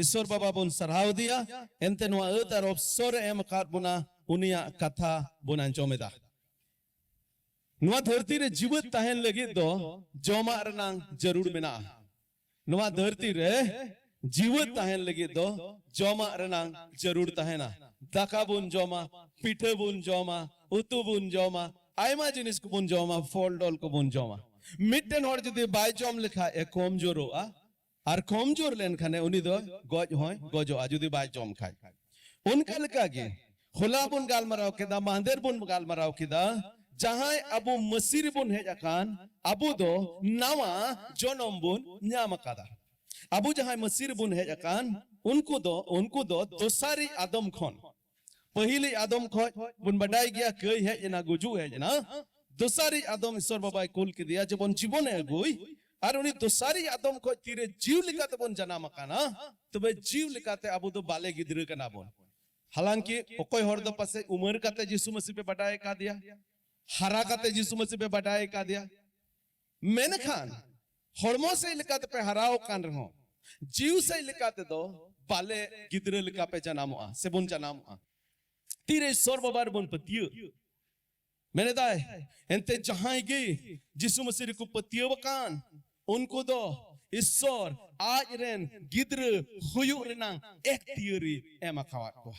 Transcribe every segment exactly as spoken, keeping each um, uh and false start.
ᱤᱥᱥᱚᱨ ᱵᱟᱵᱟ ᱵᱚᱱ ᱥᱟᱨᱦᱟᱣ ᱮᱫᱮᱭᱟ᱾ ᱮᱱᱛᱮ ᱱᱚᱣᱟ ᱟᱹᱛ ᱟᱨ ᱚᱯᱥᱚᱨ ᱮ ᱮᱢ ᱟᱠᱟᱫ ᱵᱚᱱᱟ, ᱩᱱᱤᱭᱟᱜ ᱠᱟᱛᱷᱟ ᱵᱚᱱ ᱟᱸᱡᱚᱢ ᱮᱫᱟ᱾ ᱱᱚᱣᱟ ᱫᱷᱟᱹᱨᱛᱤ ᱨᱮ ᱡᱤᱣᱮᱫ ᱛᱟᱦᱮᱱ ᱞᱟᱹᱜᱤᱫ ᱫᱚ ᱡᱚᱢᱟᱜ ᱨᱮᱱᱟᱝ ᱡᱟᱹᱨᱩᱲ ᱢᱮᱱᱟᱜᱼᱟ᱾ ᱱᱚᱣᱟ ᱫᱷᱟᱹᱨᱛᱤ ᱨᱮ ᱡᱤᱣᱮᱫ ᱛᱟᱦᱮᱱ ᱞᱟᱹᱜᱤᱫ ᱫᱚ ᱡᱚᱢᱟᱜ ᱨᱮᱱᱟᱝ ᱡᱟᱹᱨᱩᱲ ᱛᱟᱦᱮᱱᱟ᱾ ᱫᱟᱠᱟ ᱵᱚᱱ ᱡᱚᱢᱟ, ᱯᱤᱴᱷᱟᱹ ᱵᱚᱱ ᱡᱚᱢᱟ, ᱩᱛᱩ ᱵᱚᱱ ᱡᱚᱢᱟ, ᱟᱭᱢᱟ ᱡᱤᱱᱤᱥ ᱠᱚᱵᱚᱱ ᱡᱚᱢᱟ, ᱯᱷᱚᱞ ᱰᱚᱞ ᱠᱚᱵᱚᱱ ᱡᱚᱢᱟ᱾ ᱢᱤᱫᱴᱮᱱ ᱦᱚᱲ ᱡᱩᱫᱤ ᱵᱟᱭ ᱡᱚᱢ ᱞᱮᱠᱷᱟᱡ ᱮ ᱠᱚᱢᱡᱳᱨᱚᱜᱼᱟ, ᱟᱨ ᱠᱚᱢᱡᱳᱨ ᱞᱮᱱᱠᱷᱟᱱᱮ ᱩᱱᱤ ᱫᱚ ᱜᱚᱡ ᱦᱚᱸᱭ ᱜᱚᱡᱚᱜᱼᱟ ᱡᱩᱫᱤ ᱵᱟᱭ ᱡᱚᱢ ᱠᱷᱟᱡ᱾ ᱚᱱᱠᱟ ᱞᱮᱠᱟᱜᱮ ᱦᱚᱞᱟ ᱵᱚᱱ ᱜᱟᱞᱢᱟᱨᱟᱣ ᱠᱮᱫᱟ, ᱢᱟᱦᱫᱮᱨ ᱵᱚᱱ ᱜᱟᱞᱢᱟᱨᱟᱣ ᱠᱮᱫᱟ, ᱡᱟᱦᱟᱸᱭ ᱟᱵᱚ ᱢᱟᱹᱥᱤ ᱨᱮᱵᱚᱱ ᱦᱮᱡ ᱟᱠᱟᱱ, ᱟᱵᱚ ᱫᱚ ᱱᱟᱣᱟ ᱡᱚᱱᱚᱢ ᱵᱚᱱ ᱧᱟᱢ ᱟᱠᱟᱫᱟ᱾ ᱟᱵᱚ ᱡᱟᱦᱟᱸᱭ ᱢᱟᱹᱥᱤ ᱨᱮᱵᱚᱱ ᱦᱮᱡ ᱟᱠᱟᱱ, ᱩᱱᱠᱩ ᱫᱚ, ᱩᱱᱠᱩ ᱫᱚ ᱫᱚᱥᱟᱨᱤᱡ ᱟᱫᱚᱢ ᱠᱷᱚᱱ, ᱯᱟᱹᱦᱤᱞᱤᱡ ᱟᱫᱚᱢ ᱠᱷᱚᱡ ᱵᱚᱱ ᱵᱟᱰᱟᱭ ᱜᱮᱭᱟ, ᱠᱟᱹᱭ ᱦᱮᱡ ᱮᱱᱟ, ᱜᱩᱡᱩᱜ ᱦᱮᱡ ᱮᱱᱟ᱾ ᱫᱚᱥᱟᱨᱤᱡ ᱟᱫᱚᱢ ᱤᱥᱚᱨ ᱵᱟᱵᱟᱭ ᱠᱩᱞ ᱠᱮᱫᱮᱭᱟ ᱡᱮᱵᱚᱱ ᱡᱤᱵᱚᱱᱮ ᱟᱹᱜᱩᱭ᱾ ᱟᱨ ᱩᱱᱤ ᱫᱚᱥᱟᱨᱤᱡ ᱟᱫᱚᱢ ᱠᱷᱚᱡ ᱛᱤᱨᱮ ᱡᱤᱣ ᱞᱮᱠᱟᱛᱮᱵᱚᱱ ᱡᱟᱱᱟᱢ ᱟᱠᱟᱱᱟ, ᱛᱚᱵᱮ ᱡᱤᱣ ᱞᱮᱠᱟᱛᱮ ᱟᱵᱚ ᱫᱚ ᱵᱟᱞᱮ ᱜᱤᱫᱽᱨᱟᱹ ᱠᱟᱱᱟ ᱵᱚᱱ᱾ ᱦᱟᱞᱟᱝᱠᱤ ᱚᱠᱚᱭ ᱦᱚᱲ ᱫᱚ ᱯᱟᱥᱮᱡ ᱩᱢᱟᱹᱨ ᱠᱟᱛᱮ ᱡᱤᱥᱩ ᱢᱟᱹᱥᱤ ᱯᱮ ᱵᱟᱰᱟᱭ ᱟᱠᱟᱫᱮᱭᱟ, ᱦᱟᱨᱟ ᱠᱟᱛᱮ ᱡᱤᱥᱩ ᱢᱟᱹᱥᱤ ᱯᱮ ᱵᱟᱰᱟᱭ ᱟᱠᱟᱫᱮᱭᱟ, ᱢᱮᱱᱠᱷᱟᱱ ᱦᱚᱲᱢᱚ ᱥᱮᱫ ᱞᱮᱠᱟᱛᱮᱯᱮ ᱦᱟᱨᱟᱣ ᱟᱠᱟᱱ ᱨᱮᱦᱚᱸ, ᱡᱤᱣ ᱥᱮᱫ ᱞᱮᱠᱟᱛᱮᱫᱚ ᱵᱟᱞᱮ ᱜᱤᱫᱽᱨᱟᱹ ᱞᱮᱠᱟᱯᱮ ᱡᱟᱱᱟᱢᱚᱜᱼᱟ ᱥᱮᱵᱚᱱ ᱡᱟᱱᱟᱢᱚᱜᱼᱟ᱾ ᱛᱤᱨᱮ ᱤᱥᱚᱨ ᱵᱟᱵᱟ ᱨᱮᱵᱚᱱ ᱯᱟᱹᱛᱭᱟᱹᱜ? ᱢᱮᱱᱮᱫᱟᱭ, ᱮᱱᱛᱮ ᱡᱟᱦᱟᱸᱭ ᱜᱮ ᱡᱤᱥᱩ ᱢᱟᱹᱥᱤ ᱨᱮᱠᱚ ᱯᱟᱹᱛᱭᱟᱹᱣ ᱟᱠᱟᱱ, ᱩᱱᱠᱩ ᱫᱚ ᱤᱥᱚᱨ ᱟᱡ ᱨᱮᱱ ᱜᱤᱫᱽᱨᱟᱹ ᱦᱩᱭᱩᱜ ᱨᱮᱱᱟᱝ ᱮᱠᱛᱤᱭᱟᱹᱨᱤ ᱮᱢ ᱟᱠᱟᱣᱟᱫ ᱠᱚᱣᱟ᱾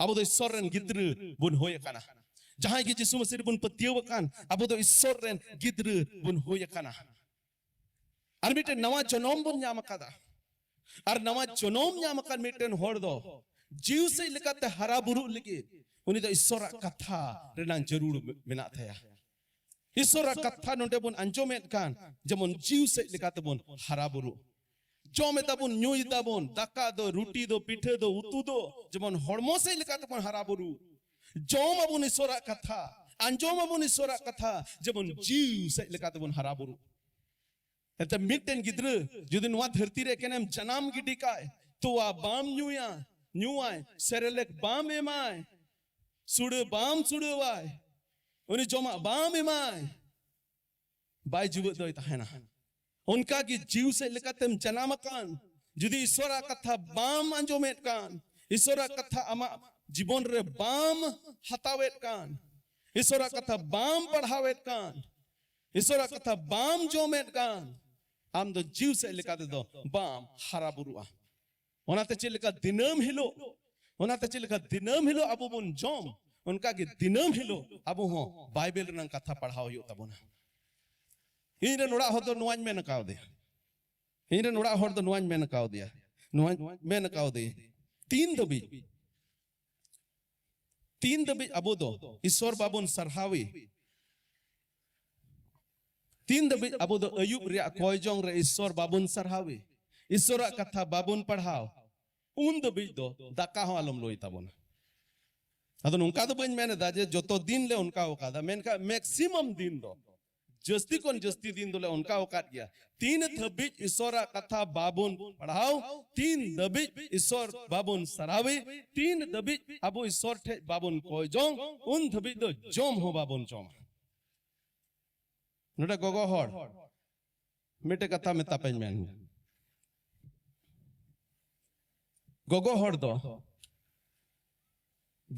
ᱟᱵᱚ ᱫᱚ ᱤᱥᱚᱨ ᱨᱮᱱ ᱜᱤᱫᱽᱨᱟᱹ ᱵᱚᱱ ᱦᱩᱭ ᱟᱠᱟᱱᱟ᱾ ᱡᱟᱦᱟᱸᱭ ᱜᱮ ᱡᱤᱥᱩ ᱢᱟᱹᱥᱤ ᱨᱮᱵᱚᱱ ᱯᱟᱹᱛᱭᱟᱹᱣ ᱟᱠᱟᱱ, ᱟᱵᱚ ᱫᱚ ᱤᱥᱚᱨ ᱨᱮᱱ ᱜᱤᱫᱽᱨᱟᱹ ᱵᱚᱱ ᱦᱩᱭ ᱟᱠᱟᱱᱟ᱾ ᱟᱨ ᱢᱤᱫᱴᱮᱱ ᱱᱟᱣᱟ ᱡᱚᱱᱚᱢ ᱵᱚᱱ ᱧᱟᱢ ᱟᱠᱟᱫᱟ᱾ ᱟᱨ ᱱᱟᱣᱟ ᱡᱚᱱᱚᱢ ᱧᱟᱢ ᱟᱠᱟᱱ ᱢᱤᱫᱴᱮᱱ ᱦᱚᱲ ᱫᱚ ᱡᱤᱣ ᱥᱮᱫ ᱞᱮᱠᱟᱛᱮ ᱦᱟᱨᱟ ᱵᱩᱨᱩᱜ ᱞᱟᱹᱜᱤᱫ ᱩᱱᱤ ᱫᱚ ᱤᱥᱚᱨᱟᱜ ᱠᱟᱛᱷᱟ ᱨᱮᱱᱟᱜ ᱡᱟᱹᱨᱩᱲ ᱢᱮᱱᱟᱜ ᱛᱟᱭᱟ᱾ ᱤᱥᱚᱨᱟᱜ ᱠᱟᱛᱷᱟ ᱱᱚᱰᱮ ᱵᱚᱱ ᱟᱸᱡᱚᱢᱮᱫ ᱠᱟᱱ, ᱡᱮᱢᱚᱱ ᱡᱤᱣ ᱥᱮᱫ ᱞᱮᱠᱟᱛᱮᱵᱚᱱ ᱦᱟᱨᱟ ᱵᱩᱨᱩᱜ᱾ ᱡᱚᱢ ᱮᱫᱟᱵᱚᱱ, ᱧᱩᱭ ᱮᱫᱟᱵᱚᱱ, ᱫᱟᱠᱟ ᱫᱚ, ᱨᱩᱴᱤ ᱫᱚ, ᱯᱤᱴᱷᱟᱹ ᱫᱚ, ᱩᱛᱩ ᱫᱚ, ᱡᱮᱢᱚᱱ ᱦᱚᱲᱢᱚ ᱥᱮᱫ ᱞᱮᱠᱟᱛᱮᱵᱚᱱ ᱦᱟᱨᱟ ᱵᱩᱨᱩᱜ᱾ ᱡᱚᱢ ᱟᱵᱚᱱ ᱤᱥᱚᱨᱟᱜ ᱠᱟᱛᱷᱟ, ᱟᱸᱡᱚᱢ ᱟᱵᱚᱱ ᱤᱥᱚᱨᱟᱜ ᱠᱟᱛᱷᱟ, ᱡᱮᱢᱚᱱ ᱡᱤᱣ ᱥᱮᱫ ᱞᱮᱠᱟᱛᱮᱵᱚᱱ ᱦᱟᱨᱟ ᱵᱩᱨᱩᱜ᱾ ᱮᱱᱛᱮ ᱢᱤᱫᱴᱮᱱ ᱜᱤᱫᱽᱨᱟᱹ ᱡᱩᱫᱤ ᱱᱚᱣᱟ ᱫᱷᱟᱹᱨᱛᱤ ᱨᱮ ᱮᱠᱮᱱᱮᱢ ᱡᱟᱱᱟᱢ ᱜᱤᱰᱤ ᱠᱟᱭ, ᱛᱚᱣᱟ ᱵᱟᱢ ᱧᱩᱭᱟ, ᱧᱩᱣᱟᱭ, ᱥᱮᱨᱮᱞᱮᱠ ᱵᱟᱢ ᱮᱢᱟᱭ, ᱥᱩᱲᱟᱹ ᱵᱟᱢ ᱥᱩᱲᱟᱹᱣᱟᱭ, ᱩᱱᱤ ᱡᱚᱢᱟᱜ ᱵᱟᱢ ᱮᱢᱟᱭ, ᱵᱟᱭ ᱡᱤᱣᱮᱫ ᱫᱚᱭ ᱛᱟᱦᱮᱱᱟ᱾ ᱚᱱᱠᱟᱜᱮ ᱡᱤᱣ ᱥᱮᱫ ᱞᱮᱠᱟᱛᱮᱢ ᱡᱟᱱᱟᱢ ᱟᱠᱟᱱ, ᱡᱩᱫᱤ ᱤᱥᱚᱨᱟᱜ ᱠᱟᱛᱷᱟ ᱵᱟᱢ ᱟᱸᱡᱚᱢᱮᱫ ᱠᱟᱱ, ᱤᱥᱚᱨᱟᱜ ᱠᱟᱛᱷᱟ ᱟᱢᱟᱜ ᱡᱤᱵᱚᱱ ᱨᱮ ᱵᱟᱢ ᱦᱟᱛᱟᱣᱮᱫ ᱠᱟᱱ, ᱤᱥᱚᱨᱟᱜ ᱠᱟᱛᱷᱟ ᱵᱟᱢ ᱯᱟᱲᱦᱟᱣᱮᱫ ᱠᱟᱱ, ᱤᱥᱚᱨᱟᱜ ᱠᱟᱛᱷᱟ ᱵᱟᱢ ᱡᱚᱢᱮᱫ ᱠᱟᱱ, ᱟᱢ ᱫᱚ ᱡᱤᱣ ᱥᱮᱫ ᱞᱮᱠᱟ ᱛᱮᱫᱚ ᱵᱟᱢ ᱦᱟᱨᱟ ᱵᱩᱨᱩᱜᱼᱟ᱾ ᱚᱱᱟᱛᱮ ᱪᱮᱫ ᱞᱮᱠᱟ ᱫᱤᱱᱟᱹᱢ ᱦᱤᱞᱳᱜ, ᱚᱱᱟᱛᱮ ᱪᱮᱫ ᱞᱮᱠᱟ ᱫᱤᱱᱟᱹᱢ ᱦᱤᱞᱳᱜ ᱟᱵᱚ ᱵᱚᱱ ᱡᱚᱢ, ᱚᱱᱠᱟᱜᱮ ᱫᱤᱱᱟᱹᱢ ᱦᱤᱞᱳᱜ ᱟᱵᱚ ᱦᱚᱸ ᱵᱟᱭᱵᱮᱞ ᱨᱮᱱᱟᱜ ᱠᱟᱛᱷᱟ ᱯᱟᱲᱦᱟᱣ ᱦᱩᱭᱩᱜ ᱛᱟᱵᱚᱱᱟ᱾ ᱤᱧ ᱨᱮᱱ ᱚᱲᱟᱜ ᱦᱚᱲ ᱫᱚ ᱱᱚᱣᱟᱧ ᱢᱮᱱ ᱠᱟᱣᱫᱮᱭᱟ, ᱤᱧ ᱨᱮᱱ ᱚᱲᱟᱜ ᱦᱚᱲ ᱫᱚ ᱱᱚᱣᱟᱧ ᱢᱮᱱ ᱠᱟᱣᱫᱮᱭᱟ, ᱱᱚᱣᱟᱧ ᱢᱮᱱ ᱠᱟᱣᱫᱮᱭᱟ, ᱛᱤᱱ ᱫᱷᱟᱹᱵᱤᱡ, ᱛᱤᱱ ᱫᱷᱟᱹᱵᱤᱡ ᱟᱵᱚ ᱫᱚ ᱤᱥᱚᱨ ᱵᱟᱵᱚᱱ ᱥᱟᱨᱦᱟᱣᱮ, ᱛᱤᱱ ᱫᱷᱟᱹᱵᱤᱡ ᱟᱵᱚ ᱫᱚ ᱟᱹᱭᱩᱵ ᱨᱮᱭᱟᱜ ᱠᱚᱭ ᱡᱚᱝ ᱨᱮ ᱤᱥᱚᱨ ᱵᱟᱵᱚᱱ ᱥᱟᱨᱦᱟᱣᱮ, ᱤᱥᱚᱨᱟᱜ ᱠᱟᱛᱷᱟ ᱵᱟᱵᱚᱱ ᱯᱟᱲᱦᱟᱣ, ᱩᱱ ᱫᱷᱟᱹᱵᱤᱡ ᱫᱚ ᱫᱟᱠᱟ ᱦᱚᱸ ᱟᱞᱚᱢ ᱞᱩᱭ ᱛᱟᱵᱚᱱᱟ᱾ ᱟᱫᱚ ᱱᱚᱝᱠᱟ ᱫᱚ ᱵᱟᱹᱧ ᱢᱮᱱ ᱮᱫᱟ ᱡᱮ ᱡᱚᱛᱚ ᱫᱤᱱ ᱞᱮ ᱚᱱᱠᱟ ᱟᱠᱟᱫᱟ, ᱢᱮᱱᱠᱷᱟᱱ ᱢᱮᱠᱥᱤᱢᱟᱢ ᱫᱤᱱ ᱫᱚ, ᱡᱟᱹᱥᱛᱤ ᱠᱷᱚᱱ ᱡᱟᱹᱥᱛᱤ ᱫᱤᱱ ᱫᱚᱞᱮ ᱚᱱᱠᱟ ᱟᱠᱟᱫ ᱜᱮᱭᱟ᱾ ᱛᱤᱱ ᱫᱷᱟᱹᱵᱤᱡ ᱤᱥᱚᱨᱟᱜ ᱠᱟᱛᱷᱟ ᱵᱟᱵᱚᱱ ᱯᱟᱲᱦᱟᱣ, ᱛᱤᱱ ᱫᱷᱟᱹᱵᱤᱡ ᱤᱥᱚᱨ ᱵᱟᱵᱚᱱ ᱥᱟᱨᱦᱟᱣᱮ, ᱛᱤᱱ ᱫᱷᱟᱹᱵᱤᱡ ᱟᱵᱚ ᱤᱥᱚᱨ ᱴᱷᱮᱡ ᱵᱟᱵᱚᱱ ᱠᱚᱭ ᱡᱚᱝ, ᱩᱱ ᱫᱷᱟᱹᱵᱤᱡ ᱫᱚ ᱡᱚᱢ ᱦᱚᱸ ᱵᱟᱵᱚᱱ ᱡᱚᱢᱟ᱾ ᱱᱚᱰᱮ ᱜᱚᱜᱚ ᱦᱚᱲ ᱢᱤᱫᱴᱮᱡ ᱠᱟᱛᱷᱟ ᱢᱮᱛᱟ ᱯᱮᱧ ᱢᱮᱱ, ᱜᱚᱜᱚ ᱦᱚᱲ ᱫᱚ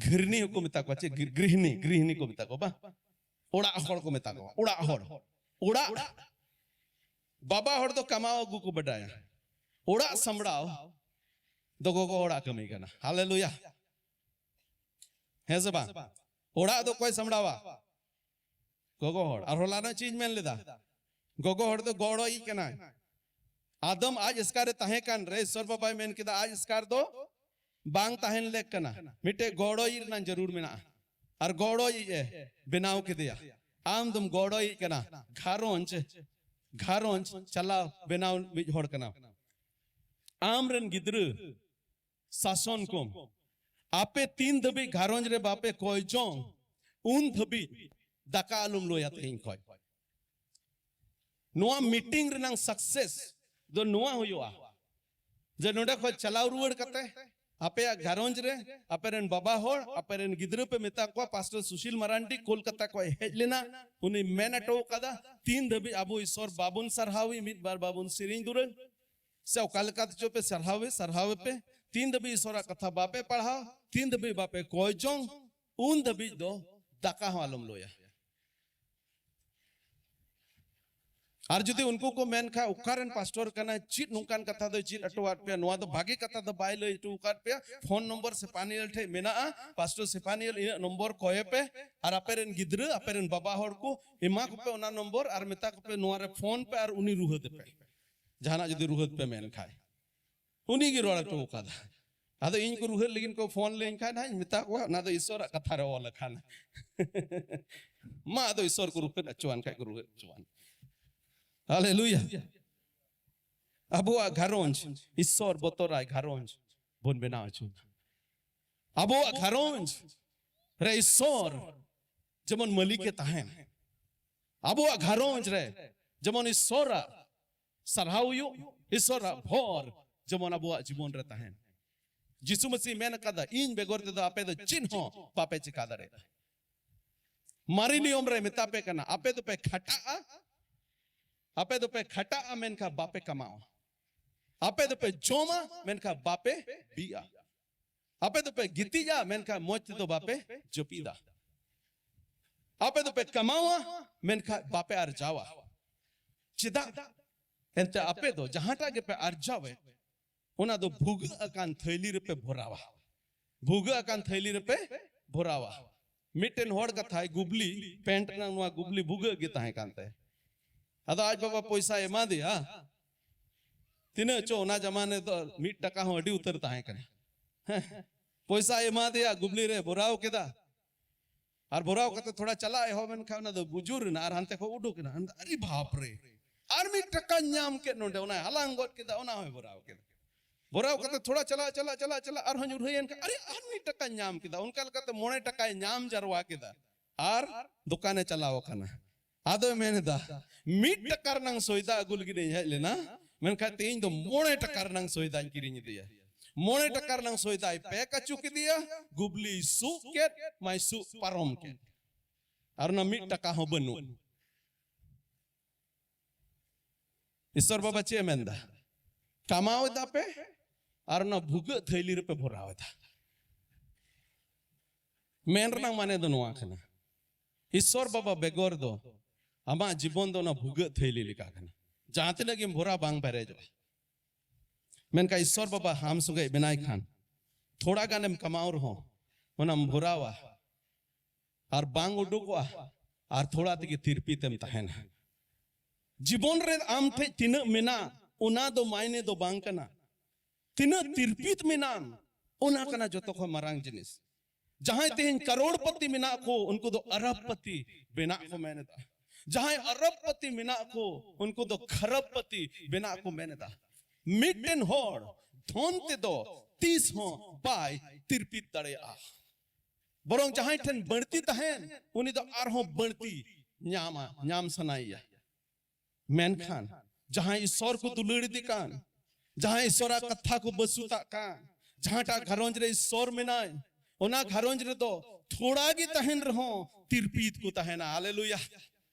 ᱜᱷᱤᱨᱱᱤ ᱦᱚᱸᱠᱚ ᱢᱮᱛᱟ ᱠᱚᱣᱟ, ᱪᱮᱫ ᱜᱨᱤ-, ᱜᱨᱤᱦᱱᱤ, ᱜᱨᱤᱦᱱᱤ ᱠᱚ ᱢᱮᱛᱟ ᱠᱚᱣᱟ ᱵᱟᱝ? ᱚᱲᱟᱜ ᱦᱚᱲ ᱠᱚ ᱢᱮᱛᱟ ᱠᱚᱣᱟ, ᱚᱲᱟᱜ ᱦᱚᱲ᱾ ᱚᱲᱟᱜ ᱵᱟᱵᱟ ᱦᱚᱲ ᱫᱚ ᱠᱟᱢᱟᱣ ᱟᱹᱜᱩ ᱠᱚ ᱵᱟᱰᱟᱭᱟ, ᱚᱲᱟᱜ ᱥᱟᱢᱵᱲᱟᱣ ᱫᱚ ᱜᱚᱜᱚ ᱦᱚᱲᱟᱜ ᱠᱟᱹᱢᱤ ᱠᱟᱱᱟ᱾ ᱦᱟᱞᱮᱞᱩᱭᱟ, ᱦᱮᱸ ᱥᱮ ᱵᱟᱝ? ᱚᱲᱟᱜ ᱫᱚ ᱚᱠᱚᱭ ᱥᱟᱢᱵᱲᱟᱣᱟ? ᱜᱚᱜᱚ ᱦᱚᱲ᱾ ᱟᱨ ᱦᱚᱞᱟᱱᱚᱜ ᱪᱮᱫ ᱤᱧ ᱢᱮᱱ ᱞᱮᱫᱟ? ᱜᱚᱜᱚ ᱦᱚᱲ ᱫᱚ ᱜᱚᱲᱚᱭᱤᱡ ᱠᱟᱱᱟᱭ᱾ ᱟᱫᱚᱢ ᱟᱡ ᱮᱥᱠᱟᱨ ᱨᱮ ᱛᱟᱦᱮᱸ ᱠᱟᱱ ᱨᱮ, ᱤᱥᱚᱨ ᱵᱟᱵᱟᱭ ᱢᱮᱱ ᱠᱮᱫᱟ, ᱟᱡ ᱮᱥᱠᱟᱨ ᱫᱚ ᱵᱟᱝ ᱛᱟᱦᱮᱱ ᱞᱮᱠ ᱠᱟᱱᱟ, ᱢᱤᱫᱴᱮᱡ ᱜᱚᱲᱚᱭᱤᱡ ᱨᱮᱱᱟᱜ ᱡᱟᱹᱨᱩᱲ ᱢᱮᱱᱟᱜᱼᱟ᱾ ᱟᱨ ᱜᱚᱲᱚᱭᱤᱡ ᱮ ᱵᱮᱱᱟᱣ ᱠᱮᱫᱮᱭᱟ᱾ ᱟᱢ ᱫᱚᱢ ᱜᱚᱲᱚᱭᱤᱡ ᱠᱟᱱᱟ ᱜᱷᱟᱨᱚᱸᱡᱽ, ᱜᱷᱟᱨᱚᱸᱡᱽ ᱪᱟᱞᱟᱣ ᱵᱮᱱᱟᱣ ᱢᱤᱫ ᱦᱚᱲ ᱠᱟᱱᱟ᱾ ᱟᱢ ᱨᱮᱱ ᱜᱤᱫᱽᱨᱟᱹ ᱥᱟᱥᱚᱱ ᱠᱚᱢ᱾ ᱟᱯᱮ ᱛᱤᱱ ᱫᱷᱟᱹᱵᱤᱡ ᱜᱷᱟᱨᱚᱸᱡᱽ ᱨᱮ ᱵᱟᱯᱮ ᱠᱚᱭ ᱡᱚᱝ, ᱩᱱ ᱫᱷᱟᱹᱵᱤᱡ ᱫᱟᱠᱟ ᱟᱞᱚᱢ ᱞᱩᱭᱟ ᱛᱮᱦᱮᱧ ᱠᱷᱚᱡ᱾ ᱱᱚᱣᱟ ᱢᱤᱴᱤᱝ ᱨᱮᱱᱟᱝ ᱥᱟᱠᱥᱮᱥ ᱫᱚ ᱱᱚᱣᱟ ᱦᱩᱭᱩᱜᱼᱟ ᱡᱮ ᱱᱚᱰᱮ ᱠᱷᱚᱡ ᱪᱟᱞᱟᱣ ᱨᱩᱣᱟᱹᱲ ᱠᱟᱛᱮ ᱟᱯᱮᱭᱟᱜ ᱜᱷᱟᱨᱚᱸᱡᱽ ᱨᱮ ᱟᱯᱮᱨᱮᱱ ᱵᱟᱵᱟ ᱦᱚᱲ, ᱟᱯᱮᱨᱮᱱ ᱜᱤᱫᱽᱨᱟᱹ ᱯᱮ ᱢᱮᱛᱟ ᱠᱚᱣᱟ, ᱯᱟᱥᱴᱚᱨ ᱥᱩᱥᱤᱞ ᱢᱟᱨᱟᱱᱰᱤ ᱠᱳᱞᱠᱟᱛᱟ ᱠᱷᱚᱱ ᱦᱮᱡ ᱞᱮᱱᱟ, ᱩᱱᱤ ᱢᱮᱱ ᱦᱚᱴᱚ ᱠᱟᱫᱟ, ᱛᱤᱱ ᱫᱷᱟᱹᱵᱤᱡ ᱟᱵᱚ ᱤᱥᱚᱨ ᱵᱟᱵᱚᱱ ᱥᱟᱨᱦᱟᱣᱮ, ᱢᱤᱫ ᱵᱟᱨ ᱵᱟᱵᱚᱱ ᱥᱮᱨᱮᱧ ᱫᱩᱨᱟᱹᱝ, ᱥᱮ ᱚᱠᱟ ᱞᱮᱠᱟ ᱛᱮᱪᱚ ᱯᱮ ᱥᱟᱨᱦᱟᱣᱮ, ᱥᱟᱨᱦᱟᱣᱮ ᱯᱮ, ᱛᱤᱱ ᱫᱷᱟᱹᱵᱤᱡ ᱤᱥᱚᱨᱟᱜ ᱠᱟᱛᱷᱟ ᱵᱟᱯᱮ ᱯᱟᱲᱦᱟᱣ, ᱛᱤᱱ ᱫᱷᱟᱹᱵᱤᱡ ᱵᱟᱯᱮ ᱠᱚᱭ ᱡᱚᱝ, ᱩᱱ ᱫᱷᱟᱹᱵᱤᱡ ᱫᱚ ᱫᱟᱠᱟ ᱦᱚᱸ ᱟᱞᱚᱢ ᱞᱚᱭᱟ᱾ ᱟᱨ ᱡᱩᱫᱤ ᱩᱱᱠᱩ ᱠᱚ ᱢᱮᱱ ᱠᱷᱟᱡ, "ᱚᱠᱟᱨᱮᱱ ᱯᱟᱥᱴᱚᱨ ᱠᱟᱱᱟᱭ, ᱪᱮᱫ ᱱᱚᱝᱠᱟᱱ ᱠᱟᱛᱷᱟ ᱫᱚᱭ ᱪᱮᱫ ᱦᱚᱴᱚᱣᱟᱫ ᱯᱮᱭᱟ? ᱱᱚᱣᱟ ᱫᱚ ᱵᱷᱟᱜᱮ ᱠᱟᱛᱷᱟ ᱫᱚ ᱵᱟᱭ ᱞᱟᱹᱭ ᱦᱚᱴᱚ ᱟᱠᱟᱫ ᱯᱮᱭᱟ, ᱯᱷᱳᱱ ᱱᱚᱢᱵᱚᱨ ᱥᱮᱯᱟᱱᱤᱭᱮᱞ ᱴᱷᱮᱡ ᱢᱮᱱᱟᱜᱼᱟ, ᱯᱟᱥᱴᱚᱨ ᱥᱮᱯᱟᱱᱤᱭᱮᱞ ᱤᱧᱟᱹᱜ ᱱᱚᱢᱵᱚᱨ ᱠᱚᱭᱮ ᱯᱮ, ᱟᱨ ᱟᱯᱮᱨᱮᱱ ᱜᱤᱫᱽᱨᱟᱹ, ᱟᱯᱮᱨᱮᱱ ᱵᱟᱵᱟ ᱦᱚᱲ ᱠᱚ ᱮᱢᱟ ᱠᱚᱯᱮ ᱚᱱᱟ ᱱᱚᱢᱵᱚᱨ, ᱟᱨ ᱢᱮᱛᱟ ᱠᱚᱯᱮ ᱱᱚᱣᱟ ᱨᱮ ᱯᱷᱳᱱ ᱯᱮ ᱟᱨ ᱩᱱᱤ ᱨᱩᱦᱮᱫ ᱯᱮ, ᱡᱟᱦᱟᱱᱟᱜ ᱡᱩᱫᱤ ᱨᱩᱦᱮᱫ ᱯᱮ ᱢᱮᱱ ᱠᱷᱟᱡ᱾" ᱩᱱᱤ ᱜᱮ ᱨᱚᱲ ᱦᱚᱴᱚ ᱠᱟᱫᱟ᱾ ᱟᱫᱚ ᱤᱧ ᱠᱚ ᱨᱩᱦᱮᱫ ᱞᱟᱹᱜᱤᱫ ᱠᱚ ᱯᱷᱳᱱ ᱞᱮᱱ ᱠᱷᱟᱱ ᱦᱟᱸᱜ ᱤᱧ ᱢᱮᱛᱟ ᱠᱚᱣᱟ, "ᱚᱱᱟ ᱫᱚ ᱤᱥᱚᱨᱟᱜ ᱠᱟᱛᱷᱟ ᱨᱮ ᱚᱞ ᱟᱠᱟᱱᱟ᱾ ᱢᱟ ᱟᱫᱚ ᱤᱥᱚᱨ ᱠᱚ ᱨᱩᱦᱮᱫ ᱦᱚᱪᱚᱣᱟᱱ ᱠᱷᱟᱡ ᱠᱚ ᱨᱩᱦᱮᱫ ᱦᱚᱪᱚᱣᱟᱱ᱾" ᱦᱟᱞᱮᱞᱩᱭᱟ᱾ ᱟᱵᱚᱣᱟᱜ ᱜᱷᱟᱨᱚᱸᱡᱽ ᱤᱥᱚᱨ ᱵᱚᱛᱚᱨᱟᱭ ᱜᱷᱟᱨᱚᱸᱡᱽ ᱵᱚᱱ ᱵᱮᱱᱟᱣ ᱦᱚᱪᱚᱭᱟ᱾ ᱟᱵᱚᱣᱟᱜ ᱜᱷᱟᱨᱚᱸᱡᱽ ᱨᱮ ᱤᱥᱚᱨ ᱡᱮᱢᱚᱱ ᱢᱟᱹᱞᱤᱠᱮ ᱛᱟᱦᱮᱱ, ᱟᱵᱚᱣᱟᱜ ᱜᱷᱟᱨᱚᱸᱡᱽ ᱨᱮ ᱡᱮᱢᱚᱱ ᱤᱥᱚᱨᱟᱜ ᱥᱟᱨᱦᱟᱣ ᱦᱩᱭᱩᱜ, ᱤᱥᱚᱨᱟᱜ ᱵᱷᱚᱨ ᱡᱮᱢᱚᱱ ᱟᱵᱚᱣᱟᱜ ᱡᱤᱵᱚᱱ ᱨᱮ ᱛᱟᱦᱮᱱ᱾ ᱡᱤᱥᱩ ᱢᱟᱹᱥᱤ ᱢᱮᱱ ᱟᱠᱟᱫᱟ, "ᱤᱧ ᱵᱮᱜᱚᱨ ᱛᱮᱫᱚ ᱟᱯᱮ ᱫᱚ ᱪᱮᱫ ᱦᱚᱸ ᱵᱟᱯᱮ ᱪᱮᱠᱟ ᱫᱟᱲᱮᱭᱟᱜᱼᱟ᱾" ᱢᱟᱨᱮ ᱱᱤᱭᱚᱢ ᱨᱮ ᱢᱮᱛᱟ ᱯᱮ ᱠᱟᱱᱟ, ᱟᱯᱮ ᱫᱚᱯᱮ ᱠᱷᱟᱴᱟᱜᱼᱟ, ᱟᱯᱮ ᱫᱚᱯᱮ ᱠᱷᱟᱴᱟᱜᱼᱟ, ᱢᱮᱱᱠᱷᱟᱱ ᱵᱟᱯᱮ ᱠᱟᱢᱟᱣᱟ᱾ ᱟᱯᱮ ᱫᱚᱯᱮ ᱡᱚᱢᱟ, ᱢᱮᱱᱠᱷᱟᱱ ᱵᱟᱯᱮ ᱵᱤᱜᱼᱟ᱾ ᱟᱯᱮ ᱫᱚᱯᱮ ᱜᱤᱛᱤᱡᱼᱟ, ᱢᱮᱱᱠᱷᱟᱱ ᱢᱚᱡᱽ ᱛᱮᱫᱚ ᱵᱟᱯᱮ ᱡᱟᱹᱯᱤᱫᱟ᱾ ᱟᱯᱮ ᱫᱚᱯᱮ ᱠᱟᱢᱟᱣᱟ, ᱢᱮᱱᱠᱷᱟᱱ ᱵᱟᱯᱮ ᱟᱨᱡᱟᱣᱟ᱾ ᱪᱮᱫᱟᱜ? ᱮᱱᱛᱮ ᱟᱯᱮ ᱫᱚ ᱡᱟᱦᱟᱸᱴᱟᱜ ᱜᱮᱯᱮ ᱟᱨᱡᱟᱣᱮᱫ, ᱚᱱᱟ ᱫᱚ ᱵᱷᱩᱜᱟᱹᱜ ᱟᱠᱟᱱ ᱛᱷᱟᱹᱭᱞᱤ ᱨᱮᱯᱮ ᱵᱷᱚᱨᱟᱣᱟ᱾ ᱵᱷᱩᱜᱟᱹᱜ ᱟᱠᱟᱱ ᱛᱷᱟᱹᱭᱞᱤ ᱨᱮᱯᱮ ᱵᱷᱚᱨᱟᱣᱟ᱾ ᱢᱤᱫᱴᱮᱱ ᱦᱚᱲ ᱠᱟᱛᱷᱟᱭ ᱜᱩᱵᱞᱤ, ᱯᱮᱱᱴ ᱨᱮᱱᱟᱜ ᱱᱚᱣᱟ ᱜᱩᱵᱞᱤ ᱵᱷᱩᱜᱟᱹᱜ ᱜᱮ ᱛᱟᱦᱮᱸ ᱠᱟᱱ ᱛᱟᱭᱟ᱾ ᱟᱫᱚ ᱟᱡ ᱵᱟᱵᱟ ᱯᱚᱭᱥᱟᱭ ᱮᱢᱟ ᱫᱮᱭᱟ, ᱛᱤᱱᱟᱹᱜ ᱪᱚ, ᱚᱱᱟ ᱡᱟᱢᱟᱱᱟ ᱫᱚ ᱢᱤᱫ ᱴᱟᱠᱟ ᱦᱚᱸ ᱟᱹᱰᱤ ᱩᱛᱟᱹᱨ ᱛᱟᱦᱮᱸ ᱠᱟᱱᱟ᱾ ᱯᱚᱭᱥᱟᱭ ᱮᱢᱟ ᱫᱮᱭᱟ, ᱜᱩᱵᱞᱤ ᱨᱮ ᱵᱷᱚᱨᱟᱣ ᱠᱮᱫᱟ, ᱟᱨ ᱵᱷᱚᱨᱟᱣ ᱠᱟᱛᱮ ᱛᱷᱚᱲᱟ ᱪᱟᱞᱟᱜ ᱮᱦᱚᱵ ᱮᱱ ᱠᱷᱟᱱ ᱚᱱᱟ ᱫᱚ ᱵᱩᱡᱩᱨ ᱮᱱᱟ ᱟᱨ ᱦᱟᱱᱛᱮ ᱠᱷᱚᱱ ᱩᱰᱩᱠ ᱮᱱᱟ᱾ ᱟᱨᱮ ᱵᱟᱯ ᱨᱮ, ᱟᱨ ᱢᱤᱫ ᱴᱟᱠᱟᱧ ᱧᱟᱢ ᱠᱮᱫ ᱱᱚᱰᱮ, ᱚᱱᱟᱭ ᱦᱟᱞᱟᱝ ᱜᱚᱫ ᱠᱮᱫᱟ, ᱚᱱᱟ ᱦᱚᱸᱭ ᱵᱷᱚᱨᱟᱣ ᱠᱮᱫᱟ᱾ ᱵᱷᱚᱨᱟᱣ ᱠᱟᱛᱮ ᱛᱷᱚᱲᱟ ᱪᱟᱞᱟᱜ, ᱪᱟᱞᱟᱜ, ᱪᱟᱞᱟᱜ, ᱪᱟᱞᱟᱜ, ᱟᱨᱦᱚᱸ ᱧᱩᱨᱦᱟᱹᱭᱮᱱ ᱠᱷᱟᱱ, ᱟᱨᱮ, ᱟᱨ ᱢᱤᱫ ᱴᱟᱠᱟᱧ ᱧᱟᱢ ᱠᱮᱫᱟ᱾ ᱚᱱᱠᱟ ᱞᱮᱠᱟᱛᱮ ᱢᱚᱬᱮ ᱴᱟᱠᱟᱭ ᱧᱟᱢ ᱡᱟᱨᱣᱟ ᱠᱮᱫᱟ ᱟᱨ ᱫᱚᱠᱟᱱᱮ ᱪᱟᱞᱟᱣ ᱟᱠᱟᱱᱟ᱾ ᱟᱫᱚᱭ ᱢᱮᱱ ᱮᱫᱟ, "ᱢᱤᱫ ᱴᱟᱠᱟ ᱨᱮᱱᱟᱝ ᱥᱚᱭᱫᱟ ᱟᱹᱜᱩ ᱞᱟᱹᱜᱤᱫ ᱤᱧ ᱦᱮᱡ ᱞᱮᱱᱟ, ᱢᱮᱱᱠᱷᱟᱱ ᱛᱮᱦᱮᱧ ᱫᱚ ᱢᱚᱬᱮ ᱴᱟᱠᱟ ᱨᱮᱱᱟᱝ ᱥᱚᱭᱫᱟᱧ ᱠᱤᱨᱤᱧ ᱤᱫᱤᱭᱟ, ᱢᱚᱬᱮ ᱴᱟᱠᱟ ᱨᱮᱱᱟᱝ ᱥᱚᱭᱫᱟᱭ ᱯᱮᱠ ᱟᱹᱪᱩ ᱠᱮᱫᱮᱭᱟ, ᱜᱩᱵᱞᱤᱭ ᱥᱩᱜ ᱠᱮᱫ, ᱢᱟᱭ ᱥᱩᱜ ᱯᱟᱨᱚᱢ ᱠᱮᱫ, ᱟᱨ ᱚᱱᱟ ᱢᱤᱫ ᱴᱟᱠᱟ ᱦᱚᱸ ᱵᱟᱹᱱᱩᱜ᱾ ᱤᱥᱥᱚᱨ ᱵᱟᱵᱟ ᱪᱮᱫ ᱮ ᱢᱮᱱᱫᱟ? ᱠᱟᱢᱟᱣ ᱮᱫᱟ ᱯᱮ ᱟᱨ ᱚᱱᱟ ᱵᱷᱩᱜᱟᱹᱜ ᱛᱷᱟᱹᱭᱞᱤ ᱨᱮᱯᱮ ᱵᱷᱚᱨᱟᱣ ᱮᱫᱟ᱾ ᱢᱮᱱ ᱨᱮᱱᱟᱜ ᱢᱟᱱᱮ ᱫᱚ ᱱᱚᱣᱟ ᱠᱟᱱᱟ, ᱤᱥᱥᱚᱨ ᱵᱟᱵᱟ ᱵᱮᱜᱚᱨ ᱫᱚ ᱟᱢᱟᱜ ᱡᱤᱵᱚᱱ ᱫᱚ ᱚᱱᱟ ᱵᱷᱩᱜᱟᱹᱜ ᱛᱷᱟᱹᱭᱞᱤ ᱞᱮᱠᱟ ᱠᱟᱱᱟ, ᱡᱟᱦᱟᱸ ᱛᱤᱱᱟᱹᱜ ᱜᱮᱢ ᱵᱷᱚᱨᱟᱣ ᱵᱟᱝ ᱯᱮᱨᱮᱡᱚᱜᱼᱟ᱾ ᱢᱮᱱᱠᱷᱟᱱ ᱤᱥᱥᱚᱨ ᱵᱟᱵᱟ ᱟᱢ ᱥᱚᱸᱜᱮ ᱢᱮᱱᱟᱭ ᱠᱷᱟᱱ, ᱛᱷᱚᱲᱟ ᱜᱟᱱᱮᱢ ᱠᱟᱢᱟᱣ ᱨᱮᱦᱚᱸ ᱚᱱᱟᱢ ᱵᱷᱚᱨᱟᱣᱟ ᱟᱨ ᱵᱟᱝ ᱩᱰᱩᱠᱚᱜᱼᱟ, ᱟᱨ ᱛᱷᱚᱲᱟ ᱛᱮᱜᱮ ᱛᱤᱨᱯᱤᱛ ᱮᱢ ᱛᱟᱦᱮᱱᱟ᱾ ᱡᱤᱵᱚᱱ ᱨᱮ ᱟᱢ ᱴᱷᱮᱡ ᱛᱤᱱᱟᱹᱜ ᱢᱮᱱᱟᱜ, ᱚᱱᱟ ᱫᱚ ᱢᱟᱭᱱᱮ ᱫᱚ ᱵᱟᱝ ᱠᱟᱱᱟ᱾ ᱛᱤᱱᱟᱹᱜ ᱛᱤᱨᱯᱤᱛ ᱢᱮᱱᱟᱜ, ᱚᱱᱟ ᱠᱟᱱᱟ ᱡᱚᱛᱚ ᱠᱷᱚᱱ ᱢᱟᱨᱟᱝ ᱡᱤᱱᱤᱥ᱾ ᱡᱟᱦᱟᱸᱭ ᱛᱮᱦᱮᱧ ᱠᱟᱨᱳᱲᱯᱚᱛᱤ ᱢᱮᱱᱟᱜ ᱠᱚ, ᱩᱱᱠᱩ ᱫᱚ ᱟᱨᱚᱵᱯᱚᱛᱤ ᱵᱮᱱᱟᱜ ᱠᱚ ᱢᱮᱱ ᱮᱫᱟ᱾ ᱡᱟᱦᱟᱸᱭ ᱟᱨᱚᱵᱯᱚᱛᱤ ᱢᱮᱱᱟᱜ ᱠᱚ, ᱩᱱᱠᱩ ᱫᱚ ᱠᱷᱟᱨᱚᱵᱯᱚᱛᱤ ᱵᱮᱱᱟᱜ ᱠᱚ ᱢᱮᱱ ᱮᱫᱟ᱾ ᱢᱤᱫᱴᱮᱱ ᱦᱚᱲ ᱫᱷᱚᱱ ᱛᱮᱫᱚ ᱛᱤᱥ ᱦᱚᱸ ᱵᱟᱭ ᱛᱤᱨᱯᱤᱛ ᱫᱟᱲᱮᱭᱟᱜᱼᱟ᱾ ᱵᱚᱨᱚᱝ ᱡᱟᱦᱟᱸᱭ ᱴᱷᱮᱱ ᱵᱟᱹᱲᱛᱤ ᱛᱟᱦᱮᱱ, ᱩᱱᱤ ᱫᱚ ᱟᱨᱦᱚᱸ ᱵᱟᱹᱲᱛᱤ ᱧᱟᱢᱟ, ᱧᱟᱢ ᱥᱟᱱᱟᱭᱮᱭᱟ᱾ ᱢᱮᱱᱠᱷᱟᱱ ᱡᱟᱦᱟᱸᱭ ᱤᱥᱥᱚᱨ ᱠᱚ ᱫᱩᱞᱟᱹᱲ ᱤᱫᱤ ᱠᱟᱱ, ᱡᱟᱦᱟᱸᱭ ᱤᱥᱥᱚᱨᱟᱜ ᱠᱟᱛᱷᱟ ᱠᱚ ᱵᱟᱹᱥᱩᱛᱟᱜ ᱠᱟᱱ, ᱡᱟᱦᱟᱸᱴᱟᱜ ᱜᱷᱟᱨᱚᱸᱡᱽ ᱨᱮ ᱤᱥᱥᱚᱨ ᱢᱮᱱᱟᱭ, ᱚᱱᱟ ᱜᱷᱟᱨᱚᱸᱡᱽ ᱨᱮᱫᱚ ᱛᱷᱚᱲᱟ ᱜᱮ ᱛᱟᱦᱮᱱ ᱨᱮᱦᱚᱸ ᱛᱤᱨᱯᱤᱛ ᱠᱚ ᱛᱟᱦᱮᱱᱟ᱾ ᱦᱟᱞᱮᱞᱩᱭᱟ!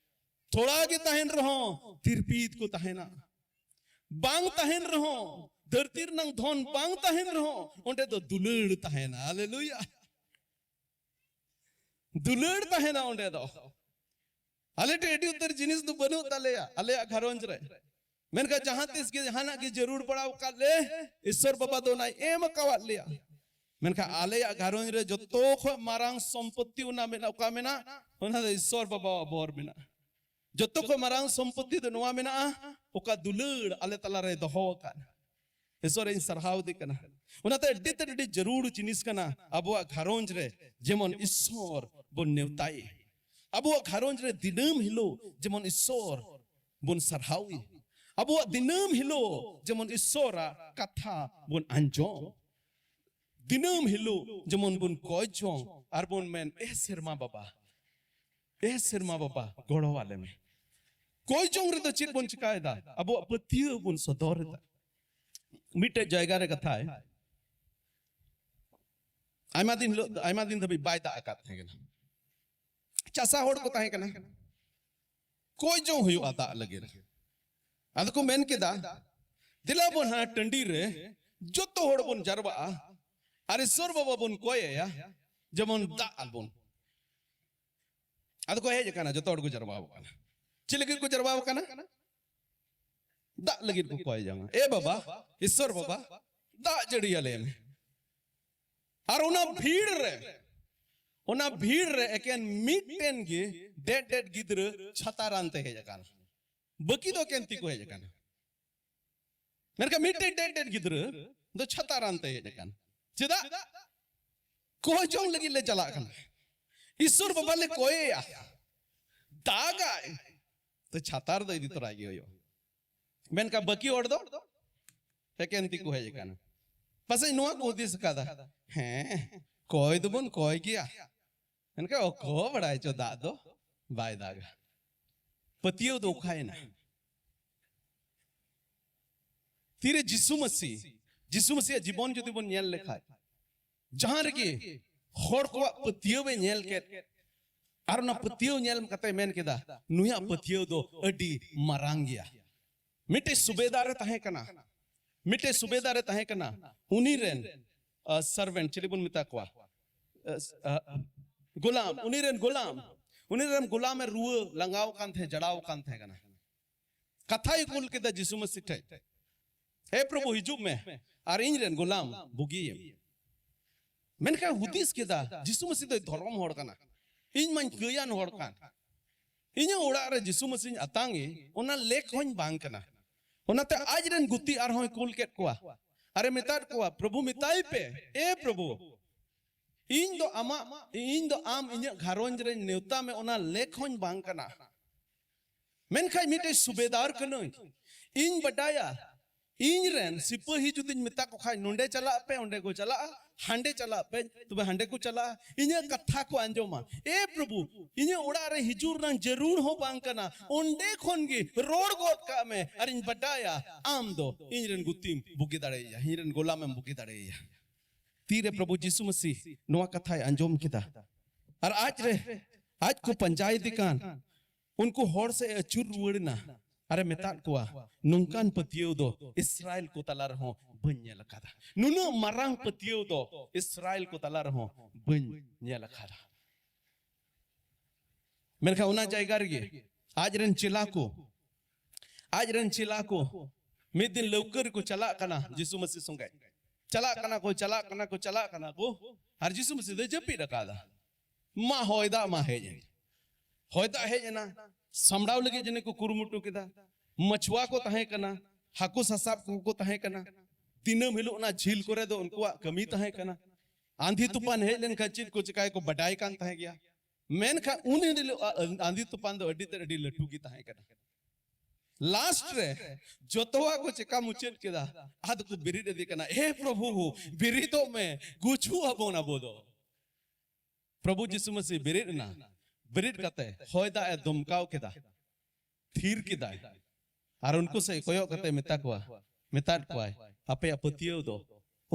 ᱛᱷᱚᱲᱟ ᱜᱮ ᱛᱟᱦᱮᱱ ᱨᱮᱦᱚᱸ ᱛᱤᱨᱯᱤᱛ ᱠᱚ ᱛᱟᱦᱮᱱᱟ᱾ ᱵᱟᱝ ᱛᱟᱦᱮᱱ ᱨᱮᱦᱚᱸ, ᱫᱷᱟᱹᱨᱛᱤ ᱨᱮᱱᱟᱝ ᱫᱷᱚᱱ ᱵᱟᱝ ᱛᱟᱦᱮᱱ ᱨᱮᱦᱚᱸ, ᱚᱸᱰᱮ ᱫᱚ ᱫᱩᱞᱟᱹᱲ ᱛᱟᱦᱮᱱᱟ᱾ ᱦᱟᱞᱮᱞᱩᱭᱟ! ᱫᱩᱞᱟᱹᱲ ᱛᱟᱦᱮᱱᱟ ᱚᱸᱰᱮ ᱫᱚ᱾ ᱟᱞᱮ ᱴᱷᱮᱱ ᱟᱹᱰᱤ ᱩᱛᱟᱹᱨ ᱡᱤᱱᱤᱥ ᱫᱚ ᱵᱟᱹᱱᱩᱜ ᱛᱟᱞᱮᱭᱟ ᱟᱞᱮᱭᱟᱜ ᱜᱷᱟᱨᱚᱸᱡᱽ ᱨᱮ, ᱢᱮᱱᱠᱷᱟᱱ ᱡᱟᱦᱟᱸ ᱛᱤᱥ ᱜᱮ ᱡᱟᱦᱟᱱᱟᱜ ᱜᱮ ᱡᱟᱹᱨᱩᱲ ᱵᱟᱲᱟᱣ ᱠᱟᱫ ᱞᱮ, ᱤᱥᱥᱚᱨ ᱵᱟᱵᱟ ᱫᱚ ᱚᱱᱟᱭ ᱮᱢ ᱟᱠᱟᱣᱟᱫ ᱞᱮᱭᱟ᱾ ᱢᱮᱱᱠᱷᱟᱱ ᱟᱞᱮᱭᱟᱜ ᱜᱷᱟᱨᱚᱸᱡᱽ ᱨᱮ ᱡᱚᱛᱚ ᱠᱷᱚᱱ ᱢᱟᱨᱟᱝ ᱥᱚᱢᱯᱚᱛᱛᱤ ᱚᱱᱟ ᱢᱮᱱᱟᱜ, ᱚᱠᱟ ᱢᱮᱱᱟᱜ? ᱚᱱᱟ ᱫᱚ ᱤᱥᱥᱚᱨ ᱵᱟᱵᱟᱣᱟᱜ ᱵᱚᱨ ᱢᱮᱱᱟᱜᱼᱟ᱾ ᱡᱚᱛᱚ ᱠᱷᱚᱱ ᱢᱟᱨᱟᱝ ᱥᱚᱢᱯᱚᱛᱛᱤ ᱫᱚ ᱱᱚᱣᱟ ᱢᱮᱱᱟᱜᱼᱟ, ᱚᱠᱟ ᱫᱩᱞᱟᱹᱲ ᱟᱞᱮ ᱛᱟᱞᱟᱨᱮ ᱫᱚᱦᱚ ᱟᱠᱟᱫ᱾ ᱤᱥᱥᱚᱨ ᱤᱧ ᱥᱟᱨᱦᱟᱣ ᱫᱮ ᱠᱟᱱᱟ᱾ ᱚᱱᱟᱛᱮ ᱟᱹᱰᱤ ᱛᱮᱫ ᱟᱹᱰᱤ ᱡᱟᱹᱨᱩᱲ ᱡᱤᱱᱤᱥ ᱠᱟᱱᱟ ᱟᱵᱚᱣᱟᱜ ᱜᱷᱟᱨᱚᱸᱡᱽ ᱨᱮ ᱡᱮᱢᱚᱱ ᱤᱥᱥᱚᱨ ᱵᱚᱱ ᱱᱮᱣᱛᱟᱭᱮ, ᱟᱵᱚᱣᱟᱜ ᱜᱷᱟᱨᱚᱸᱡᱽ ᱨᱮ ᱫᱤᱱᱟᱹᱢ ᱦᱤᱞᱳᱜ ᱡᱮᱢᱚᱱ ᱤᱥᱥᱚᱨ ᱵᱚᱱ ᱥᱟᱨᱦᱟᱣᱮ, ᱟᱵᱚᱣᱟᱜ ᱫᱤᱱᱟᱹᱢ ᱦᱤᱞᱳᱜ ᱡᱮᱢᱚᱱ ᱤᱥᱥᱚᱨᱟᱜ ᱠᱟᱛᱷᱟ ᱵᱚᱱ ᱟᱸᱡᱚᱢ, ᱫᱤᱱᱟᱹᱢ ᱦᱤᱞᱳᱜ ᱡᱮᱢᱚᱱ ᱵᱚᱱ ᱠᱚᱭ ᱡᱚᱝ ᱟᱨ ᱵᱚᱱ ᱢᱮᱱ, ᱮ ᱥᱮᱨᱢᱟ ᱵᱟᱵᱟ, ᱮ ᱥᱮᱨᱢᱟ ᱵᱟᱵᱟ, ᱜᱚᱲᱚ ᱟᱞᱮ ᱢᱮ᱾ ᱠᱚᱭ ᱡᱚᱝ ᱨᱮᱫᱚ ᱪᱮᱫ ᱵᱚᱱ ᱪᱤᱠᱟᱭᱮᱫᱟ? ᱟᱵᱚᱣᱟᱜ ᱯᱟᱹᱛᱭᱟᱹᱣ ᱵᱚᱱ ᱥᱚᱫᱚᱨ ᱮᱫᱟ᱾ ᱢᱤᱫᱴᱮᱡ ᱡᱟᱭᱜᱟ ᱨᱮ ᱠᱟᱛᱷᱟᱭ ᱟᱭᱢᱟ ᱫᱤᱱ ᱦᱤᱞᱳᱜ, ᱟᱭᱢᱟ ᱫᱤᱱ ᱫᱷᱟᱹᱵᱤᱡ ᱵᱟᱭ ᱫᱟᱜ ᱟᱠᱟᱫ ᱛᱟᱦᱮᱸ ᱠᱟᱱᱟ᱾ ᱪᱟᱥᱟ ᱦᱚᱲ ᱠᱚ ᱛᱟᱦᱮᱸ ᱠᱟᱱᱟ, ᱠᱚᱭ ᱡᱚᱝ ᱦᱩᱭᱩᱜᱼᱟ ᱫᱟᱜ ᱞᱟᱹᱜᱤᱫ᱾ ᱟᱫᱚ ᱠᱚ ᱢᱮᱱ ᱠᱮᱫᱟ, "ᱫᱮᱞᱟ ᱵᱚᱱ ᱦᱟᱸᱜ ᱴᱟᱺᱰᱤ ᱨᱮ ᱡᱚᱛᱚ ᱦᱚᱲ ᱵᱚᱱ ᱡᱟᱨᱣᱟᱜᱼᱟ ᱟᱨ ᱤᱥᱥᱚᱨ ᱵᱟᱵᱟ ᱵᱚᱱ ᱠᱚᱭ ᱟᱭᱟ, ᱡᱮᱢᱚᱱ ᱫᱟᱜ ᱟᱵᱚᱱ᱾" ᱟᱫᱚ ᱠᱚ ᱦᱮᱡ ᱟᱠᱟᱱᱟ, ᱡᱚᱛᱚ ᱦᱚᱲ ᱠᱚ ᱡᱟᱨᱣᱟ ᱟᱠᱟᱱᱟ᱾ ᱪᱮᱫ ᱞᱟᱹᱜᱤᱫ ᱠᱚ ᱡᱟᱨᱣᱟ ᱟᱠᱟᱱᱟ? ᱫᱟᱜ ᱞᱟᱹᱜᱤᱫ ᱠᱚ ᱠᱚᱭ ᱡᱚᱝᱟ, "ᱮ ᱵᱟᱵᱟ, ᱤᱥᱥᱚᱨ ᱵᱟᱵᱟ, ᱫᱟᱜ ᱡᱟᱹᱲᱤᱭᱟᱞᱮ ᱢᱮ᱾" ᱟᱨ ᱚᱱᱟ ᱵᱷᱤᱲ ᱨᱮ, ᱚᱱᱟ ᱵᱷᱤᱲ ᱨᱮ ᱮᱠᱮᱱ ᱢᱤᱫᱴᱮᱱ ᱜᱮ ᱰᱮᱰ ᱰᱮᱰ ᱜᱤᱫᱽᱨᱟᱹ ᱪᱷᱟᱛᱟ ᱨᱟᱱ ᱛᱮ ᱦᱮᱡ ᱟᱠᱟᱱᱟ᱾ ᱵᱟᱹᱠᱤ ᱫᱚ ᱮᱠᱮᱱ ᱛᱤ ᱠᱚ ᱦᱮᱡ ᱟᱠᱟᱱᱟ᱾ ᱢᱮᱱᱠᱷᱟᱱ ᱢᱤᱫᱴᱮᱡ ᱰᱮᱰ ᱰᱮᱰ ᱜᱤᱫᱽᱨᱟᱹ ᱫᱚ ᱪᱷᱟᱛᱟ ᱨᱟᱱ ᱛᱮ ᱦᱮᱡ ᱟᱠᱟᱱ᱾ ᱪᱮᱫᱟᱜ? ᱠᱚᱭ ᱡᱚᱝ ᱞᱟᱹᱜᱤᱫ ᱞᱮ ᱪᱟᱞᱟᱜ ᱠᱟᱱᱟ, ᱤᱥᱥᱚᱨ ᱵᱟᱵᱟ ᱞᱮ ᱠᱚᱭᱮᱭᱟ, ᱫᱟᱜᱟᱭ, ᱛᱚ ᱪᱷᱟᱛᱟ ᱨᱮᱫᱚ ᱤᱫᱤ ᱛᱚᱨᱟᱭ ᱜᱮ ᱦᱩᱭᱩᱜᱼᱟ᱾ ᱢᱮᱱᱠᱷᱟᱱ ᱵᱟᱹᱠᱤ ᱦᱚᱲ ᱫᱚ ᱮᱠᱮᱱ ᱛᱤ ᱠᱚ ᱦᱮᱡ ᱟᱠᱟᱱᱟ᱾ ᱯᱟᱥᱮᱡ ᱱᱚᱣᱟ ᱠᱚ ᱦᱩᱫᱤᱥ ᱟᱠᱟᱫᱟ, "ᱦᱮᱸ, ᱠᱚᱭ ᱫᱚᱵᱚᱱ ᱠᱚᱭ ᱜᱮᱭᱟ, ᱢᱮᱱᱠᱷᱟᱱ ᱚᱠᱚᱭ ᱵᱟᱲᱟᱭ ᱪᱚ ᱫᱟᱜ ᱫᱚ ᱵᱟᱭ ᱫᱟᱜᱟ᱾" ᱯᱟᱹᱛᱭᱟᱹᱣ ᱫᱚ ᱚᱠᱟᱭᱮᱱᱟ? ᱛᱤᱨᱮ ᱡᱤᱥᱩ ᱢᱟᱹᱥᱤ, ᱡᱤᱥᱩ ᱢᱟᱹᱥᱤᱭᱟᱜ ᱡᱤᱵᱚᱱ ᱡᱩᱫᱤ ᱵᱚᱱ ᱧᱮᱞ ᱞᱮᱠᱷᱟᱡ, ᱡᱟᱦᱟᱸ ᱨᱮᱜᱮ ᱦᱚᱲ ᱠᱚᱣᱟᱜ ᱯᱟᱹᱛᱭᱟᱹᱣ ᱮ ᱧᱮᱞ ᱠᱮᱫ, ᱟᱨ ᱚᱱᱟ ᱯᱟᱹᱛᱭᱟᱹᱣ ᱧᱮᱞ ᱠᱟᱛᱮ ᱢᱮᱱ ᱠᱮᱫᱟ, "ᱱᱩᱭᱟᱜ ᱯᱟᱹᱛᱭᱟᱹᱣ ᱫᱚ ᱟᱹᱰᱤ ᱢᱟᱨᱟᱝ ᱜᱮᱭᱟ᱾" ᱢᱤᱫᱴᱮᱡ ᱥᱩᱵᱮᱫᱟᱨ ᱮ ᱛᱟᱦᱮᱸ ᱠᱟᱱᱟ, ᱢᱤᱫᱴᱮᱡ ᱥᱩᱵᱮᱫᱟᱨ ᱮ ᱛᱟᱦᱮᱸ ᱠᱟᱱᱟ, ᱩᱱᱤ ᱨᱮᱱ ᱥᱟᱨᱵᱷᱮᱱᱴ, ᱪᱤᱞᱤ ᱵᱚᱱ ᱢᱮᱛᱟ ᱠᱚᱣᱟ? ᱟᱸ, ᱟᱸ, ᱜᱳᱞᱟᱢ, ᱩᱱᱤ ᱨᱮᱱ ᱜᱳᱞᱟᱢ, ᱩᱱᱤ ᱨᱮᱱ ᱜᱳᱞᱟᱢ ᱮ ᱨᱩᱣᱟᱹ ᱞᱟᱸᱜᱟᱣ ᱠᱟᱱ ᱛᱟᱦᱮᱸ, ᱡᱟᱲᱟᱣ ᱠᱟᱱ ᱛᱟᱦᱮᱸ ᱠᱟᱱᱟ᱾ ᱠᱟᱛᱷᱟᱭ ᱠᱩᱞ ᱠᱮᱫᱟ ᱡᱤᱥᱩ ᱢᱟᱹᱥᱤ ᱴᱷᱮᱡ, "ᱦᱮ ᱯᱨᱚᱵᱷᱩ, ᱦᱤᱡᱩᱜ ᱢᱮ ᱟᱨ ᱤᱧ ᱨᱮᱱ ᱜᱳᱞᱟᱢ ᱵᱩᱜᱤᱭᱮᱢ᱾" ᱢᱮᱱᱠᱷᱟᱱ ᱦᱩᱫᱤᱥ ᱠᱮᱫᱟ, ᱡᱤᱥᱩ ᱢᱟᱹᱥᱤ ᱫᱚᱭ ᱫᱷᱚᱨᱚᱢ ᱦᱚᱲ ᱠᱟᱱᱟ, ᱤᱧ ᱢᱟᱧ ᱠᱟᱹᱭᱟᱱ ᱦᱚᱲ ᱠᱟᱱ, ᱤᱧᱟᱹᱜ ᱚᱲᱟᱜ ᱨᱮ ᱡᱤᱥᱩ ᱢᱟᱹᱥᱤᱧ ᱟᱛᱟᱝ ᱮ, ᱚᱱᱟ ᱞᱮᱠ ᱦᱚᱧ ᱵᱟᱝ ᱠᱟᱱᱟ᱾ ᱚᱱᱟᱛᱮ ᱟᱡ ᱨᱮᱱ ᱜᱩᱛᱤ ᱟᱨᱦᱚᱸᱭ ᱠᱩᱞ ᱠᱮᱫ ᱠᱚᱣᱟ ᱟᱨᱮ ᱢᱮᱛᱟᱫ ᱠᱚᱣᱟ, "ᱯᱨᱚᱵᱷᱩ, ᱢᱮᱛᱟᱭ ᱯᱮ, ᱮ ᱯᱨᱚᱵᱷᱩ, ᱤᱧ ᱫᱚ ᱟᱢᱟᱜ, ᱤᱧ ᱫᱚ ᱟᱢ ᱤᱧᱟᱹᱜ ᱜᱷᱟᱨᱚᱸᱡᱽ ᱨᱮᱧ ᱱᱮᱣᱛᱟ ᱢᱮ, ᱚᱱᱟ ᱞᱮᱠ ᱦᱚᱧ ᱵᱟᱝ ᱠᱟᱱᱟ᱾ ᱢᱮᱱᱠᱷᱟᱱ ᱢᱤᱫᱴᱮᱡ ᱥᱩᱵᱮᱫᱟᱨ ᱠᱟᱹᱱᱟᱹᱧ, ᱤᱧ ᱵᱟᱰᱟᱭᱟ, ᱤᱧ ᱨᱮᱱ ᱥᱤᱯᱟᱹᱦᱤ ᱡᱩᱫᱤᱧ ᱢᱮᱛᱟ ᱠᱚ ᱠᱷᱟᱡ, 'ᱱᱚᱸᱰᱮ ᱪᱟᱞᱟᱜ ᱯᱮ', ᱚᱸᱰᱮ ᱠᱚ ᱪᱟᱞᱟᱜᱼᱟ, 'ᱦᱟᱸᱰᱮ ᱪᱟᱞᱟᱜ ᱯᱮ', ᱛᱚᱵᱮ ᱦᱟᱸᱰᱮ ᱠᱚ ᱪᱟᱞᱟᱜᱼᱟ, ᱤᱧᱟᱹᱜ ᱠᱟᱛᱷᱟ ᱠᱚ ᱟᱸᱡᱚᱢᱟ᱾ ᱮ ᱯᱨᱚᱵᱷᱩ, ᱤᱧᱟᱹᱜ ᱚᱲᱟᱜ ᱨᱮ ᱦᱤᱡᱩᱜ ᱨᱮᱱᱟᱜ ᱡᱟᱹᱨᱩᱲ ᱦᱚᱸ ᱵᱟᱝ ᱠᱟᱱᱟ, ᱚᱸᱰᱮ ᱠᱷᱚᱱ ᱜᱮ ᱨᱚᱲ ᱜᱚᱫ ᱠᱟᱜ ᱢᱮ, ᱟᱨᱤᱧ ᱵᱟᱰᱟᱭᱟ ᱟᱢ ᱫᱚ ᱤᱧ ᱨᱮᱱ ᱜᱩᱛᱤᱢ ᱵᱩᱜᱤ ᱫᱟᱲᱮᱭᱟᱭᱟ, ᱤᱧ ᱨᱮᱱ ᱜᱳᱞᱟᱢᱮᱢ ᱵᱩᱜᱤ ᱫᱟᱲᱮᱭᱟᱭᱟ᱾" ᱛᱤᱨᱮ ᱯᱨᱚᱵᱷᱩ ᱡᱤᱥᱩ ᱢᱟᱹᱥᱤ ᱱᱚᱣᱟ ᱠᱟᱛᱷᱟᱭ ᱟᱸᱡᱚᱢ ᱠᱮᱫᱟ᱾ ᱟᱨ ᱟᱡ ᱨᱮ, ᱟᱡ ᱠᱚ ᱯᱟᱸᱡᱟᱭᱮᱫᱮ ᱠᱟᱱ ᱩᱱᱠᱩ ᱦᱚᱲ ᱥᱮᱫ ᱮ ᱟᱹᱪᱩᱨ ᱨᱩᱣᱟᱹᱲ ᱮᱱᱟ᱾ ᱟᱨᱮ ᱢᱮᱛᱟᱫ ᱠᱚᱣᱟ, "ᱱᱚᱝᱠᱟᱱ ᱯᱟᱹᱛᱭᱟᱹᱣ ᱫᱚ ᱤᱥᱨᱟᱭᱮᱞ ᱠᱚ ᱛᱟᱞᱟ ᱨᱮᱦᱚᱸ ᱵᱟᱹᱧ ᱧᱮᱞ ᱟᱠᱟᱫᱟ᱾ ᱱᱩᱱᱟᱹᱜ ᱢᱟᱨᱟᱝ ᱯᱟᱹᱛᱭᱟᱹᱣ ᱫᱚ ᱤᱥᱨᱟᱭᱮᱞ ᱠᱚ ᱛᱟᱞᱟ ᱨᱮᱦᱚᱸ ᱵᱟᱹᱧ ᱧᱮᱞ ᱟᱠᱟᱫᱟ᱾" ᱢᱮᱱᱠᱷᱟᱱ ᱚᱱᱟ ᱡᱟᱭᱜᱟ ᱨᱮᱜᱮ ᱟᱡ ᱨᱮᱱ ᱪᱮᱞᱟ ᱠᱚ, ᱟᱡ ᱨᱮᱱ ᱪᱮᱞᱟ ᱠᱚ ᱢᱤᱫ ᱫᱤᱱ ᱞᱟᱹᱣᱠᱟᱹ ᱨᱮᱠᱚ ᱪᱟᱞᱟᱜ ᱠᱟᱱᱟ ᱡᱤᱥᱩ ᱢᱟᱹᱥᱤ ᱥᱚᱸᱜᱮ᱾ ᱪᱟᱞᱟᱜ ᱠᱟᱱᱟ ᱠᱚ, ᱪᱟᱞᱟᱜ ᱠᱟᱱᱟ ᱠᱚ, ᱪᱟᱞᱟᱜ ᱠᱟᱱᱟ ᱠᱚ, ᱟᱨ ᱡᱤᱥᱩ ᱢᱟᱹᱥᱤ ᱫᱚᱭ ᱡᱟᱹᱯᱤᱫ ᱟᱠᱟᱫᱟ᱾ ᱢᱟ ᱦᱚᱭ ᱫᱟᱜ ᱢᱟ ᱦᱮᱡ ᱮᱱ᱾ ᱦᱚᱭ ᱫᱟᱜ ᱦᱮᱡ ᱮᱱᱟ, ᱥᱟᱢᱲᱟᱣ ᱞᱟᱹᱜᱤᱫ ᱡᱟᱹᱱᱤᱡ ᱠᱚ ᱠᱩᱨᱩᱢᱩᱴᱩ ᱠᱮᱫᱟ᱾ ᱢᱟᱪᱷᱩᱣᱟ ᱠᱚ ᱛᱟᱦᱮᱸ ᱠᱟᱱᱟ, ᱦᱟᱹᱠᱩ ᱥᱟᱥᱟᱵ ᱠᱚᱠᱚ ᱛᱟᱦᱮᱸ ᱠᱟᱱᱟ᱾ ᱫᱤᱱᱟᱹᱢ ᱦᱤᱞᱳᱜ ᱚᱱᱟ ᱡᱷᱤᱞ ᱠᱚᱨᱮ ᱫᱚ ᱩᱱᱠᱩᱣᱟᱜ ᱠᱟᱹᱢᱤ ᱛᱟᱦᱮᱸ ᱠᱟᱱᱟ᱾ ᱟᱸᱫᱷᱤ ᱛᱩᱯᱟᱱ ᱦᱮᱡ ᱞᱮᱱᱠᱷᱟᱱ ᱪᱮᱫ ᱠᱚ ᱪᱤᱠᱟᱭᱟᱠᱚ ᱵᱟᱰᱟᱭ ᱠᱟᱱ ᱛᱟᱦᱮᱸ ᱜᱮᱭᱟ᱾ ᱢᱮᱱᱠᱷᱟᱱ ᱩᱱ ᱦᱤᱞᱳᱜ ᱟ-, ᱟᱸᱫᱷᱤ ᱛᱩᱯᱟᱱ ᱫᱚ ᱟᱹᱰᱤ ᱛᱮᱫ ᱟᱹᱰᱤ ᱞᱟᱹᱴᱩ ᱜᱮ ᱛᱟᱦᱮᱸ ᱠᱟᱱᱟ᱾ ᱞᱟᱥᱴ ᱨᱮ ᱡᱚᱛᱚᱣᱟᱜ ᱠᱚ ᱪᱮᱠᱟ ᱢᱩᱪᱟᱹᱫ ᱠᱮᱫᱟ, ᱟᱫᱚ ᱠᱚ ᱵᱮᱨᱮᱫ ᱤᱫᱤ ᱠᱟᱱᱟ, "ᱮ ᱯᱨᱚᱵᱷᱩ, ᱵᱮᱨᱮᱫᱚᱜ ᱢᱮ, ᱜᱩᱡᱩᱜ ᱟᱵᱚᱱ ᱟᱵᱚ ᱫᱚ᱾" ᱯᱨᱚᱵᱷᱩ ᱡᱤᱥᱩ ᱢᱟᱹᱥᱤ ᱵᱮᱨᱮᱫ ᱮᱱᱟ, ᱵᱮᱨᱮᱫ ᱠᱟᱛᱮ ᱦᱚᱭ ᱫᱟᱜ ᱮ ᱫᱚᱢᱠᱟᱣ ᱠᱮᱫᱟ, ᱛᱷᱤᱨ ᱠᱮᱫᱟᱭ᱾ ᱟᱨ ᱩᱱᱠᱩ ᱥᱮᱫ ᱠᱚᱭᱚᱜ ᱠᱟᱛᱮ ᱢᱮᱛᱟ ᱠᱚᱣᱟ, ᱢᱮᱛᱟᱫ ᱠᱚᱣᱟᱭ, "ᱟᱯᱮᱭᱟᱜ ᱯᱟᱹᱛᱭᱟᱹᱣ ᱫᱚ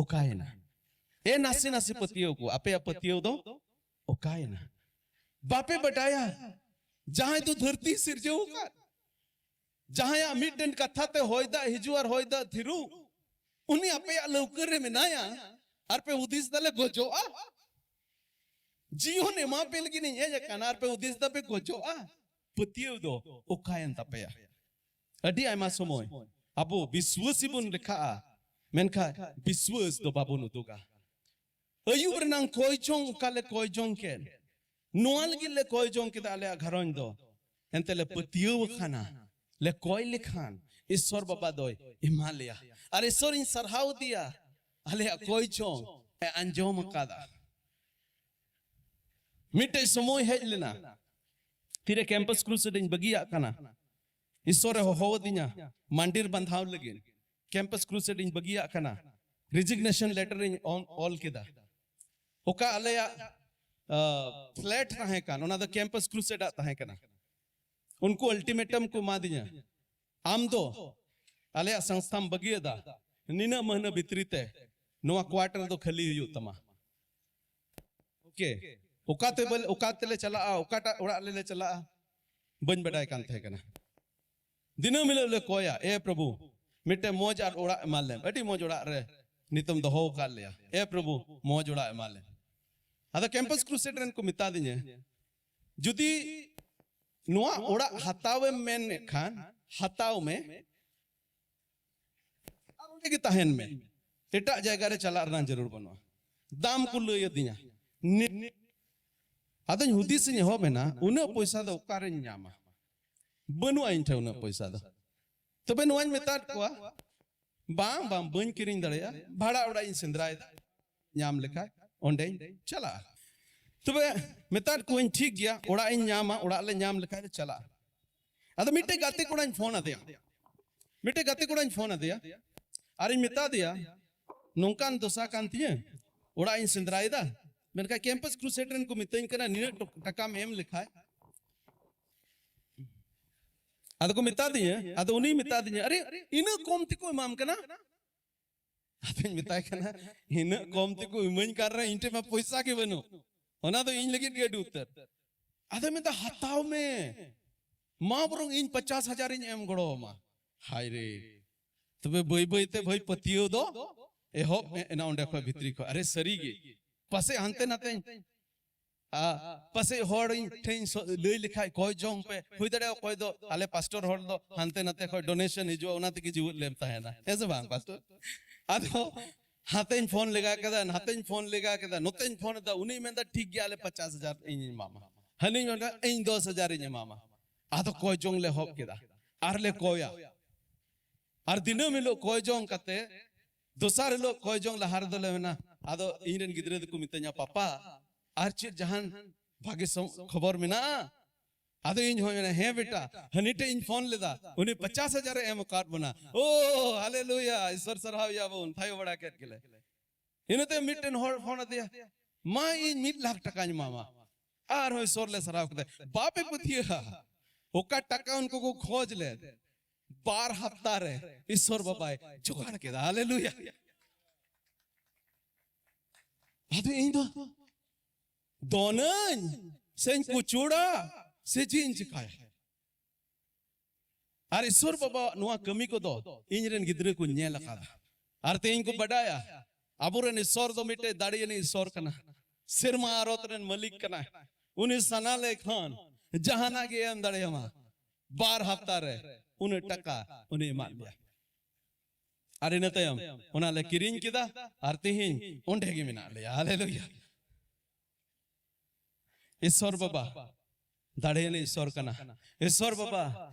ᱚᱠᱟᱭᱮᱱᱟ? ᱮ ᱱᱟᱥᱮ ᱱᱟᱥᱮ ᱯᱟᱹᱛᱭᱟᱹᱣ ᱠᱚ, ᱟᱯᱮᱭᱟᱜ ᱯᱟᱹᱛᱭᱟᱹᱣ ᱫᱚ ᱚᱠᱟᱭᱮᱱᱟ? ᱵᱟᱯᱮ ᱵᱟᱰᱟᱭᱟ ᱡᱟᱦᱟᱸᱭ ᱫᱚ ᱫᱷᱟᱹᱨᱛᱤ ᱥᱤᱨᱡᱟᱹᱣ ᱟᱠᱟᱫ, ᱡᱟᱦᱟᱸᱭᱟᱜ ᱢᱤᱫᱴᱮᱱ ᱠᱟᱛᱷᱟ ᱛᱮ ᱦᱚᱭ ᱫᱟᱜ ᱦᱤᱡᱩᱜ ᱟᱨ ᱦᱚᱭ ᱫᱟᱜ ᱛᱷᱤᱨᱩᱜ, ᱩᱱᱤ ᱟᱯᱮᱭᱟᱜ ᱞᱟᱹᱣᱠᱟᱹ ᱨᱮ ᱢᱮᱱᱟᱭᱟ, ᱟᱨ ᱯᱮ ᱦᱩᱫᱤᱥ ᱫᱟᱞᱮ ᱜᱚᱡᱚᱜᱼᱟ? ᱡᱤᱭᱚᱱ ᱮᱢᱟ ᱯᱮ ᱞᱟᱹᱜᱤᱫ ᱤᱧ ᱦᱮᱡ ᱟᱠᱟᱱᱟ, ᱟᱨ ᱯᱮ ᱦᱩᱫᱤᱥ ᱫᱟᱯᱮ ᱜᱚᱡᱚᱜᱼᱟ?" ᱯᱟᱹᱛᱭᱟᱹᱣ ᱫᱚ ᱚᱠᱟᱭᱮᱱ ᱛᱟᱯᱮᱭᱟ? ᱟᱹᱰᱤ ᱟᱭᱢᱟ ᱥᱚᱢᱚᱭ ᱟᱵᱚ ᱵᱤᱥᱣᱟᱹᱥᱤ ᱵᱚᱱ ᱞᱮᱠᱷᱟᱜᱼᱟ, ᱢᱮᱱᱠᱷᱟᱱ ᱵᱤᱥᱣᱟᱹᱥ ᱫᱚ ᱵᱟᱵᱚᱱ ᱩᱫᱩᱜᱟ᱾ ᱟᱹᱭᱩᱵ ᱨᱮᱱᱟᱝ ᱠᱚᱭ ᱡᱚᱝ ᱚᱠᱟ ᱞᱮ ᱠᱚᱭ ᱡᱚᱝ ᱠᱮᱫ, ᱱᱚᱣᱟ ᱞᱟᱹᱜᱤᱫ ᱞᱮ ᱠᱚᱭ ᱡᱚᱝ ᱠᱮᱫᱟ ᱟᱞᱮᱭᱟᱜ ᱜᱷᱟᱨᱚᱸᱡᱽ ᱫᱚ, ᱮᱱᱛᱮ ᱞᱮ ᱯᱟᱹᱛᱭᱟᱹᱣ ᱟᱠᱟᱱᱟ, ᱞᱮ ᱠᱚᱭ ᱞᱮᱠᱷᱟᱱ ᱤᱥᱚᱨ ᱵᱟᱵᱟ ᱫᱚᱭ ᱮᱢᱟ ᱞᱮᱭᱟ᱾ ᱟᱨ ᱤᱥᱚᱨ ᱤᱧ ᱥᱟᱨᱦᱟᱣ ᱫᱮᱭᱟ, ᱟᱞᱮᱭᱟᱜ ᱠᱚᱭ ᱡᱚᱝ ᱮ ᱟᱸᱡᱚᱢ ᱟᱠᱟᱫᱟ᱾ ᱢᱤᱫᱴᱮᱡ ᱥᱚᱢᱚᱭ ᱦᱮᱡ ᱞᱮᱱᱟ, ᱛᱤᱨᱮ ᱠᱮᱢᱯᱟᱥ ᱠᱨᱩᱥᱮᱰ ᱤᱧ ᱵᱟᱹᱜᱤᱭᱟᱜ ᱠᱟᱱᱟ, ᱤᱥᱚᱨ ᱮ ᱦᱚᱦᱚ ᱟᱹᱫᱤᱧᱟ ᱢᱟᱱᱰᱤᱨ ᱵᱟᱸᱫᱷᱟᱣ ᱞᱟᱹᱜᱤᱫ᱾ ᱠᱮᱢᱯᱟᱥ ᱠᱨᱩᱥᱮᱰ ᱤᱧ ᱵᱟᱹᱜᱤᱭᱟᱜ ᱠᱟᱱᱟ, ᱨᱮᱡᱤᱜᱱᱮᱥᱚᱱ ᱞᱮᱴᱟᱨ ᱤᱧ ᱚᱞ, ᱚᱞ ᱠᱮᱫᱟ᱾ ᱚᱠᱟ ᱟᱞᱮᱭᱟᱜ, ᱟ, ᱯᱷᱞᱮᱴ ᱛᱟᱦᱮᱸ ᱠᱟᱱ, ᱚᱱᱟ ᱫᱚ ᱠᱮᱢᱯᱟᱥ ᱠᱨᱩᱥᱮᱰ ᱟᱜ ᱛᱟᱦᱮᱸ ᱠᱟᱱᱟ᱾ ᱩᱱᱠᱩ ᱟᱞᱴᱤᱢᱮᱴᱟᱢ ᱠᱚ ᱮᱢᱟᱫᱤᱧᱟ, "ᱟᱢ ᱫᱚ ᱟᱞᱮᱭᱟᱜ ᱥᱚᱝᱥᱛᱷᱟᱢ ᱵᱟᱹᱜᱤᱭᱟᱫᱟ, ᱱᱤᱱᱟᱹᱜ ᱢᱟᱹᱦᱱᱟᱹ ᱵᱷᱤᱛᱨᱤ ᱛᱮ ᱱᱚᱣᱟ quarter ᱫᱚ ᱠᱷᱟᱹᱞᱤ ᱦᱩᱭᱩᱜ ᱛᱟᱢᱟ᱾ ᱳᱠᱮ, ᱚᱠᱟᱛᱮ ᱵᱚᱞᱮ, ᱚᱠᱟ ᱛᱮᱞᱮ ᱪᱟᱞᱟᱜᱼᱟ, ᱚᱠᱟᱴᱟᱜ ᱚᱲᱟᱜ ᱞᱮ ᱪᱟᱞᱟᱜᱼᱟ, ᱵᱟᱹᱧ ᱵᱟᱰᱟᱭ ᱠᱟᱱ ᱛᱟᱦᱮᱸ ᱠᱟᱱᱟ᱾ ᱫᱤᱱᱟᱹᱢ ᱦᱤᱞᱳᱜ ᱞᱮ ᱠᱚᱭᱟ, "ᱮ ᱯᱨᱚᱵᱷᱩ, ᱢᱤᱫᱴᱮᱱ ᱢᱚᱡᱽ ᱟᱨ ᱚᱲᱟᱜ ᱮᱢᱟ ᱞᱮᱢ, ᱟᱹᱰᱤ ᱢᱚᱡᱽ ᱚᱲᱟᱜ ᱨᱮ ᱱᱤᱛᱚᱢ ᱫᱚᱦᱚ ᱟᱠᱟᱫ ᱞᱮᱭᱟ, ᱮ ᱯᱨᱚᱵᱷᱩ, ᱢᱚᱡᱽ ᱚᱲᱟᱜ ᱮᱢᱟ ᱞᱮᱢ᱾" ᱟᱫᱚ ᱠᱮᱢᱯᱟᱥ ᱠᱨᱩᱥᱮᱰ ᱨᱮᱱ ᱠᱚ ᱢᱮᱛᱟ ᱫᱤᱧᱟ, "ᱡᱩᱫᱤ ᱱᱚᱣᱟ ᱚᱲᱟᱜ ᱦᱟᱛᱟᱣᱮᱢ ᱢᱮᱱᱮᱫ ᱠᱷᱟᱱ, ᱦᱟᱛᱟᱣ ᱢᱮ, ᱟᱨ ᱚᱸᱰᱮ ᱜᱮ ᱛᱟᱦᱮᱱ ᱢᱮ, ᱮᱴᱟᱜ ᱡᱟᱭᱜᱟ ᱨᱮ ᱪᱟᱞᱟᱜ ᱨᱮᱱᱟᱜ ᱡᱟᱹᱨᱩᱲ ᱵᱟᱹᱱᱩᱜᱼᱟ᱾" ᱫᱟᱢ ᱠᱚ ᱞᱟᱹᱭ ᱟᱹᱫᱤᱧᱟ᱾ ᱱᱤ-, ᱟᱫᱚᱧ ᱦᱩᱫᱤᱥ ᱤᱧ ᱮᱦᱚᱵ ᱮᱱᱟ, ᱩᱱᱟᱹᱜ ᱯᱚᱭᱥᱟ ᱫᱚ ᱚᱠᱟᱨᱮᱧ ᱧᱟᱢᱟ? ᱵᱟᱹᱱᱩᱜᱼᱟ ᱤᱧ ᱴᱷᱮᱱ ᱩᱱᱟᱹᱜ ᱯᱚᱭᱥᱟ ᱫᱚ᱾ ᱛᱚᱵᱮ ᱱᱚᱣᱟᱧ ᱢᱮᱛᱟᱫ ᱠᱚᱣᱟ, "ᱵᱟᱝ, ᱵᱟᱝ, ᱵᱟᱹᱧ ᱠᱤᱨᱤᱧ ᱫᱟᱲᱮᱭᱟᱜᱼᱟ, ᱵᱷᱟᱲᱟ ᱚᱲᱟᱜ ᱤᱧ ᱥᱮᱸᱫᱽᱨᱟᱭᱮᱫᱟ, ᱧᱟᱢ ᱞᱮᱠᱷᱟᱡ ᱚᱸᱰᱮᱧ ᱪᱟᱞᱟᱜᱼᱟ᱾" ᱛᱚᱵᱮ ᱢᱮᱛᱟᱫ ᱠᱚᱣᱟᱧ, "ᱴᱷᱤᱠ ᱜᱮᱭᱟ, ᱚᱲᱟᱜ ᱤᱧ ᱧᱟᱢᱟ, ᱚᱲᱟᱜ ᱞᱮ ᱧᱟᱢ ᱞᱮᱠᱷᱟᱡ ᱞᱮ ᱪᱟᱞᱟᱜᱼᱟ᱾" ᱟᱫᱚ ᱢᱤᱫᱴᱮᱡ ᱜᱟᱛᱮ ᱠᱚᱲᱟᱧ ᱯᱷᱳᱱ ᱟᱫᱮᱭᱟ, ᱢᱤᱫᱴᱮᱡ ᱜᱟᱛᱮ ᱠᱚᱲᱟᱧ ᱯᱷᱳᱱ ᱟᱫᱮᱭᱟ ᱟᱨᱤᱧ ᱢᱮᱛᱟ ᱫᱮᱭᱟ, "ᱱᱚᱝᱠᱟᱱ ᱫᱚᱥᱟ ᱠᱟᱱ ᱛᱤᱧᱟᱹ, ᱚᱲᱟᱜ ᱤᱧ ᱥᱮᱸᱫᱽᱨᱟᱭᱮᱫᱟ, ᱢᱮᱱᱠᱷᱟᱱ ᱠᱮᱢᱯᱟᱥ ᱠᱨᱩᱥᱮᱰ ᱨᱮᱱ ᱠᱚ ᱢᱤᱛᱟᱹᱧ ᱠᱟᱱᱟ ᱱᱤᱱᱟᱹᱜ ᱴᱚ-, ᱴᱟᱠᱟᱢ ᱮᱢ ᱞᱮᱠᱷᱟᱡ", ᱟᱫᱚ ᱠᱚ ᱢᱮᱛᱟ ᱫᱤᱧᱟ, ᱟᱫᱚ ᱩᱱᱤᱭ ᱢᱮᱛᱟ ᱫᱤᱧᱟ, "ᱟᱨᱮ, ᱤᱱᱟᱹᱜ ᱠᱚᱢ ᱛᱮᱠᱚ ᱮᱢᱟᱢ ᱠᱟᱱᱟ?" ᱟᱫᱚᱧ ᱢᱮᱛᱟᱭ ᱠᱟᱱᱟ, "ᱤᱱᱟᱹᱜ ᱠᱚᱢ ᱛᱮᱠᱚ ᱤᱢᱟᱹᱧ ᱠᱟᱱ ᱨᱮ ᱤᱧ ᱴᱷᱮᱱ ᱢᱟ ᱯᱚᱭᱥᱟ ᱜᱮ ᱵᱟᱹᱱᱩᱜ, ᱚᱱᱟ ᱫᱚ ᱤᱧ ᱞᱟᱹᱜᱤᱫ ᱜᱮ ᱟᱹᱰᱤ ᱩᱛᱟᱹᱨ᱾" ᱟᱫᱚᱭ ᱢᱮᱱᱫᱟ, "ᱦᱟᱛᱟᱣ ᱢᱮ, ᱢᱟ ᱵᱚᱨᱚᱝ ᱤᱧ ᱯᱚᱪᱟᱥ ᱦᱟᱡᱟᱨ ᱤᱧ ᱮᱢ ᱜᱚᱲᱚ ᱟᱢᱟ᱾" ᱦᱟᱭ ᱨᱮ, ᱛᱚᱵᱮ ᱵᱟᱹᱭ ᱵᱟᱹᱭ ᱛᱮ ᱵᱷᱟᱹᱭ ᱯᱟᱹᱛᱭᱟᱹᱣ ᱫᱚ ᱮᱦᱚᱵ ᱮᱱᱟ ᱚᱸᱰᱮ ᱠᱷᱚᱡ, ᱵᱷᱤᱛᱨᱤ ᱠᱷᱚᱡ, "ᱟᱨᱮ ᱥᱟᱹᱨᱤ ᱜᱮ, ᱯᱟᱥᱮᱡ ᱦᱟᱱᱛᱮ ᱱᱟᱛᱮᱧ, ᱟ, ᱯᱟᱥᱮᱡ ᱦᱚᱲ ᱤᱧ ᱴᱷᱮᱱ ᱥᱚ-, ᱞᱟᱹᱭ ᱞᱮᱠᱷᱟᱡ ᱠᱚᱭ ᱡᱚᱝ ᱯᱮ, ᱦᱩᱭ ᱫᱟᱲᱮᱭᱟᱜᱼᱟ ᱚᱠᱚᱭ ᱫᱚ ᱟᱞᱮ ᱯᱟᱥᱴᱚᱨ ᱦᱚᱲ ᱫᱚ ᱦᱟᱱᱛᱮ ᱱᱟᱛᱮ ᱠᱷᱚᱡ ᱰᱚᱱᱮᱥᱚᱱ ᱦᱤᱡᱩᱜᱼᱟ, ᱚᱱᱟ ᱛᱮᱜᱮ ᱡᱤᱣᱮᱫ ᱞᱮᱢ ᱛᱟᱦᱮᱱᱟ, ᱦᱮᱸ ᱥᱮ ᱵᱟᱝ ᱯᱟᱥᱴᱚᱨ?" ᱟᱫᱚ ᱦᱟᱱᱛᱮᱧ ᱯᱷᱳᱱ ᱞᱮᱜᱟ ᱠᱮᱫᱟ, ᱱᱟᱛᱮᱧ ᱯᱷᱳᱱ ᱞᱮᱜᱟ ᱠᱮᱫᱟ, ᱱᱚᱛᱮᱧ ᱯᱷᱳᱱ ᱮᱫᱟ, ᱩᱱᱤᱭ ᱢᱮᱱᱫᱟ, "ᱴᱷᱤᱠ ᱜᱮᱭᱟ, ᱟᱞᱮ ᱯᱚᱪᱟᱥ ᱦᱟᱡᱟᱨ ᱤᱧ ᱮᱢᱟᱢᱟ᱾" ᱦᱟᱹᱱᱤᱧ ᱢᱮᱱᱫᱟ, "ᱤᱧ ᱫᱚᱥ ᱦᱟᱡᱟᱨ ᱤᱧ ᱮᱢᱟᱢᱟ᱾" ᱟᱫᱚ ᱠᱚᱭ ᱡᱚᱝ ᱞᱮ ᱮᱦᱚᱵ ᱠᱮᱫᱟ, ᱟᱨ ᱞᱮ ᱠᱚᱭᱟ, ᱟᱨ ᱫᱤᱱᱟᱹᱢ ᱦᱤᱞᱳᱜ ᱠᱚᱭ ᱡᱚᱝ ᱠᱟᱛᱮ, ᱫᱚᱥᱟᱨ ᱦᱤᱞᱳᱜ ᱠᱚᱭ ᱡᱚᱝ ᱞᱟᱦᱟ ᱨᱮᱫᱚ ᱞᱮ ᱢᱮᱱᱟ, ᱟᱫᱚ ᱤᱧ ᱨᱮᱱ ᱜᱤᱫᱽᱨᱟᱹ ᱫᱚᱠᱚ ᱢᱤᱛᱟᱹᱧᱟ, "ᱯᱟᱯᱟ, ᱟᱨ ᱪᱮᱫ ᱡᱟᱦᱟᱱ ᱵᱷᱟᱜᱮ ᱥᱚ-, ᱠᱷᱚᱵᱚᱨ ᱢᱮᱱᱟᱜᱼᱟ?" ᱟᱫᱚ ᱤᱧ ᱦᱚᱸᱧ ᱢᱮᱱᱟ, "ᱦᱮᱸ ᱵᱮᱴᱟ, ᱦᱟᱹᱱᱤ ᱴᱷᱮᱡ ᱤᱧ ᱯᱷᱳᱱ ᱞᱮᱫᱟ, ᱩᱱᱤ ᱯᱚᱪᱟᱥ ᱦᱟᱡᱟᱨ ᱮ ᱮᱢ ᱟᱠᱟᱫ ᱵᱚᱱᱟ᱾" ᱳ, ᱦᱟᱞᱮᱞᱩᱭᱟ, ᱤᱥᱚᱨ ᱥᱟᱨᱦᱟᱣ ᱭᱟᱵᱚᱱ, ᱛᱷᱟᱭᱚ ᱵᱟᱲᱟ ᱠᱮᱫ ᱜᱮᱞᱮ᱾ ᱤᱱᱟᱹᱛᱮ ᱢᱤᱫᱴᱮᱱ ᱦᱚᱲ ᱯᱷᱳᱱ ᱟᱫᱮᱭᱟ, "ᱢᱟ, ᱤᱧ ᱢᱤᱫ ᱞᱟᱠᱷ ᱴᱟᱠᱟᱧ ᱮᱢᱟᱢᱟ᱾" ᱟᱨᱦᱚᱸ ᱤᱥᱚᱨ ᱞᱮ ᱥᱟᱨᱦᱟᱣ ᱠᱮᱫᱟ᱾ ᱵᱟᱯᱮ ᱯᱟᱹᱛᱭᱟᱹᱜᱼᱟ, ᱚᱠᱟ ᱴᱟᱠᱟ ᱩᱱᱠᱩ ᱠᱚ ᱠᱷᱚᱡᱽ ᱞᱮᱫ, ᱵᱟᱨ ᱦᱟᱯᱛᱟ ᱨᱮ ᱤᱥᱚᱨ ᱵᱟᱵᱟᱭ ᱡᱚᱜᱟᱲ ᱠᱮᱫᱟ᱾ ᱦᱟᱞᱮᱞᱩᱭᱟ᱾ ᱟᱫᱚ ᱤᱧ ᱫᱚ ᱫᱚᱱᱟᱹᱧ ᱥᱮᱧ ᱠᱩᱪᱩᱲᱟ ᱥᱮ ᱪᱮᱫ ᱤᱧ ᱪᱤᱠᱟᱭᱟ? ᱟᱨ ᱤᱥᱚᱨ ᱵᱟᱵᱟᱣᱟᱜ ᱱᱚᱣᱟ ᱠᱟᱹᱢᱤ ᱠᱚᱫᱚ ᱤᱧ ᱨᱮᱱ ᱜᱤᱫᱽᱨᱟᱹ ᱠᱚ ᱧᱮᱞ ᱟᱠᱟᱫᱟ᱾ ᱟᱨ ᱛᱮᱦᱮᱧ ᱠᱚ ᱵᱟᱰᱟᱭᱟ, ᱟᱵᱚᱨᱮᱱ ᱤᱥᱚᱨ ᱫᱚ ᱢᱤᱫᱴᱮᱡ ᱫᱟᱲᱮᱭᱟᱱᱤᱡ ᱤᱥᱚᱨ ᱠᱟᱱᱟ, ᱥᱮᱨᱢᱟ ᱟᱨᱚᱛ ᱨᱮᱱ ᱢᱟᱹᱞᱤᱠ ᱠᱟᱱᱟᱭ᱾ ᱩᱱᱤ ᱥᱟᱱᱟ ᱞᱮᱠᱷᱟᱱ ᱡᱟᱦᱟᱱᱟᱜ ᱜᱮ ᱮᱢ ᱫᱟᱲᱮᱭᱟᱢᱟ᱾ ᱵᱟᱨ ᱦᱟᱯᱛᱟ ᱨᱮ ᱩᱱᱟᱹᱜ ᱴᱟᱠᱟ ᱩᱱᱤ ᱮᱢᱟᱫ ᱞᱮᱭᱟ᱾ ᱟᱨ ᱤᱱᱟᱹ ᱛᱟᱭᱚᱢ ᱚᱱᱟ ᱞᱮ ᱠᱤᱨᱤᱧ ᱠᱮᱫᱟ, ᱟᱨ ᱛᱮᱦᱮᱧ ᱚᱸᱰᱮ ᱜᱮ ᱢᱮᱱᱟᱜ ᱞᱮᱭᱟ᱾ ᱦᱟᱞᱮᱞᱩᱭᱟ᱾ ᱤᱥᱚᱨ ᱵᱟᱵᱟ ᱫᱟᱲᱮᱭᱟᱱᱤᱡ ᱤᱥᱚᱨ ᱠᱟᱱᱟ᱾ ᱤᱥᱚᱨ ᱵᱟᱵᱟ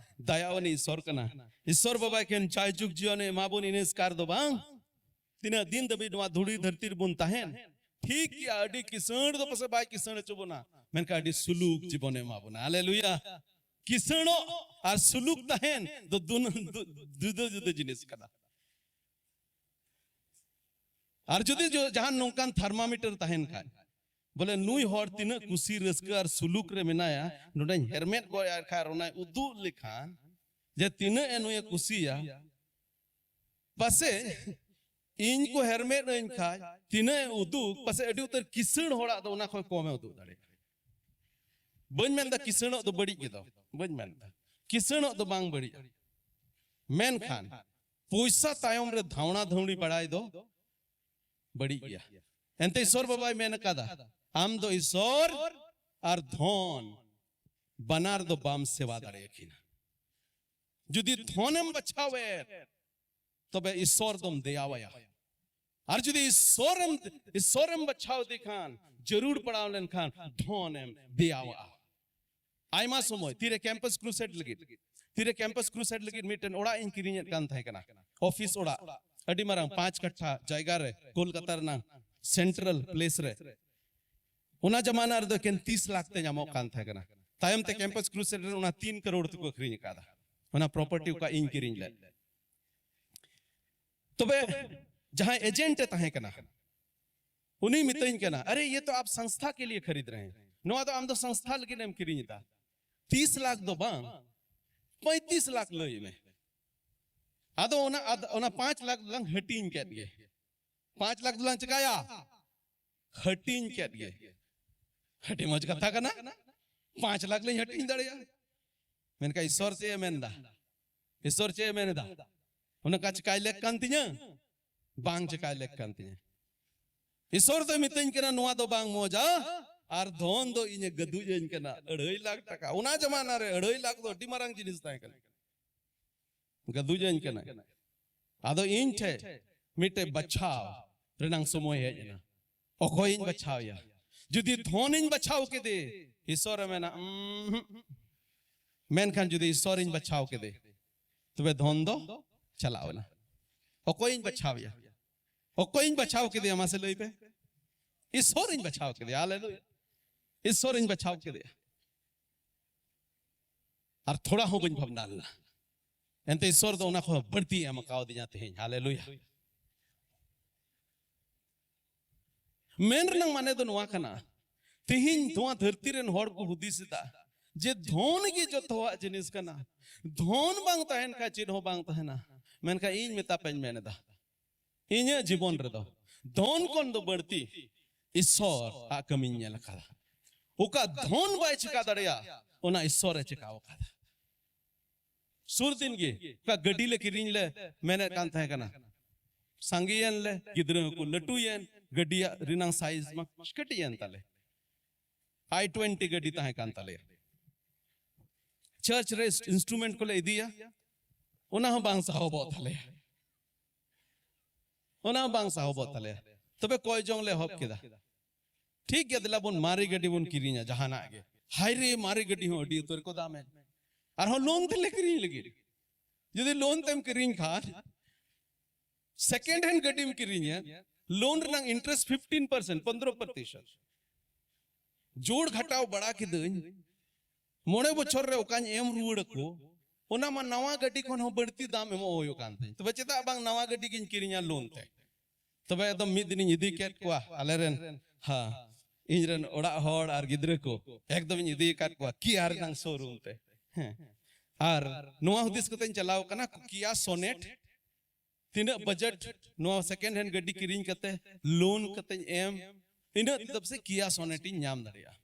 ᱫᱟᱭᱟᱣᱟᱱᱤᱡ ᱤᱥᱚᱨ ᱠᱟᱱᱟ᱾ ᱤᱥᱚᱨ ᱵᱟᱵᱟ ᱮᱠᱮᱱ ᱡᱟᱭᱡᱩᱜᱽ ᱡᱤᱭᱚᱱᱮ ᱮᱢᱟ ᱵᱚᱱ, ᱤᱱᱟᱹ ᱮᱥᱠᱟᱨ ᱫᱚ ᱵᱟᱝ᱾ ᱛᱤᱱᱟᱹᱜ ᱫᱤᱱ ᱫᱷᱟᱹᱵᱤᱡ ᱱᱚᱣᱟ ᱫᱷᱩᱲᱤ ᱫᱷᱟᱹᱨᱛᱤ ᱨᱮᱵᱚᱱ ᱛᱟᱦᱮᱱ, ᱴᱷᱤᱠ ᱜᱮᱭᱟ, ᱟᱹᱰᱤ ᱠᱤᱥᱟᱹᱬ ᱫᱚ ᱯᱟᱥᱮ ᱵᱟᱭ ᱠᱤᱥᱟᱹᱬ ᱦᱚᱪᱚ ᱵᱚᱱᱟ, ᱢᱮᱱᱠᱷᱟᱱ ᱟᱹᱰᱤ ᱥᱩᱞᱩᱠ ᱡᱤᱵᱚᱱᱮ ᱮᱢᱟ ᱵᱚᱱᱟ᱾ ᱦᱟᱞᱮᱞᱩᱭᱟ᱾ ᱠᱤᱥᱟᱹᱬᱚᱜ ᱟᱨ ᱥᱩᱞᱩᱠ ᱛᱟᱦᱮᱱ ᱫᱚ ᱫᱩᱱ-, ᱫᱩ-, ᱡᱩᱫᱟᱹ ᱡᱩᱫᱟᱹ ᱡᱤᱱᱤᱥ ᱠᱟᱱᱟ᱾ ᱟᱨ ᱡᱩᱫᱤ ᱡᱚ-, ᱡᱟᱦᱟᱱ ᱱᱚᱝᱠᱟᱱ ᱛᱷᱟᱨᱢᱟᱢᱤᱴᱟᱨ ᱛᱟᱦᱮᱱ ᱠᱷᱟᱱ, ᱵᱚᱞᱮ ᱱᱩᱭ ᱦᱚᱲ ᱛᱤᱱᱟᱹᱜ ᱠᱩᱥᱤ ᱨᱟᱹᱥᱠᱟᱹ ᱟᱨ ᱥᱩᱞᱩᱠ ᱨᱮ ᱢᱮᱱᱟᱭᱟ, ᱱᱚᱰᱮᱧ ᱦᱮᱨᱢᱮᱫ ᱜᱚᱡ ᱟᱭ ᱠᱷᱟᱱ ᱟᱨ ᱚᱱᱟᱭ ᱩᱫᱩᱜ ᱞᱮᱠᱷᱟᱱ ᱡᱮ ᱛᱤᱱᱟᱹᱜ ᱮ ᱱᱩᱭᱮ ᱠᱩᱥᱤᱭᱟ, ᱯᱟᱥᱮ ᱤᱧ ᱠᱚ ᱦᱮᱨᱢᱮᱫ ᱟᱹᱧ ᱠᱷᱟᱡ ᱛᱤᱱᱟᱹᱜ ᱮ ᱩᱫᱩᱜ, ᱯᱟᱥᱮ ᱟᱹᱰᱤ ᱩᱛᱟᱹᱨ ᱠᱤᱥᱟᱹᱬ ᱦᱚᱲᱟᱜ ᱫᱚ ᱚᱱᱟ ᱠᱷᱚᱱ ᱠᱚᱢᱮ ᱩᱫᱩᱜ ᱫᱟᱲᱮᱭᱟᱜᱼᱟ᱾ ᱵᱟᱹᱧ ᱢᱮᱱᱫᱟ ᱠᱤᱥᱟᱹᱬᱚᱜ ᱫᱚ ᱵᱟᱹᱲᱤᱡ ᱜᱮᱫᱚ, ᱵᱟᱹᱧ ᱢᱮᱱᱫᱟ ᱠᱤᱥᱟᱹᱬᱚᱜ ᱫᱚ ᱵᱟᱝ ᱵᱟᱹᱲᱤᱡᱼᱟ, ᱢᱮᱱᱠᱷᱟᱱ ᱯᱚᱭᱥᱟ ᱛᱟᱭᱚᱢ ᱨᱮ ᱫᱷᱟᱣᱬᱟ ᱫᱷᱟᱹᱣᱲᱤ ᱵᱟᱲᱟᱭ ᱫᱚ ᱵᱟᱹᱲᱤᱡ ᱜᱮᱭᱟ᱾ ᱮᱱᱛᱮ ᱤᱥᱚᱨ ᱵᱟᱵᱟᱭ ᱢᱮᱱ ᱟᱠᱟᱫᱟ, ᱟᱢ ᱫᱚ ᱤᱥᱚᱨ ᱟᱨ ᱫᱷᱚᱱ ᱵᱟᱱᱟᱨ ᱫᱚ ᱵᱟᱢ ᱥᱮᱵᱟ ᱫᱟᱲᱮᱭᱟᱠᱤᱱᱟ᱾ ᱡᱩᱫᱤ ᱫᱷᱚᱱᱮᱢ ᱵᱟᱪᱷᱟᱣᱮᱫ, ᱛᱚᱵᱮ ᱤᱥᱚᱨ ᱫᱚᱢ ᱫᱮᱭᱟᱣᱟᱭᱟ᱾ ᱟᱨ ᱡᱩᱫᱤ ᱤᱥᱚᱨᱮᱢ, ᱤᱥᱚᱨᱮᱢ ᱵᱟᱪᱷᱟᱣ ᱤᱫᱤ ᱠᱷᱟᱱ, ᱡᱟᱹᱨᱩᱲ ᱯᱟᱲᱟᱣ ᱞᱮᱱᱠᱷᱟᱱ ᱫᱷᱚᱱᱮᱢ ᱫᱮᱭᱟᱣᱟᱜᱼᱟ᱾ ᱟᱭᱢᱟ ᱥᱚᱢᱚᱭ ᱛᱤᱨᱮ ᱠᱮᱢᱯᱟᱥ ᱠᱨᱩᱥᱮᱰ ᱞᱟᱹᱜᱤᱫ, ᱛᱤᱨᱮ ᱠᱮᱢᱯᱟᱥ ᱠᱨᱩᱥᱮᱰ ᱞᱟᱹᱜᱤᱫ ᱢᱤᱫᱴᱮᱱ ᱚᱲᱟᱜ ᱤᱧ ᱠᱤᱨᱤᱧᱮᱫ ᱠᱟᱱ ᱛᱟᱦᱮᱸ ᱠᱟᱱᱟ, ᱚᱯᱷᱤᱥ ᱚᱲᱟᱜ, ᱟᱹᱰᱤ ᱢᱟᱨᱟᱝ ᱯᱟᱸᱪ ᱠᱟᱴᱷᱟ ᱡᱟᱭᱜᱟ ᱨᱮ, ᱠᱳᱞᱠᱟᱛᱟ ᱨᱮᱱᱟᱜ ᱥᱮᱱᱴᱨᱟᱞ ᱯᱞᱮᱥ ᱨᱮ᱾ ᱚᱱᱟ ᱡᱟᱢᱟᱱᱟ ᱨᱮᱫᱚ ᱮᱠᱮᱱ ᱛᱤᱥ ᱞᱟᱠᱷ ᱛᱮ ᱧᱟᱢᱚᱜ ᱠᱟᱱ ᱛᱟᱦᱮᱸ ᱠᱟᱱᱟ᱾ ᱛᱟᱭᱚᱢ ᱛᱮ ᱠᱮᱢᱯᱟᱥ ᱠᱨᱩᱥᱮᱰ ᱨᱮ ᱚᱱᱟ ᱛᱤᱱ ᱠᱟᱨᱳᱲ ᱛᱮᱠᱚ ᱟᱹᱠᱷᱨᱤᱧ ᱟᱠᱟᱫᱟ, ᱚᱱᱟ ᱯᱨᱚᱯᱟᱨᱴᱤ ᱚᱠᱟ ᱤᱧ ᱠᱤᱨᱤᱧ ᱞᱮᱫ᱾ ᱛᱚᱵᱮ ᱡᱟᱦᱟᱸᱭ ᱮᱡᱮᱱᱴ ᱮ ᱛᱟᱦᱮᱸ ᱠᱟᱱᱟ, ᱩᱱᱤ ᱢᱤᱛᱟᱹᱧ ᱠᱟᱱᱟ, "ᱟᱨᱮ, ᱭᱮ ᱛᱚ ᱟᱯ ᱥᱚᱝᱥᱛᱷᱟ ᱠᱮ ᱞᱤᱭᱮ ᱠᱷᱟᱨᱤᱫ ᱨᱟᱦᱮ ᱦᱮᱸ, ᱱᱚᱣᱟ ᱫᱚ ᱟᱢ ᱫᱚ ᱥᱚᱝᱥᱛᱷᱟ ᱞᱟᱹᱜᱤᱫ ᱮᱢ ᱠᱤᱨᱤᱧ ᱮᱫᱟ, ᱛᱤᱥ ᱞᱟᱠᱷ ᱫᱚ ᱵᱟᱝ, ᱯᱚᱸᱭᱛᱤᱥ ᱞᱟᱠᱷ ᱞᱟᱹᱭ ᱢᱮ᱾" ᱟᱫᱚ ᱚᱱᱟ, ᱟᱫ-, ᱚᱱᱟ ᱯᱟᱸᱪ ᱞᱟᱠᱷ ᱫᱚᱞᱟᱝ ᱦᱟᱹᱴᱤᱧ ᱠᱮᱫ ᱜᱮ᱾ ᱯᱟᱸᱪ ᱞᱟᱠᱷ ᱫᱚᱞᱟᱝ ᱪᱤᱠᱟᱭᱟ? ᱦᱟᱹᱴᱤᱧ ᱠᱮᱫ ᱜᱮ᱾ ᱟᱹᱰᱤ ᱢᱚᱡᱽ ᱠᱟᱛᱷᱟ ᱠᱟᱱᱟ, ᱯᱟᱸᱪ ᱞᱟᱠᱷ ᱞᱤᱧ ᱦᱟᱹᱴᱤᱧ ᱫᱟᱲᱮᱭᱟᱜᱼᱟ᱾ ᱢᱮᱱᱠᱷᱟᱱ ᱤᱥᱚᱨ ᱪᱮᱫ ᱮ ᱢᱮᱱᱫᱟ? ᱤᱥᱚᱨ ᱪᱮᱫ ᱮ ᱢᱮᱱ ᱮᱫᱟ? ᱚᱱᱟ ᱠᱟ ᱪᱤᱠᱟᱭ ᱞᱮᱠ ᱠᱟᱱ ᱛᱤᱧᱟᱹ? ᱵᱟᱝ ᱪᱤᱠᱟᱭ ᱞᱮᱠ ᱠᱟᱱ ᱛᱤᱧᱟᱹ᱾ ᱤᱥᱚᱨ ᱫᱚᱭ ᱢᱤᱛᱟᱹᱧ ᱠᱟᱱᱟ, ᱱᱚᱣᱟ ᱫᱚ ᱵᱟᱝ ᱢᱚᱡᱟ, ᱟᱨ ᱫᱷᱚᱱ ᱫᱚ ᱤᱧᱮ ᱜᱟᱹᱫᱩᱡ ᱟᱹᱧ ᱠᱟᱱᱟ᱾ ᱟᱹᱲᱟᱹᱭ ᱞᱟᱠᱷ ᱴᱟᱠᱟ, ᱚᱱᱟ ᱡᱟᱢᱟᱱᱟ ᱨᱮ ᱟᱹᱲᱟᱹᱭ ᱞᱟᱠᱷ ᱫᱚ ᱟᱹᱰᱤ ᱢᱟᱨᱟᱝ ᱡᱤᱱᱤᱥ ᱛᱟᱦᱮᱸ ᱠᱟᱱᱟ᱾ ᱜᱟᱹᱫᱩᱡ ᱟᱹᱧ ᱠᱟᱱᱟ᱾ ᱟᱫᱚ ᱤᱧ ᱴᱷᱮᱱ ᱢᱤᱫᱴᱮᱡ ᱵᱟᱪᱷᱟᱣ ᱨᱮᱱᱟᱝ ᱥᱚᱢᱚᱭ ᱦᱮᱡ ᱮᱱᱟ᱾ ᱚᱠᱚᱭᱤᱧ ᱵᱟᱪᱷᱟᱣᱮᱭᱟ? ᱡᱩᱫᱤ ᱫᱷᱚᱱᱤᱧ ᱵᱟᱪᱷᱟᱣ ᱠᱮᱫᱮ, ᱤᱥᱚᱨᱮ ᱢᱮᱱᱟ, "ᱩᱸᱦᱩᱸᱜ᱾" ᱢᱮᱱᱠᱷᱟᱱ ᱡᱩᱫᱤ ᱤᱥᱚᱨᱤᱧ ᱵᱟᱪᱷᱟᱣ ᱠᱮᱫᱮ, ᱛᱚᱵᱮ ᱫᱷᱚᱱ ᱫᱚ ᱪᱟᱞᱟᱣ ᱮᱱᱟ᱾ ᱚᱠᱚᱭᱤᱧ ᱵᱟᱪᱷᱟᱣᱮᱭᱟ? ᱚᱠᱚᱭᱤᱧ ᱵᱟᱪᱷᱟᱣ ᱠᱮᱫᱮᱭᱟ? ᱢᱟᱥᱮ ᱞᱟᱹᱭ ᱯᱮ᱾ ᱤᱥᱚᱨᱤᱧ ᱵᱟᱪᱷᱟᱣ ᱠᱮᱫᱮᱭᱟ᱾ ᱦᱟᱞᱮᱞᱩᱭᱟ᱾ ᱤᱥᱚᱨᱤᱧ ᱵᱟᱪᱷᱟᱣ ᱠᱮᱫᱮᱭᱟ᱾ ᱟᱨ ᱛᱷᱚᱲᱟ ᱦᱚᱸ ᱵᱟᱹᱧ ᱵᱷᱟᱵᱽᱱᱟ ᱞᱮᱱᱟ᱾ ᱮᱱᱛᱮ ᱤᱥᱚᱨ ᱫᱚ ᱚᱱᱟ ᱠᱷᱚᱱ ᱵᱟᱹᱲᱛᱤ ᱮᱢ ᱠᱟᱣᱫᱤᱧᱟ ᱛᱮᱦᱮᱧ᱾ ᱦᱟᱞᱮᱞᱩᱭᱟ᱾ ᱢᱮᱱ ᱨᱮᱱᱟᱜ ᱢᱟᱱᱮ ᱫᱚ ᱱᱚᱣᱟ ᱠᱟᱱᱟ, ᱛᱮᱦᱮᱧ ᱱᱚᱣᱟ ᱫᱷᱟᱹᱨᱛᱤ ᱨᱮᱱ ᱦᱚᱲ ᱠᱚ ᱦᱩᱫᱤᱥ ᱮᱫᱟ ᱡᱮ ᱫᱷᱚᱱ ᱜᱮ ᱡᱚᱛᱚᱣᱟᱜ ᱡᱤᱱᱤᱥ ᱠᱟᱱᱟ, ᱫᱷᱚᱱ ᱵᱟᱝ ᱛᱟᱦᱮᱱ ᱠᱷᱟᱱ ᱪᱮᱫ ᱦᱚᱸ ᱵᱟᱝ ᱛᱟᱦᱮᱱᱟ᱾ ᱢᱮᱱᱠᱷᱟᱱ ᱤᱧ ᱢᱮᱛᱟ ᱯᱮᱧ ᱢᱮᱱ ᱮᱫᱟ, ᱤᱧᱟᱹᱜ ᱡᱤᱵᱚᱱ ᱨᱮᱫᱚ ᱫᱷᱚᱱ ᱠᱷᱚᱱ ᱫᱚ ᱵᱟᱹᱲᱛᱤ ᱤᱥᱚᱨ ᱟᱜ ᱠᱟᱹᱢᱤᱧ ᱧᱮᱞ ᱟᱠᱟᱫᱟ᱾ ᱚᱠᱟ ᱫᱷᱚᱱ ᱵᱟᱭ ᱪᱤᱠᱟ ᱫᱟᱲᱮᱭᱟᱜ, ᱚᱱᱟ ᱤᱥᱚᱨ ᱮ ᱪᱤᱠᱟᱣ ᱟᱠᱟᱫᱟ᱾ ᱥᱩᱨ ᱫᱤᱱ ᱜᱮ ᱚᱠᱟ ᱜᱟᱹᱰᱤ ᱞᱮ ᱠᱤᱨᱤᱧ ᱞᱮ ᱢᱮᱱᱮᱫ ᱠᱟᱱ ᱛᱟᱦᱮᱸ ᱠᱟᱱᱟ, ᱥᱟᱸᱜᱮᱭᱮᱱ ᱞᱮ, ᱜᱤᱫᱽᱨᱟᱹ ᱦᱚᱸᱠᱚ ᱞᱟᱹᱴᱩᱭᱮᱱ, ᱜᱟᱹᱰᱤᱭᱟᱜ ᱨᱮᱱᱟᱝ ᱥᱟᱭᱤᱡᱽ ᱢᱟ ᱠᱟᱹᱴᱤᱡ ᱮᱱ ᱛᱟᱞᱮ᱾ ᱟᱭ ᱴᱩᱭᱮᱱᱴᱤ ᱜᱟᱹᱰᱤ ᱛᱟᱦᱮᱸ ᱠᱟᱱ ᱛᱟᱞᱮᱭᱟ᱾ ᱪᱟᱨᱪ ᱨᱮ ᱤᱱᱥᱴᱨᱩᱢᱮᱱᱴ ᱠᱚᱞᱮ ᱤᱫᱤᱭᱟ, ᱚᱱᱟ ᱦᱚᱸ ᱵᱟᱝ ᱥᱟᱦᱚᱵᱚᱜ ᱛᱟᱞᱮᱭᱟ, ᱚᱱᱟ ᱦᱚᱸ ᱵᱟᱝ ᱥᱟᱦᱚᱵᱚᱜ ᱛᱟᱞᱮᱭᱟ᱾ ᱛᱚᱵᱮ ᱠᱚᱭ ᱡᱚᱝ ᱞᱮ ᱮᱦᱚᱵ ᱠᱮᱫᱟ, ᱴᱷᱤᱠ ᱜᱮᱭᱟ, ᱫᱮᱞᱟ ᱵᱚᱱ ᱢᱟᱨᱮ ᱜᱟᱹᱰᱤ ᱵᱚᱱ ᱠᱤᱨᱤᱧᱟ ᱡᱟᱦᱟᱱᱟᱜ ᱜᱮ᱾ ᱦᱟᱭ ᱨᱮ, ᱢᱟᱨᱮ ᱜᱟᱹᱰᱤ ᱦᱚᱸ ᱟᱹᱰᱤ ᱩᱛᱟᱹᱨ ᱠᱚ ᱫᱟᱢᱮᱫ, ᱟᱨᱦᱚᱸ ᱞᱳᱱ ᱛᱮᱞᱮ ᱠᱤᱨᱤᱧ ᱞᱟᱹᱜᱤᱫ᱾ ᱡᱩᱫᱤ ᱞᱳᱱ ᱛᱮᱢ ᱠᱤᱨᱤᱧ ᱠᱷᱟᱱ, ᱥᱮᱠᱮᱱᱰ ᱦᱮᱱᱰ ᱜᱟᱹᱰᱤᱢ ᱠᱤᱨᱤᱧᱟ, ᱞᱳᱱ ᱨᱮᱱᱟᱜ ᱤᱱᱴᱟᱨᱮᱥᱴ ᱯᱷᱤᱯᱴᱤᱱ ᱯᱟᱨᱥᱮᱱᱴ, ᱯᱚᱱᱫᱽᱨᱚ ᱯᱨᱚᱛᱤᱥᱚᱛ᱾ ᱡᱳᱲ ᱜᱷᱟᱴᱟᱣ ᱵᱟᱲᱟ ᱠᱤᱫᱟᱹᱧ, ᱢᱚᱬᱮ ᱵᱚᱪᱷᱚᱨ ᱨᱮ ᱚᱠᱟᱧ ᱮᱢ ᱨᱩᱣᱟᱹᱲ ᱟᱠᱚ, ᱚᱱᱟ ᱢᱟ ᱱᱟᱣᱟ ᱜᱟᱹᱰᱤ ᱠᱷᱚᱱ ᱦᱚᱸ ᱵᱟᱹᱲᱛᱤ ᱫᱟᱢ ᱮᱢᱚᱜ ᱦᱩᱭᱩᱜ ᱠᱟᱱ ᱛᱤᱧ᱾ ᱛᱚᱵᱮ ᱪᱮᱫᱟᱜ ᱵᱟᱝ ᱱᱟᱣᱟ ᱜᱟᱹᱰᱤ ᱜᱤᱧ ᱠᱤᱨᱤᱧᱟ ᱞᱳᱱ ᱛᱮ? ᱛᱚᱵᱮ ᱮᱠᱫᱚᱢ ᱢᱤᱫ ᱫᱤᱱᱤᱧ ᱤᱫᱤ ᱠᱮᱫ ᱠᱚᱣᱟ, ᱟᱞᱮᱨᱮᱱ, ᱦᱮᱸ, ᱤᱧ ᱨᱮᱱ ᱚᱲᱟᱜ ᱦᱚᱲ ᱟᱨ ᱜᱤᱫᱽᱨᱟᱹ ᱠᱚ, ᱮᱠᱫᱚᱢ ᱤᱧ ᱤᱫᱤ ᱟᱠᱟᱫ ᱠᱚᱣᱟ ᱠᱤᱭᱟ ᱨᱮᱱᱟᱝ ᱥᱳᱨᱩᱢ ᱛᱮ᱾ ᱦᱮᱸ, ᱟᱨ ᱱᱚᱣᱟ ᱦᱩᱫᱤᱥ ᱠᱟᱛᱮᱧ ᱪᱟᱞᱟᱣ ᱠᱟᱱᱟ, ᱠᱤᱭᱟ ᱥᱚᱱᱮᱴ ᱛᱤᱱᱟᱹᱜ ᱵᱟᱡᱮᱴ ᱱᱚᱣᱟ ᱥᱮᱠᱮᱱᱰ ᱦᱮᱱᱰ ᱜᱟᱹᱰᱤ ᱠᱤᱨᱤᱧ ᱠᱟᱛᱮ, ᱞᱳᱱ ᱠᱟᱛᱮᱧ ᱮᱢ, ᱤᱱᱟᱹᱜ ᱛᱮᱫᱚ ᱯᱟᱥᱮᱡ ᱠᱤᱭᱟ ᱥᱚᱱᱮᱴ ᱤᱧ ᱧᱟᱢ ᱫᱟᱲᱮᱭᱟᱜᱼᱟ᱾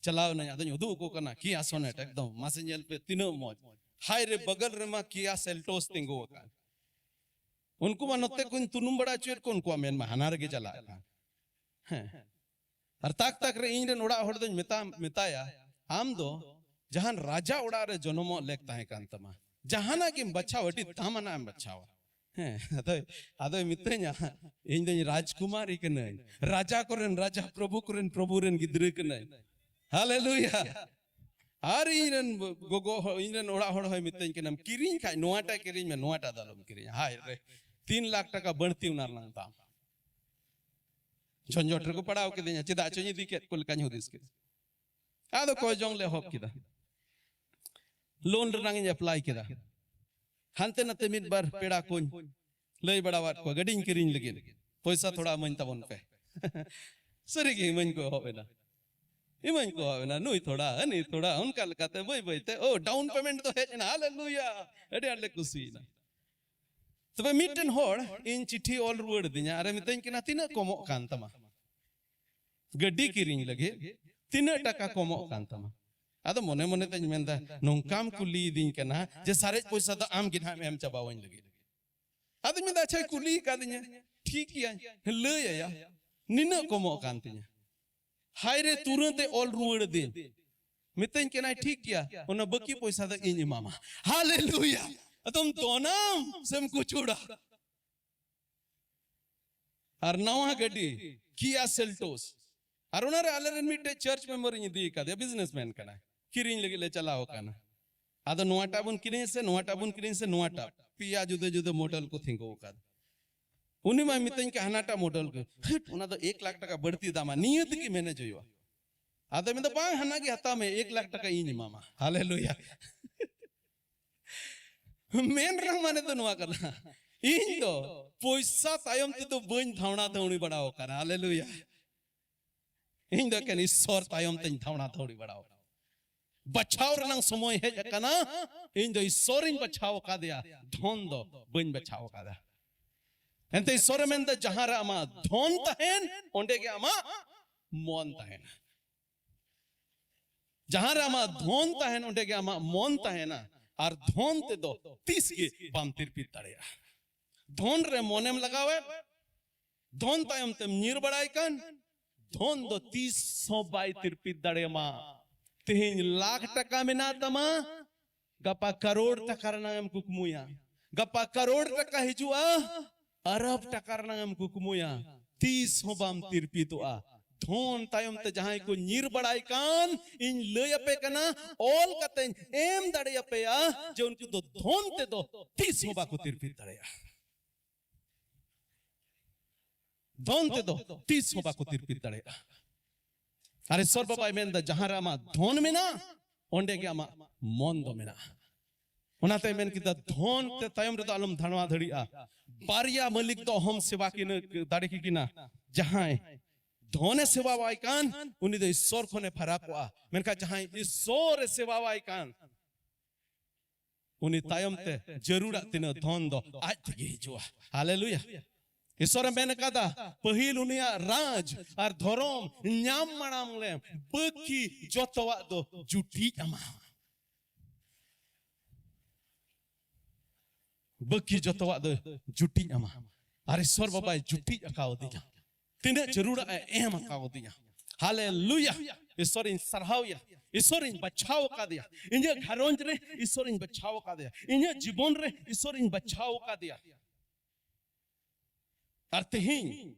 ᱪᱟᱞᱟᱣ ᱮᱱᱟᱹᱧ, ᱟᱫᱚᱧ ᱩᱫᱩᱜ ᱟᱠᱚ ᱠᱟᱱᱟ ᱠᱤᱭᱟ ᱥᱚᱱᱮᱴ, ᱮᱠᱫᱚᱢ ᱢᱟᱥᱮ ᱧᱮᱞ ᱯᱮ ᱛᱤᱱᱟᱹᱜ ᱢᱚᱡᱽ᱾ ᱦᱟᱭ ᱨᱮ, ᱵᱟᱜᱟᱞ ᱨᱮᱢᱟ ᱠᱤᱭᱟ ᱥᱮᱞᱴᱳᱥ ᱛᱤᱸᱜᱩ ᱟᱠᱟᱱ᱾ ᱩᱱᱠᱩ ᱢᱟ ᱱᱚᱛᱮ ᱠᱚᱧ ᱛᱩᱱᱩᱢ ᱵᱟᱲᱟ ᱦᱚᱪᱚᱭᱮᱫ ᱠᱚ, ᱩᱱᱠᱩᱣᱟᱜ ᱢᱮᱱ ᱢᱟ ᱦᱟᱱᱟ ᱨᱮᱜᱮ ᱪᱟᱞᱟᱜ ᱠᱟᱱ᱾ ᱦᱮᱸ, ᱟᱨ ᱛᱟᱠ ᱛᱟᱠ ᱨᱮ ᱤᱧ ᱨᱮᱱ ᱚᱲᱟᱜ ᱦᱚᱲ ᱫᱚᱧ ᱢᱮᱛᱟ ᱢᱮᱛᱟᱭᱟ, "ᱟᱢ ᱫᱚ ᱡᱟᱦᱟᱱ ᱨᱟᱡᱟ ᱚᱲᱟᱜ ᱨᱮ ᱡᱚᱱᱚᱢᱚᱜ ᱞᱮᱠ ᱛᱟᱦᱮᱸ ᱠᱟᱱ ᱛᱟᱢᱟ, ᱡᱟᱦᱟᱱᱟᱜ ᱜᱮᱢ ᱵᱟᱪᱷᱟᱣ, ᱟᱹᱰᱤ ᱫᱟᱢᱟᱱᱟᱜ ᱮᱢ ᱵᱟᱪᱷᱟᱣᱟ᱾" ᱦᱮᱸ, ᱟᱫᱚᱭ ᱟᱫᱚᱭ ᱢᱤᱛᱟᱹᱧᱟ, "ᱤᱧ ᱫᱚᱧ ᱨᱟᱡᱽᱠᱩᱢᱟᱨᱤ ᱠᱟᱹᱱᱟᱹᱧ, ᱨᱟᱡᱟ ᱠᱚᱨᱮᱱ ᱨᱟᱡᱟ, ᱯᱨᱚᱵᱷᱩ ᱠᱚᱨᱮᱱ ᱯᱨᱚᱵᱷᱩ ᱨᱮᱱ ᱜᱤᱫᱽᱨᱟᱹ ᱠᱟᱹᱱᱟᱹᱧ᱾" ᱦᱟᱞᱮᱞᱩᱭᱟ᱾ ᱟᱨ ᱤᱧ ᱨᱮᱱ ᱜᱚᱜᱚ ᱦᱚᱲ, ᱤᱧ ᱨᱮᱱ ᱚᱲᱟᱜ ᱦᱚᱲ ᱦᱚᱸᱭ ᱢᱤᱛᱟᱹᱧ ᱠᱟᱱᱟ, "ᱠᱤᱨᱤᱧ ᱠᱷᱟᱡ ᱱᱚᱣᱟᱴᱟᱜ ᱠᱤᱨᱤᱧ ᱢᱮ, ᱱᱚᱣᱟᱴᱟᱜ ᱫᱚ ᱟᱞᱚᱢ ᱠᱤᱨᱤᱧᱟ᱾" ᱦᱟᱭ ᱨᱮ, ᱛᱤᱱ ᱞᱟᱠᱷ ᱴᱟᱠᱟ ᱵᱟᱹᱲᱛᱤ ᱚᱱᱟ ᱨᱮᱱᱟᱜ ᱫᱟᱢ᱾ ᱡᱷᱚᱸᱡᱚᱴ ᱨᱮᱠᱚ ᱯᱟᱲᱟᱣ ᱠᱤᱫᱤᱧᱟ, ᱪᱮᱫᱟᱜ ᱪᱚᱧ ᱤᱫᱤ ᱠᱮᱫ ᱠᱚ ᱞᱮᱠᱟᱧ ᱦᱩᱫᱤᱥ ᱠᱮᱫᱟ᱾ ᱟᱫᱚ ᱠᱚᱭ ᱡᱚᱝ ᱞᱮ ᱮᱦᱚᱵ ᱠᱮᱫᱟ᱾ ᱞᱳᱱ ᱨᱮᱱᱟᱝ ᱤᱧ ᱮᱯᱞᱟᱭ ᱠᱮᱫᱟ᱾ ᱦᱟᱱᱛᱮ ᱱᱟᱛᱮ ᱢᱤᱫ ᱵᱟᱨ ᱯᱮᱲᱟ ᱠᱚᱧ ᱞᱟᱹᱭ ᱵᱟᱲᱟᱣᱟᱫ ᱠᱚᱣᱟ, "ᱜᱟᱹᱰᱤᱧ ᱠᱤᱨᱤᱧ ᱞᱟᱹᱜᱤᱫ, ᱯᱚᱭᱥᱟ ᱛᱷᱚᱲᱟ ᱤᱢᱟᱹᱧ ᱛᱟᱵᱚᱱ ᱯᱮ᱾" ᱥᱟᱹᱨᱤᱜᱮ ᱤᱢᱟᱹᱧ ᱠᱚ ᱮᱦᱚᱵ ᱮᱱᱟ, ᱤᱢᱟᱹᱧ ᱠᱚ ᱮᱦᱚᱵ ᱮᱱᱟ, ᱱᱩᱭ ᱛᱷᱚᱲᱟ, ᱦᱟᱹᱱᱤ ᱛᱷᱚᱲᱟ, ᱚᱱᱠᱟ ᱞᱮᱠᱟᱛᱮ ᱵᱟᱹᱭ ᱵᱟᱹᱭᱛᱮ, ᱳ, ᱰᱟᱣᱩᱱ ᱯᱮᱢᱮᱱᱴ ᱫᱚ ᱦᱮᱡ ᱮᱱᱟ᱾ ᱦᱟᱞᱮᱞᱩᱭᱟ, ᱟᱹᱰᱤ ᱟᱸᱴ ᱞᱮ ᱠᱩᱥᱤᱭᱮᱱᱟ᱾ ᱛᱚᱵᱮ ᱢᱤᱫᱴᱮᱱ ᱦᱚᱲ ᱤᱧ ᱪᱤᱴᱷᱤ ᱚᱞ ᱨᱩᱣᱟᱹᱲ ᱟᱹᱫᱤᱧᱟ ᱟᱨᱮ ᱢᱤᱛᱟᱹᱧ ᱠᱟᱱᱟ, "ᱛᱤᱱᱟᱹᱜ ᱠᱚᱢᱚᱜ ᱠᱟᱱ ᱛᱟᱢᱟ ᱜᱟᱹᱰᱤ ᱠᱤᱨᱤᱧ ᱞᱟᱹᱜᱤᱫ? ᱛᱤᱱᱟᱹᱜ ᱴᱟᱠᱟ ᱠᱚᱢᱚᱜ ᱠᱟᱱ ᱛᱟᱢᱟ?" ᱟᱫᱚ ᱢᱚᱱᱮ ᱢᱚᱱᱮ ᱛᱮᱧ ᱢᱮᱱᱫᱟ, "ᱱᱚᱝᱠᱟᱢ ᱠᱩᱞᱤᱭᱮᱫᱤᱧ ᱠᱟᱱᱟ ᱡᱮ ᱥᱟᱨᱮᱡ ᱯᱚᱭᱥᱟ ᱫᱚ ᱟᱢ ᱜᱮ ᱱᱟᱦᱟᱜ ᱮᱢ ᱮᱢ ᱪᱟᱵᱟᱣᱟᱹᱧ ᱞᱟᱹᱜᱤᱫ?" ᱟᱫᱚᱧ ᱢᱮᱱᱫᱟ, "ᱟᱪᱪᱷᱟᱭ ᱠᱩᱞᱤ ᱟᱠᱟᱫᱤᱧᱟ, ᱴᱷᱤᱠ ᱜᱮᱭᱟ, ᱞᱟᱹᱭ ᱟᱭᱟ, ᱱᱤᱱᱟᱹᱜ ᱠᱚᱢᱚᱜ ᱠᱟᱱ ᱛᱤᱧᱟ᱾" ᱦᱟᱭ ᱨᱮ, ᱛᱩᱨᱟᱹᱛ ᱮ ᱚᱞ ᱨᱩᱣᱟᱹᱲ ᱟᱹᱫᱤᱧ, ᱢᱤᱛᱟᱹᱧ ᱠᱟᱱᱟᱭ, "ᱴᱷᱤᱠ ᱜᱮᱭᱟ, ᱚᱱᱟ ᱵᱟᱹᱠᱤ ᱯᱚᱭᱥᱟ ᱫᱚ ᱤᱧ ᱮᱢᱟᱢᱟ᱾" ᱦᱟᱞᱮᱞᱩᱭᱟ! ᱟᱫᱚᱢ ᱫᱚᱱᱟᱢ ᱥᱮᱢ ᱠᱩᱪᱩᱲᱟ? ᱟᱨ ᱱᱟᱣᱟ ᱜᱟᱹᱰᱤ, ᱠᱤᱭᱟ ᱥᱮᱞᱴᱳᱥ᱾ ᱟᱨ ᱚᱱᱟᱨᱮ ᱟᱞᱮᱨᱮᱱ ᱢᱤᱫᱴᱮᱡ ᱪᱟᱨᱪ ᱢᱮᱢᱵᱟᱨ ᱤᱧ ᱤᱫᱤ ᱟᱠᱟᱫᱮᱭᱟ, ᱵᱤᱡᱽᱱᱮᱥᱢᱮᱱ ᱠᱟᱱᱟᱭ, ᱠᱤᱨᱤᱧ ᱞᱟᱹᱜᱤᱫ ᱞᱮ ᱪᱟᱞᱟᱣ ᱟᱠᱟᱱᱟ᱾ ᱟᱫᱚ ᱱᱚᱣᱟᱴᱟᱜ ᱵᱚᱱ ᱠᱤᱨᱤᱧᱟ ᱥᱮ ᱱᱚᱣᱟᱴᱟᱜ ᱵᱚᱱ ᱠᱤᱨᱤᱧᱟ ᱥᱮ ᱱᱚᱣᱟᱴᱟᱜ, ᱯᱮᱭᱟ ᱡᱩᱫᱟᱹ ᱡᱩᱫᱟᱹ ᱢᱚᱰᱮᱞ ᱠᱚ ᱛᱤᱸᱜᱩ ᱟᱠᱟᱫ᱾ ᱩᱱᱤ ᱢᱟᱭ ᱢᱤᱛᱟᱹᱧ ᱠᱟᱱ, "ᱦᱟᱱᱟᱴᱟᱜ ᱢᱚᱰᱮᱞ ᱠᱚ, ᱦᱟᱹᱴ, ᱚᱱᱟ ᱫᱚ ᱮᱠ ᱞᱟᱠᱷ ᱴᱟᱠᱟ ᱵᱟᱹᱲᱛᱤ ᱫᱟᱢᱟ, ᱱᱤᱭᱟᱹ ᱛᱮᱜᱮ ᱢᱮᱱᱮᱡᱽ ᱦᱩᱭᱩᱜᱼᱟ᱾" ᱟᱫᱚ ᱢᱮᱱᱫᱟ, "ᱵᱟᱝ, ᱦᱟᱱᱟ ᱜᱮ ᱦᱟᱛᱟᱣ ᱢᱮ, ᱮᱠ ᱞᱟᱠᱷ ᱴᱟᱠᱟ ᱤᱧ ᱮᱢᱟᱢᱟ᱾" ᱦᱟᱞᱮᱞᱩᱭᱟ᱾ ᱢᱮᱱ ᱨᱮᱱᱟᱜ ᱢᱟᱱᱮ ᱫᱚ ᱱᱚᱣᱟ ᱠᱟᱱᱟ, ᱤᱧ ᱫᱚ ᱯᱚᱭᱥᱟ ᱛᱟᱭᱚᱢ ᱛᱮᱫᱚ ᱵᱟᱹᱧ ᱫᱷᱟᱣᱲᱟ ᱫᱷᱟᱹᱣᱲᱤ ᱵᱟᱲᱟᱣ ᱟᱠᱟᱱᱟ᱾ ᱦᱟᱞᱮᱞᱩᱭᱟ᱾ ᱤᱧ ᱫᱚ ᱮᱠᱮᱱ ᱤᱥᱥᱚᱨ ᱛᱟᱭᱚᱢ ᱛᱮᱧ ᱫᱷᱟᱣᱲᱟ ᱫᱷᱟᱹᱣᱲᱤ ᱵᱟᱲᱟᱣ ᱟᱠᱟᱱᱟ᱾ ᱵᱟᱪᱷᱟᱣ ᱨᱮᱱᱟᱜ ᱥᱚᱢᱚᱭ ᱦᱮᱡ ᱟᱠᱟᱱᱟ, ᱤᱧ ᱫᱚ ᱤᱥᱥᱚᱨᱤᱧ ᱵᱟᱪᱷᱟᱣ ᱟᱠᱟᱫᱮᱭᱟ, ᱫᱷᱚᱱ ᱫᱚ ᱵᱟᱹᱧ ᱵᱟᱪᱷᱟᱣ ᱟᱠᱟᱫᱟ᱾ ᱮᱱᱛᱮ ᱤᱥᱚᱨᱮ ᱢᱮᱱᱫᱟ, ᱡᱟᱦᱟᱸ ᱨᱮ ᱟᱢᱟᱜ ᱫᱷᱚᱱ ᱛᱟᱦᱮᱱ, ᱚᱸᱰᱮ ᱜᱮ ᱟᱢᱟᱜ ᱢᱚᱱ ᱛᱟᱦᱮᱱᱟ᱾ ᱡᱟᱦᱟᱸ ᱨᱮ ᱟᱢᱟᱜ ᱫᱷᱚᱱ ᱛᱟᱦᱮᱱ, ᱚᱸᱰᱮ ᱜᱮ ᱟᱢᱟᱜ ᱢᱚᱱ ᱛᱟᱦᱮᱱᱟ᱾ ᱟᱨ ᱫᱷᱚᱱ ᱛᱮᱫᱚ ᱛᱤᱥ ᱜᱮ ᱵᱟᱢ ᱛᱤᱨᱯᱤᱛ ᱫᱟᱲᱮᱭᱟᱜᱼᱟ᱾ ᱫᱷᱚᱱ ᱨᱮ ᱢᱚᱱᱮᱢ ᱞᱟᱜᱟᱣᱮᱫ, ᱫᱷᱚᱱ ᱛᱟᱭᱚᱢ ᱛᱮᱢ ᱧᱤᱨ ᱵᱟᱲᱟᱭ ᱠᱟᱱ, ᱫᱷᱚᱱ ᱫᱚ ᱛᱤᱥ ᱦᱚᱸ ᱵᱟᱭ ᱛᱤᱨᱯᱤᱛ ᱫᱟᱲᱮᱭᱟᱢᱟ᱾ ᱛᱮᱦᱮᱧ ᱞᱟᱠᱷ ᱴᱟᱠᱟ ᱢᱮᱱᱟᱜ ᱛᱟᱢᱟ, ᱜᱟᱯᱟ ᱠᱟᱨᱳᱲ ᱴᱟᱠᱟ ᱨᱮᱱᱟᱜ ᱮᱢ ᱠᱩᱠᱢᱩᱭᱟ᱾ ᱜᱟᱯᱟ ᱠᱟᱨᱳᱲ ᱴᱟᱠᱟ ᱦᱤᱡᱩᱜᱼᱟ, ᱟᱨᱚᱵ ᱴᱟᱠᱟ ᱨᱮᱱᱟᱜ ᱮᱢ ᱠᱩᱠᱢᱩᱭᱟ, ᱛᱤᱥ ᱦᱚᱸ ᱵᱟᱢ ᱛᱤᱨᱯᱤᱛᱚᱜᱼᱟ᱾ ᱫᱷᱚᱱ ᱛᱟᱭᱚᱢ ᱛᱮ ᱡᱟᱦᱟᱸᱭ ᱠᱚ ᱧᱤᱨ ᱵᱟᱲᱟᱭ ᱠᱟᱱ, ᱤᱧ ᱞᱟᱹᱭ ᱟᱯᱮ ᱠᱟᱱᱟ, ᱚᱞ ᱠᱟᱛᱮᱧ ᱮᱢ ᱫᱟᱲᱮᱭᱟᱯᱮᱭᱟ, ᱡᱮ ᱩᱱᱠᱩ ᱫᱚ ᱫᱷᱚᱱ ᱛᱮᱫᱚ ᱛᱤᱥ ᱦᱚᱸ ᱵᱟᱠᱚ ᱛᱤᱨᱯᱤᱛ ᱫᱟᱲᱮᱭᱟᱜᱼᱟ᱾ ᱫᱷᱚᱱ ᱛᱮᱫᱚ ᱛᱤᱥ ᱦᱚᱸ ᱵᱟᱠᱚ ᱛᱤᱨᱯᱤᱛ ᱫᱟᱲᱮᱭᱟᱜᱼᱟ᱾ ᱟᱨ ᱤᱥᱚᱨ ᱵᱟᱵᱟᱭ ᱢᱮᱱᱫᱟ, ᱡᱟᱦᱟᱸ ᱨᱮ ᱟᱢᱟᱜ ᱫᱷᱚᱱ ᱢᱮᱱᱟᱜᱼᱟ, ᱚᱸᱰᱮ ᱜᱮ ᱟᱢᱟᱜ ᱢᱚᱱ ᱫᱚ ᱢᱮᱱᱟᱜᱼᱟ᱾ ᱚᱱᱟᱛᱮ ᱢᱮᱱ ᱠᱮᱫᱟ, ᱫᱷᱚᱱ ᱛᱮ ᱛᱟᱭᱚᱢ ᱨᱮᱫᱚ ᱟᱞᱚᱢ ᱫᱷᱟᱱᱣᱟ ᱫᱷᱟᱹᱲᱤᱜᱼᱟ᱾ ᱵᱟᱨᱭᱟ ᱢᱟᱹᱞᱤᱠ ᱫᱚ ᱚᱦᱚᱢ ᱥᱮᱵᱟ ᱠᱤᱱ ᱫᱟᱲᱮ ᱠᱤᱱᱟ᱾ ᱡᱟᱦᱟᱸᱭ ᱫᱷᱚᱱᱮ ᱥᱮᱵᱟᱣᱟᱭ ᱠᱟᱱ, ᱩᱱᱤ ᱫᱚ ᱤᱥᱚᱨ ᱠᱷᱚᱱᱮ ᱯᱷᱟᱨᱟᱠᱚᱜᱼᱟ᱾ ᱢᱮᱱᱠᱷᱟᱱ ᱡᱟᱦᱟᱸᱭ ᱤᱥᱚᱨᱮ ᱥᱮᱵᱟᱣᱟᱭ ᱠᱟᱱ, ᱩᱱᱤ ᱛᱟᱭᱚᱢ ᱛᱮ ᱡᱟᱹᱨᱩᱲᱟᱜ ᱛᱤᱱᱟᱹᱜ ᱫᱷᱚᱱ ᱫᱚ ᱟᱡ ᱛᱮᱜᱮ ᱦᱤᱡᱩᱜᱼᱟ᱾ ᱦᱟᱞᱮᱞᱩᱭᱟ᱾ ᱤᱥᱚᱨᱮ ᱢᱮᱱ ᱠᱟᱫᱟ, ᱯᱟᱹᱦᱤᱞ ᱩᱱᱤᱭᱟᱜ ᱨᱟᱡᱽ ᱟᱨ ᱫᱷᱚᱨᱚᱢ ᱧᱟᱢ ᱢᱟᱲᱟᱝ ᱞᱮᱢ, ᱵᱟᱹᱠᱤ ᱡᱚᱛᱚᱣᱟᱜ ᱫᱚ ᱡᱩᱴᱤᱡ ᱟᱢᱟ᱾ ᱵᱟᱹᱠᱤ ᱡᱚᱛᱚᱣᱟᱜ ᱫᱚ ᱡᱩᱴᱤᱡ ᱟᱢᱟ᱾ ᱟᱨ ᱤᱥᱚᱨ ᱵᱟᱵᱟᱭ ᱡᱩᱴᱤᱡ ᱟᱠᱟᱣᱫᱤᱧᱟ᱾ ᱛᱤᱱᱟᱹᱜ ᱡᱟᱹᱨᱩᱲᱟᱜ ᱮ ᱮᱢ ᱟᱠᱟᱣᱫᱤᱧᱟ᱾ ᱦᱟᱞᱮᱞᱩᱭᱟ᱾ ᱤᱥᱚᱨᱤᱧ ᱥᱟᱨᱦᱟᱣᱭᱟ᱾ ᱤᱥᱚᱨᱤᱧ ᱵᱟᱪᱷᱟᱣ ᱟᱠᱟᱫᱮᱭᱟ᱾ ᱤᱧᱟᱹᱜ ᱜᱷᱟᱨᱚᱸᱡᱽ ᱨᱮ ᱤᱥᱚᱨᱤᱧ ᱵᱟᱪᱷᱟᱣ ᱟᱠᱟᱫᱮᱭᱟ᱾ ᱤᱧᱟᱹᱜ ᱡᱤᱵᱚᱱ ᱨᱮ ᱤᱥᱚᱨᱤᱧ ᱵᱟᱪᱷᱟᱣ ᱟᱠᱟᱫᱮᱭᱟ᱾ ᱟᱨ ᱛᱮᱦᱮᱧ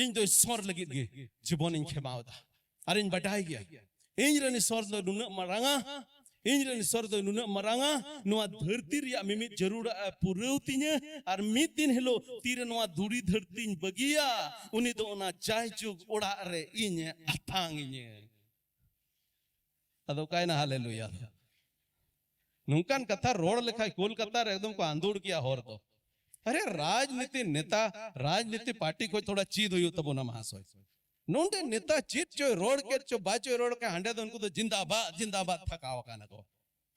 ᱤᱧ ᱫᱚ ᱤᱥᱚᱨ ᱞᱟᱹᱜᱤᱫ ᱜᱮ ᱡᱤᱵᱚᱱᱤᱧ ᱠᱷᱮᱢᱟᱣ ᱮᱫᱟ᱾ ᱟᱨᱤᱧ ᱵᱟᱰᱟᱭ ᱜᱮᱭᱟ, ᱤᱧ ᱨᱮᱱ ᱤᱥᱚᱨ ᱫᱚ ᱱᱩᱱᱟᱹᱜ ᱢᱟᱨᱟᱝᱟ, ᱤᱧ ᱨᱮᱱ ᱤᱥᱚᱨ ᱫᱚ ᱱᱩᱱᱟᱹᱜ ᱢᱟᱨᱟᱝᱟ, ᱱᱚᱣᱟ ᱫᱷᱟᱹᱨᱛᱤ ᱨᱮᱭᱟᱜ ᱢᱤᱢᱤᱫ ᱡᱟᱹᱨᱩᱲᱟᱜ ᱮ ᱯᱩᱨᱟᱹᱣ ᱛᱤᱧᱟᱹ, ᱟᱨ ᱢᱤᱫ ᱫᱤᱱ ᱦᱤᱞᱳᱜ ᱛᱤᱨᱮ ᱱᱚᱣᱟ ᱫᱷᱩᱲᱤ ᱫᱷᱟᱹᱨᱛᱤᱧ ᱵᱟᱹᱜᱤᱭᱟ, ᱩᱱᱤ ᱫᱚ ᱚᱱᱟ ᱡᱟᱭᱡᱩᱜᱽ ᱚᱲᱟᱜ ᱨᱮ ᱤᱧᱮ ᱟᱛᱟᱝ ᱤᱧᱟᱹ᱾ ᱟᱫᱚ ᱚᱠᱟᱭᱮᱱᱟ ᱦᱟᱞᱮᱞᱩᱭᱟ? ᱱᱚᱝᱠᱟᱱ ᱠᱟᱛᱷᱟ ᱨᱚᱲ ᱞᱮᱠᱷᱟᱡ ᱠᱳᱞᱠᱟᱛᱟ ᱨᱮ ᱮᱠᱫᱚᱢ ᱠᱚ ᱟᱸᱫᱳᱲ ᱜᱮᱭᱟ ᱦᱚᱲ ᱫᱚ᱾ ᱟᱨᱮ, ᱨᱟᱡᱽᱱᱤᱛᱤ ᱱᱮᱛᱟ, ᱨᱟᱡᱽᱱᱤᱛᱤ ᱯᱟᱨᱴᱤ ᱠᱷᱚᱡ ᱛᱷᱚᱲᱟ ᱪᱮᱫ ᱦᱩᱭᱩᱜ ᱛᱟᱵᱚᱱᱟ ᱢᱟᱦᱟᱥᱚᱭ᱾ ᱱᱚᱰᱮ ᱱᱮᱛᱟ ᱪᱮᱫ ᱪᱚᱭ ᱨᱚᱲ ᱠᱮᱫ ᱪᱚ, ᱵᱟᱭ ᱪᱚᱭ ᱨᱚᱲ ᱠᱮᱫ, ᱦᱟᱸᱰᱮ ᱫᱚ ᱩᱱᱠᱩ ᱫᱚ ᱡᱤᱱᱫᱟᱵᱟᱫ, ᱡᱤᱱᱫᱟᱵᱟᱫ ᱛᱷᱟᱠᱟᱣ ᱟᱠᱟᱱᱟ ᱠᱚ᱾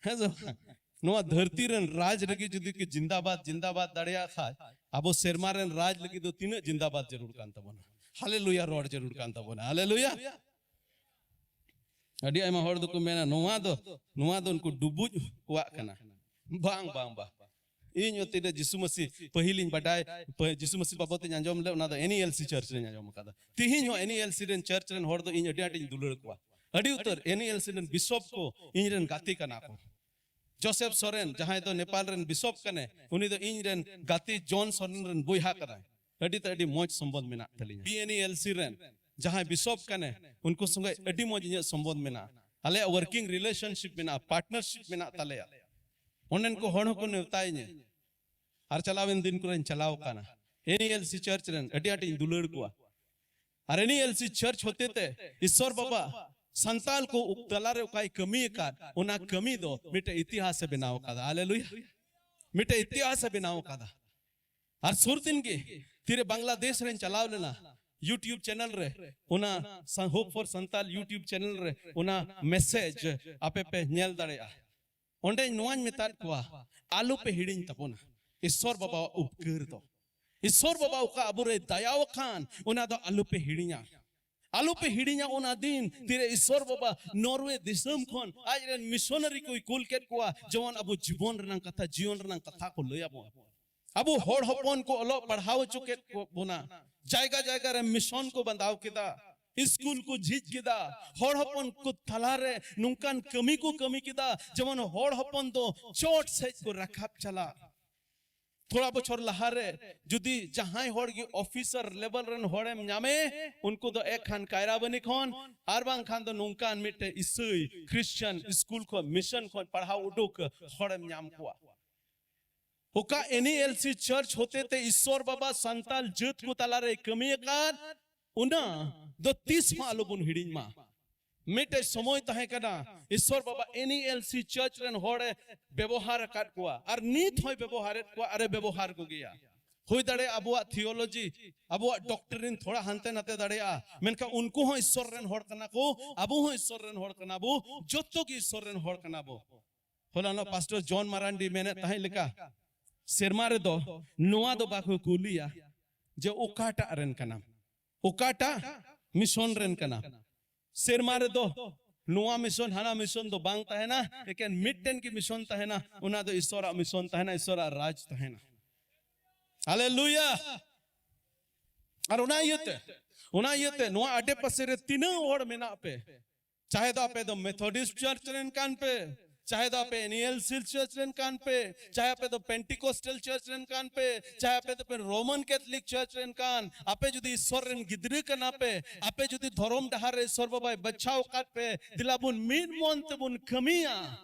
ᱦᱮᱸ ᱥᱮ ᱵᱟᱝ? ᱱᱚᱣᱟ ᱫᱷᱟᱹᱨᱛᱤ ᱨᱮᱱ ᱨᱟᱡᱽ ᱨᱮᱜᱮ ᱡᱩᱫᱤ ᱠᱚ ᱡᱤᱱᱫᱟᱵᱟᱫ, ᱡᱤᱱᱫᱟᱵᱟᱫ ᱫᱟᱲᱮᱭᱟᱜ ᱠᱷᱟᱡ, ᱟᱵᱚ ᱥᱮᱨᱢᱟ ᱨᱮᱱ ᱨᱟᱡᱽ ᱞᱟᱹᱜᱤᱫ ᱫᱚ ᱛᱤᱱᱟᱹᱜ ᱡᱤᱱᱫᱟᱵᱟᱫ ᱡᱟᱹᱨᱩᱲ ᱠᱟᱱ ᱛᱟᱵᱚᱱᱟ? ᱦᱟᱞᱮᱞᱩᱭᱟ ᱨᱚᱲ ᱡᱟᱹᱨᱩᱲ ᱠᱟᱱ ᱛᱟᱵᱚᱱᱟ᱾ ᱦᱟᱞᱮᱞᱩᱭᱟ᱾ ᱟᱹᱰᱤ ᱟᱭᱢᱟ ᱦᱚᱲ ᱫᱚᱠᱚ ᱢᱮᱱᱟ, "ᱱᱚᱣᱟ ᱫᱚ, ᱱᱚᱣᱟ ᱫᱚ ᱩᱱᱠᱩ ᱰᱩᱵᱩᱡ ᱠᱚᱣᱟᱜ ᱠᱟᱱᱟ᱾" ᱵᱟᱝ, ᱵᱟᱝ, ᱵᱟᱝ᱾ ᱤᱧ ᱦᱚᱸ ᱛᱤᱱᱟᱹᱜ ᱡᱤᱥᱩ ᱢᱟᱹᱥᱤ ᱯᱟᱹᱦᱤᱞᱤᱧ ᱵᱟᱰᱟᱭ, ᱯᱟᱹ-, ᱡᱤᱥᱩ ᱢᱟᱹᱥᱤ ᱵᱟᱵᱚᱛ ᱤᱧ ᱟᱸᱡᱚᱢ ᱞᱮᱫ, ᱚᱱᱟ ᱫᱚ ᱮᱱ ᱤ ᱮᱞ ᱥᱤ ᱪᱟᱨᱪ ᱨᱮᱧ ᱟᱸᱡᱚᱢ ᱟᱠᱟᱫᱟ᱾ ᱛᱤᱦᱤᱧ ᱦᱚᱸ ᱮᱱ ᱤ ᱮᱞ ᱥᱤ ᱨᱮᱱ ᱪᱟᱨᱪ ᱨᱮᱱ ᱦᱚᱲ ᱫᱚ ᱤᱧ ᱟᱹᱰᱤ ᱟᱸᱴᱤᱧ ᱫᱩᱞᱟᱹᱲ ᱠᱚᱣᱟ᱾ ᱟᱹᱰᱤ ᱩᱛᱟᱹᱨ ᱮᱱ ᱤ ᱮᱞ ᱥᱤ ᱨᱮᱱ ᱵᱤᱥᱚᱯ ᱠᱚ ᱤᱧ ᱨᱮᱱ ᱜᱟᱛᱮ ᱠᱟᱱᱟ ᱠᱚ᱾ ᱡᱳᱥᱮᱯᱷ ᱥᱚᱨᱮᱱ, ᱡᱟᱦᱟᱸᱭ ᱫᱚ ᱱᱮᱯᱟᱞ ᱨᱮᱱ ᱵᱤᱥᱚᱯ ᱠᱟᱱᱟᱭ, ᱩᱱᱤ ᱫᱚ ᱤᱧ ᱨᱮᱱ ᱜᱟᱛᱮ ᱡᱚᱱ ᱥᱚᱨᱮᱱ ᱨᱮᱱ ᱵᱚᱭᱦᱟ ᱠᱟᱱᱟᱭ᱾ ᱟᱹᱰᱤ ᱛᱮ ᱟᱹᱰᱤ ᱢᱚᱡᱽ ᱥᱚᱢᱵᱚᱱᱫᱷ ᱢᱮᱱᱟᱜ ᱛᱟᱹᱞᱤᱧᱟ᱾ P N E L C ᱨᱮᱱ ᱡᱟᱦᱟᱸᱭ ᱵᱤᱥᱚᱯ ᱠᱟᱱᱟᱭ, ᱩᱱᱠᱩ ᱥᱚᱸᱜᱮ ᱟᱹᱰᱤ ᱢᱚᱡᱽ ᱤᱧᱟᱹᱜ ᱥᱚᱢᱵᱚᱱᱫᱷ ᱢᱮᱱᱟᱜᱼᱟ᱾ ᱟᱞᱮᱭᱟᱜ ᱣᱟᱨᱠᱤᱝ ᱨᱤᱞᱮᱥᱚᱱᱥᱤᱯ ᱢᱮᱱᱟᱜᱼᱟ, ᱯᱟᱨᱴᱱᱟᱨᱥᱤᱯ ᱢᱮᱱᱟᱜ ᱛᱟᱞᱮᱭᱟ᱾ ᱚᱸᱰᱮᱱ ᱠᱚ ᱦᱚᱲ ᱦᱚᱸᱠᱚ ᱱᱮᱣᱛᱟᱭᱤᱧᱟᱹ᱾ ᱟᱨ ᱪᱟᱞᱟᱣᱮᱱ ᱫᱤᱱ ᱠᱚᱨᱮᱧ ᱪᱟᱞᱟᱣ ᱟᱠᱟᱱᱟ᱾ ᱮᱱ ᱤ ᱮᱞ ᱥᱤ ᱪᱟᱨᱪ ᱨᱮᱱ ᱟᱹᱰᱤ ᱟᱸᱴᱤᱧ ᱫᱩᱞᱟᱹᱲ ᱠᱚᱣᱟ᱾ ᱟᱨ ᱮᱱ ᱤ ᱮᱞ ᱥᱤ ᱪᱟᱨᱪ ᱦᱚᱛᱮ ᱛᱮ ᱤᱥᱥᱚᱨ ᱵᱟᱵᱟ ᱥᱟᱱᱛᱟᱞ ᱠᱚ ᱩᱯ-, ᱛᱟᱞᱟᱨᱮ ᱚᱠᱟᱭ ᱠᱟᱹᱢᱤ ᱟᱠᱟᱫ, ᱚᱱᱟ ᱠᱟᱹᱢᱤ ᱫᱚ ᱢᱤᱫᱴᱮᱡ ᱤᱛᱤᱦᱟᱥ ᱮ ᱵᱮᱱᱟᱣ ᱟᱠᱟᱫᱟ᱾ ᱦᱟᱞᱮᱞᱩᱭᱟ᱾ ᱢᱤᱫᱴᱮᱡ ᱤᱛᱤᱦᱟᱥ ᱮ ᱵᱮᱱᱟᱣ ᱟᱠᱟᱫᱟ᱾ ᱟᱨ ᱥᱩᱨ ᱫᱤᱱ ᱜᱮ ᱛᱤᱨᱮ ᱵᱟᱝᱞᱟᱫᱮᱥ ᱨᱮᱧ ᱪᱟᱞᱟᱣ ᱞᱮᱱᱟ, YouTube ᱪᱮᱱᱮᱞ ᱨᱮ ᱚᱱᱟ ᱥᱟ-, Hope for Santal YouTube channel ᱨᱮ ᱚᱱᱟ ᱢᱮᱥᱮᱡᱽ ᱟᱯᱮ ᱯᱮ ᱧᱮᱞ ᱫᱟᱲᱮᱭᱟᱜᱼᱟ᱾ ᱚᱸᱰᱮ ᱱᱚᱣᱟᱧ ᱢᱮᱛᱟᱫ ᱠᱚᱣᱟ, "ᱟᱞᱚ ᱯᱮ ᱦᱤᱲᱤᱧ ᱛᱟᱵᱚᱱᱟ ᱤᱥᱥᱚᱨ ᱵᱟᱵᱟᱣᱟᱜ ᱩᱯᱠᱟᱹᱨ ᱫᱚ᱾ ᱤᱥᱥᱚᱨ ᱵᱟᱵᱟ ᱚᱠᱟ ᱟᱵᱚᱨᱮ ᱫᱟᱭᱟᱣ ᱟᱠᱟᱱ, ᱚᱱᱟ ᱫᱚ ᱟᱞᱚ ᱯᱮ ᱦᱤᱲᱤᱧᱟ᱾ ᱟᱞᱚ ᱯᱮ ᱦᱤᱲᱤᱧᱟ ᱚᱱᱟ ᱫᱤᱱ ᱛᱤᱨᱮ ᱤᱥᱥᱚᱨ ᱵᱟᱵᱟ ᱱᱚᱨᱣᱮ ᱫᱤᱥᱚᱢ ᱠᱷᱚᱱ ᱟᱡ ᱨᱮᱱ ᱢᱤᱥᱚᱱᱟᱨᱤ ᱠᱚᱭ ᱠᱩᱞ ᱠᱮᱫ ᱠᱚᱣᱟ, ᱡᱮᱢᱚᱱ ᱟᱵᱚ ᱡᱤᱵᱚᱱ ᱨᱮᱱᱟᱜ ᱠᱟᱛᱷᱟ, ᱡᱤᱭᱚᱱ ᱨᱮᱱᱟᱜ ᱠᱟᱛᱷᱟ ᱠᱚ ᱞᱟᱹᱭ ᱟᱵᱚᱱ᱾ ᱟᱵᱚ ᱦᱚᱲ ᱦᱚᱯᱚᱱ ᱠᱚ ᱚᱞᱚᱜ ᱯᱟᱲᱦᱟᱣ ᱦᱚᱪᱚ ᱠᱮᱫ ᱠᱚ ᱵᱚᱱᱟ, ᱡᱟᱭᱜᱟ ᱡᱟᱭᱜᱟ ᱨᱮ ᱢᱤᱥᱚᱱ ᱠᱚ ᱵᱟᱸᱫᱟᱣ ᱠᱮᱫᱟ, ᱥᱠᱩᱞ ᱠᱚ ᱡᱷᱤᱡ ᱠᱮᱫᱟ, ᱦᱚᱲ ᱦᱚᱯᱚᱱ ᱠᱚ ᱛᱟᱞᱟᱨᱮ ᱱᱚᱝᱠᱟᱱ ᱠᱟᱹᱢᱤ ᱠᱚ ᱠᱟᱹᱢᱤ ᱠᱮᱫᱟ, ᱡᱮᱢᱚᱱ ᱦᱚᱲ ᱦᱚᱯᱚᱱ ᱫᱚ ᱪᱚᱴ ᱥᱮᱫ ᱠᱚ ᱨᱟᱠᱟᱵ ᱪᱟᱞᱟᱜ᱾ ᱛᱷᱚᱲᱟ ᱵᱚᱪᱷᱚᱨ ᱞᱟᱦᱟᱨᱮ ᱡᱩᱫᱤ ᱡᱟᱦᱟᱸᱭ ᱦᱚᱲ ᱜᱮ ᱚᱯᱷᱤᱥᱟᱨ ᱞᱮᱵᱮᱞ ᱨᱮᱱ ᱦᱚᱲᱮᱢ ᱧᱟᱢᱮ, ᱩᱱᱠᱩ ᱫᱚ ᱮᱠ ᱠᱷᱟᱱ ᱠᱟᱭᱨᱟᱵᱟᱹᱱᱤ ᱠᱷᱚᱱ, ᱟᱨ ᱵᱟᱝᱠᱷᱟᱱ ᱫᱚ ᱱᱚᱝᱠᱟᱱ ᱢᱤᱫᱴᱮᱡ ᱤᱥᱟᱹᱭ ᱠᱷᱨᱤᱥᱪᱟᱱ ᱥᱠᱩᱞ ᱠᱷᱚᱱ, ᱢᱤᱥᱚᱱ ᱠᱷᱚᱱ ᱯᱟᱲᱦᱟᱣ ᱩᱰᱩᱠ ᱦᱚᱲᱮᱢ ᱧᱟᱢ ᱠᱚᱣᱟ᱾ ᱚᱠᱟ ᱮᱱ ᱤ ᱮᱞ ᱥᱤ ᱪᱟᱨᱪ ᱦᱚᱛᱮ ᱛᱮ ᱤᱥᱥᱚᱨ ᱵᱟᱵᱟ ᱥᱟᱱᱛᱟᱞ ᱡᱟᱹᱛ ᱠᱚ ᱛᱟᱞᱟᱨᱮ ᱠᱟᱹᱢᱤ ᱟᱠᱟᱫ, ᱚᱱᱟ ᱫᱚ ᱛᱤᱥ ᱦᱚᱸ ᱟᱞᱚᱵᱚᱱ ᱦᱤᱲᱤᱧ ᱢᱟ᱾ ᱢᱤᱫᱴᱮᱡ ᱥᱚᱢᱚᱭ ᱛᱟᱦᱮᱸ ᱠᱟᱱᱟ, ᱤᱥᱥᱚᱨ ᱵᱟᱵᱟ ᱮᱱ ᱤ ᱮᱞ ᱥᱤ ᱪᱟᱨᱪ ᱨᱮᱱ ᱦᱚᱲᱮ ᱵᱮᱵᱚᱦᱟᱨ ᱟᱠᱟᱫ ᱠᱚᱣᱟ, ᱟᱨ ᱱᱤᱛ ᱦᱚᱸᱭ ᱵᱮᱵᱚᱦᱟᱨᱮᱫ ᱠᱚᱣᱟ, ᱟᱨᱮ ᱵᱮᱵᱚᱦᱟᱨ ᱠᱚᱜᱮᱭᱟ᱾ ᱦᱩᱭ ᱫᱟᱲᱮᱭᱟᱜᱼᱟ ᱟᱵᱚᱣᱟᱜ ᱛᱷᱤᱭᱳᱞᱚᱡᱤ, ᱟᱵᱚᱣᱟᱜ ᱰᱚᱠᱴᱨᱤᱱ ᱛᱷᱚᱲᱟ ᱦᱟᱱᱛᱮ ᱱᱟᱛᱮ ᱫᱟᱲᱮᱭᱟᱜᱼᱟ, ᱢᱮᱱᱠᱷᱟᱱ ᱩᱱᱠᱩ ᱦᱚᱸ ᱤᱥᱥᱚᱨ ᱨᱮᱱ ᱦᱚᱲ ᱠᱟᱱᱟ ᱠᱚ, ᱟᱵᱚ ᱦᱚᱸ ᱤᱥᱥᱚᱨ ᱨᱮᱱ ᱦᱚᱲ ᱠᱟᱱᱟ ᱵᱚ, ᱡᱚᱛᱚ ᱜᱮ ᱤᱥᱥᱚᱨ ᱨᱮᱱ ᱦᱚᱲ ᱠᱟᱱᱟ ᱵᱚ᱾ ᱦᱚᱞᱟᱱᱚᱜ ᱯᱟᱥᱴᱚᱨ ᱡᱚᱱ ᱢᱟᱨᱟᱱᱰᱤ ᱢᱮᱱᱮᱫ ᱛᱟᱦᱮᱸᱫ ᱞᱮᱠᱟ, ᱥᱮᱨᱢᱟ ᱨᱮᱫᱚ ᱱᱚᱣᱟ ᱫᱚ ᱵᱟᱠᱚ ᱠᱩᱞᱤᱭᱟ ᱡᱮ ᱚᱠᱟᱴᱟᱜ ᱨᱮᱱ ᱠᱟᱱᱟᱢ, ᱚᱠᱟᱴᱟᱜ ᱢᱤᱥᱚᱱ ᱨᱮᱱ ᱠᱟᱱᱟᱢ᱾ ᱥᱮᱨᱢᱟ ᱨᱮᱫᱚ ᱱᱚᱣᱟ ᱢᱤᱥᱚᱱ ᱦᱟᱱᱟ ᱢᱤᱥᱚᱱ ᱫᱚ ᱵᱟᱝ ᱛᱟᱦᱮᱱᱟ, ᱮᱠᱮᱱ ᱢᱤᱫᱴᱮᱱ ᱜᱮ ᱢᱤᱥᱚᱱ ᱛᱟᱦᱮᱱᱟ, ᱚᱱᱟ ᱫᱚ ᱤᱥᱚᱨᱟᱜ ᱢᱤᱥᱚᱱ ᱛᱟᱦᱮᱱᱟ, ᱤᱥᱚᱨᱟᱜ ᱨᱟᱡᱽ ᱛᱟᱦᱮᱱᱟ᱾ ᱦᱟᱞᱮᱞᱩᱭᱟ᱾ ᱟᱨ ᱚᱱᱟ ᱤᱭᱟᱹᱛᱮ, ᱚᱱᱟ ᱤᱭᱟᱹᱛᱮ ᱱᱚᱣᱟ ᱟᱰᱮ ᱯᱟᱥᱮ ᱨᱮ ᱛᱤᱱᱟᱹᱜ ᱦᱚᱲ ᱢᱮᱱᱟᱜ ᱯᱮ, ᱪᱟᱦᱮ ᱫᱚ ᱟᱯᱮ ᱫᱚ ᱢᱮᱛᱷᱚᱰᱤᱥᱴ ᱪᱟᱨᱪ ᱨᱮᱱ ᱠᱟᱱ ᱯᱮ, ᱪᱟᱦᱮ ᱫᱚ ᱟᱯᱮ ᱮᱱᱤᱭᱮᱞ ᱥᱤᱞ ᱪᱟᱨᱪ ᱨᱮᱱ ᱠᱟᱱ ᱯᱮ, ᱪᱟᱦᱮ ᱟᱯᱮ ᱫᱚ ᱯᱮᱱᱴᱤᱠᱚᱥᱴᱟᱞ ᱪᱟᱨᱪ ᱨᱮᱱ ᱠᱟᱱ ᱯᱮ, ᱪᱟᱦᱮ ᱟᱯᱮ ᱫᱚ ᱯᱮ ᱨᱳᱢᱟᱱ ᱠᱮᱛᱷᱚᱞᱤᱠ ᱪᱟᱨᱪ ᱨᱮᱱ ᱠᱟᱱ, ᱟᱯᱮ ᱡᱩᱫᱤ ᱤᱥᱚᱨ ᱨᱮᱱ ᱜᱤᱫᱽᱨᱟᱹ ᱠᱟᱱᱟ ᱯᱮ, ᱟᱯᱮ ᱡᱩᱫᱤ ᱫᱷᱚᱨᱚᱢ ᱰᱟᱦᱟᱨ ᱨᱮ ᱤᱥᱚᱨ ᱵᱟᱵᱟᱭ ᱵᱟᱪᱷᱟᱣ ᱟᱠᱟᱫ ᱯᱮ, ᱫᱮᱞᱟ ᱵᱚᱱ ᱢᱤᱫ ᱢᱚᱱ ᱛᱮᱵᱚᱱ ᱠᱟᱹᱢᱤᱭᱟ,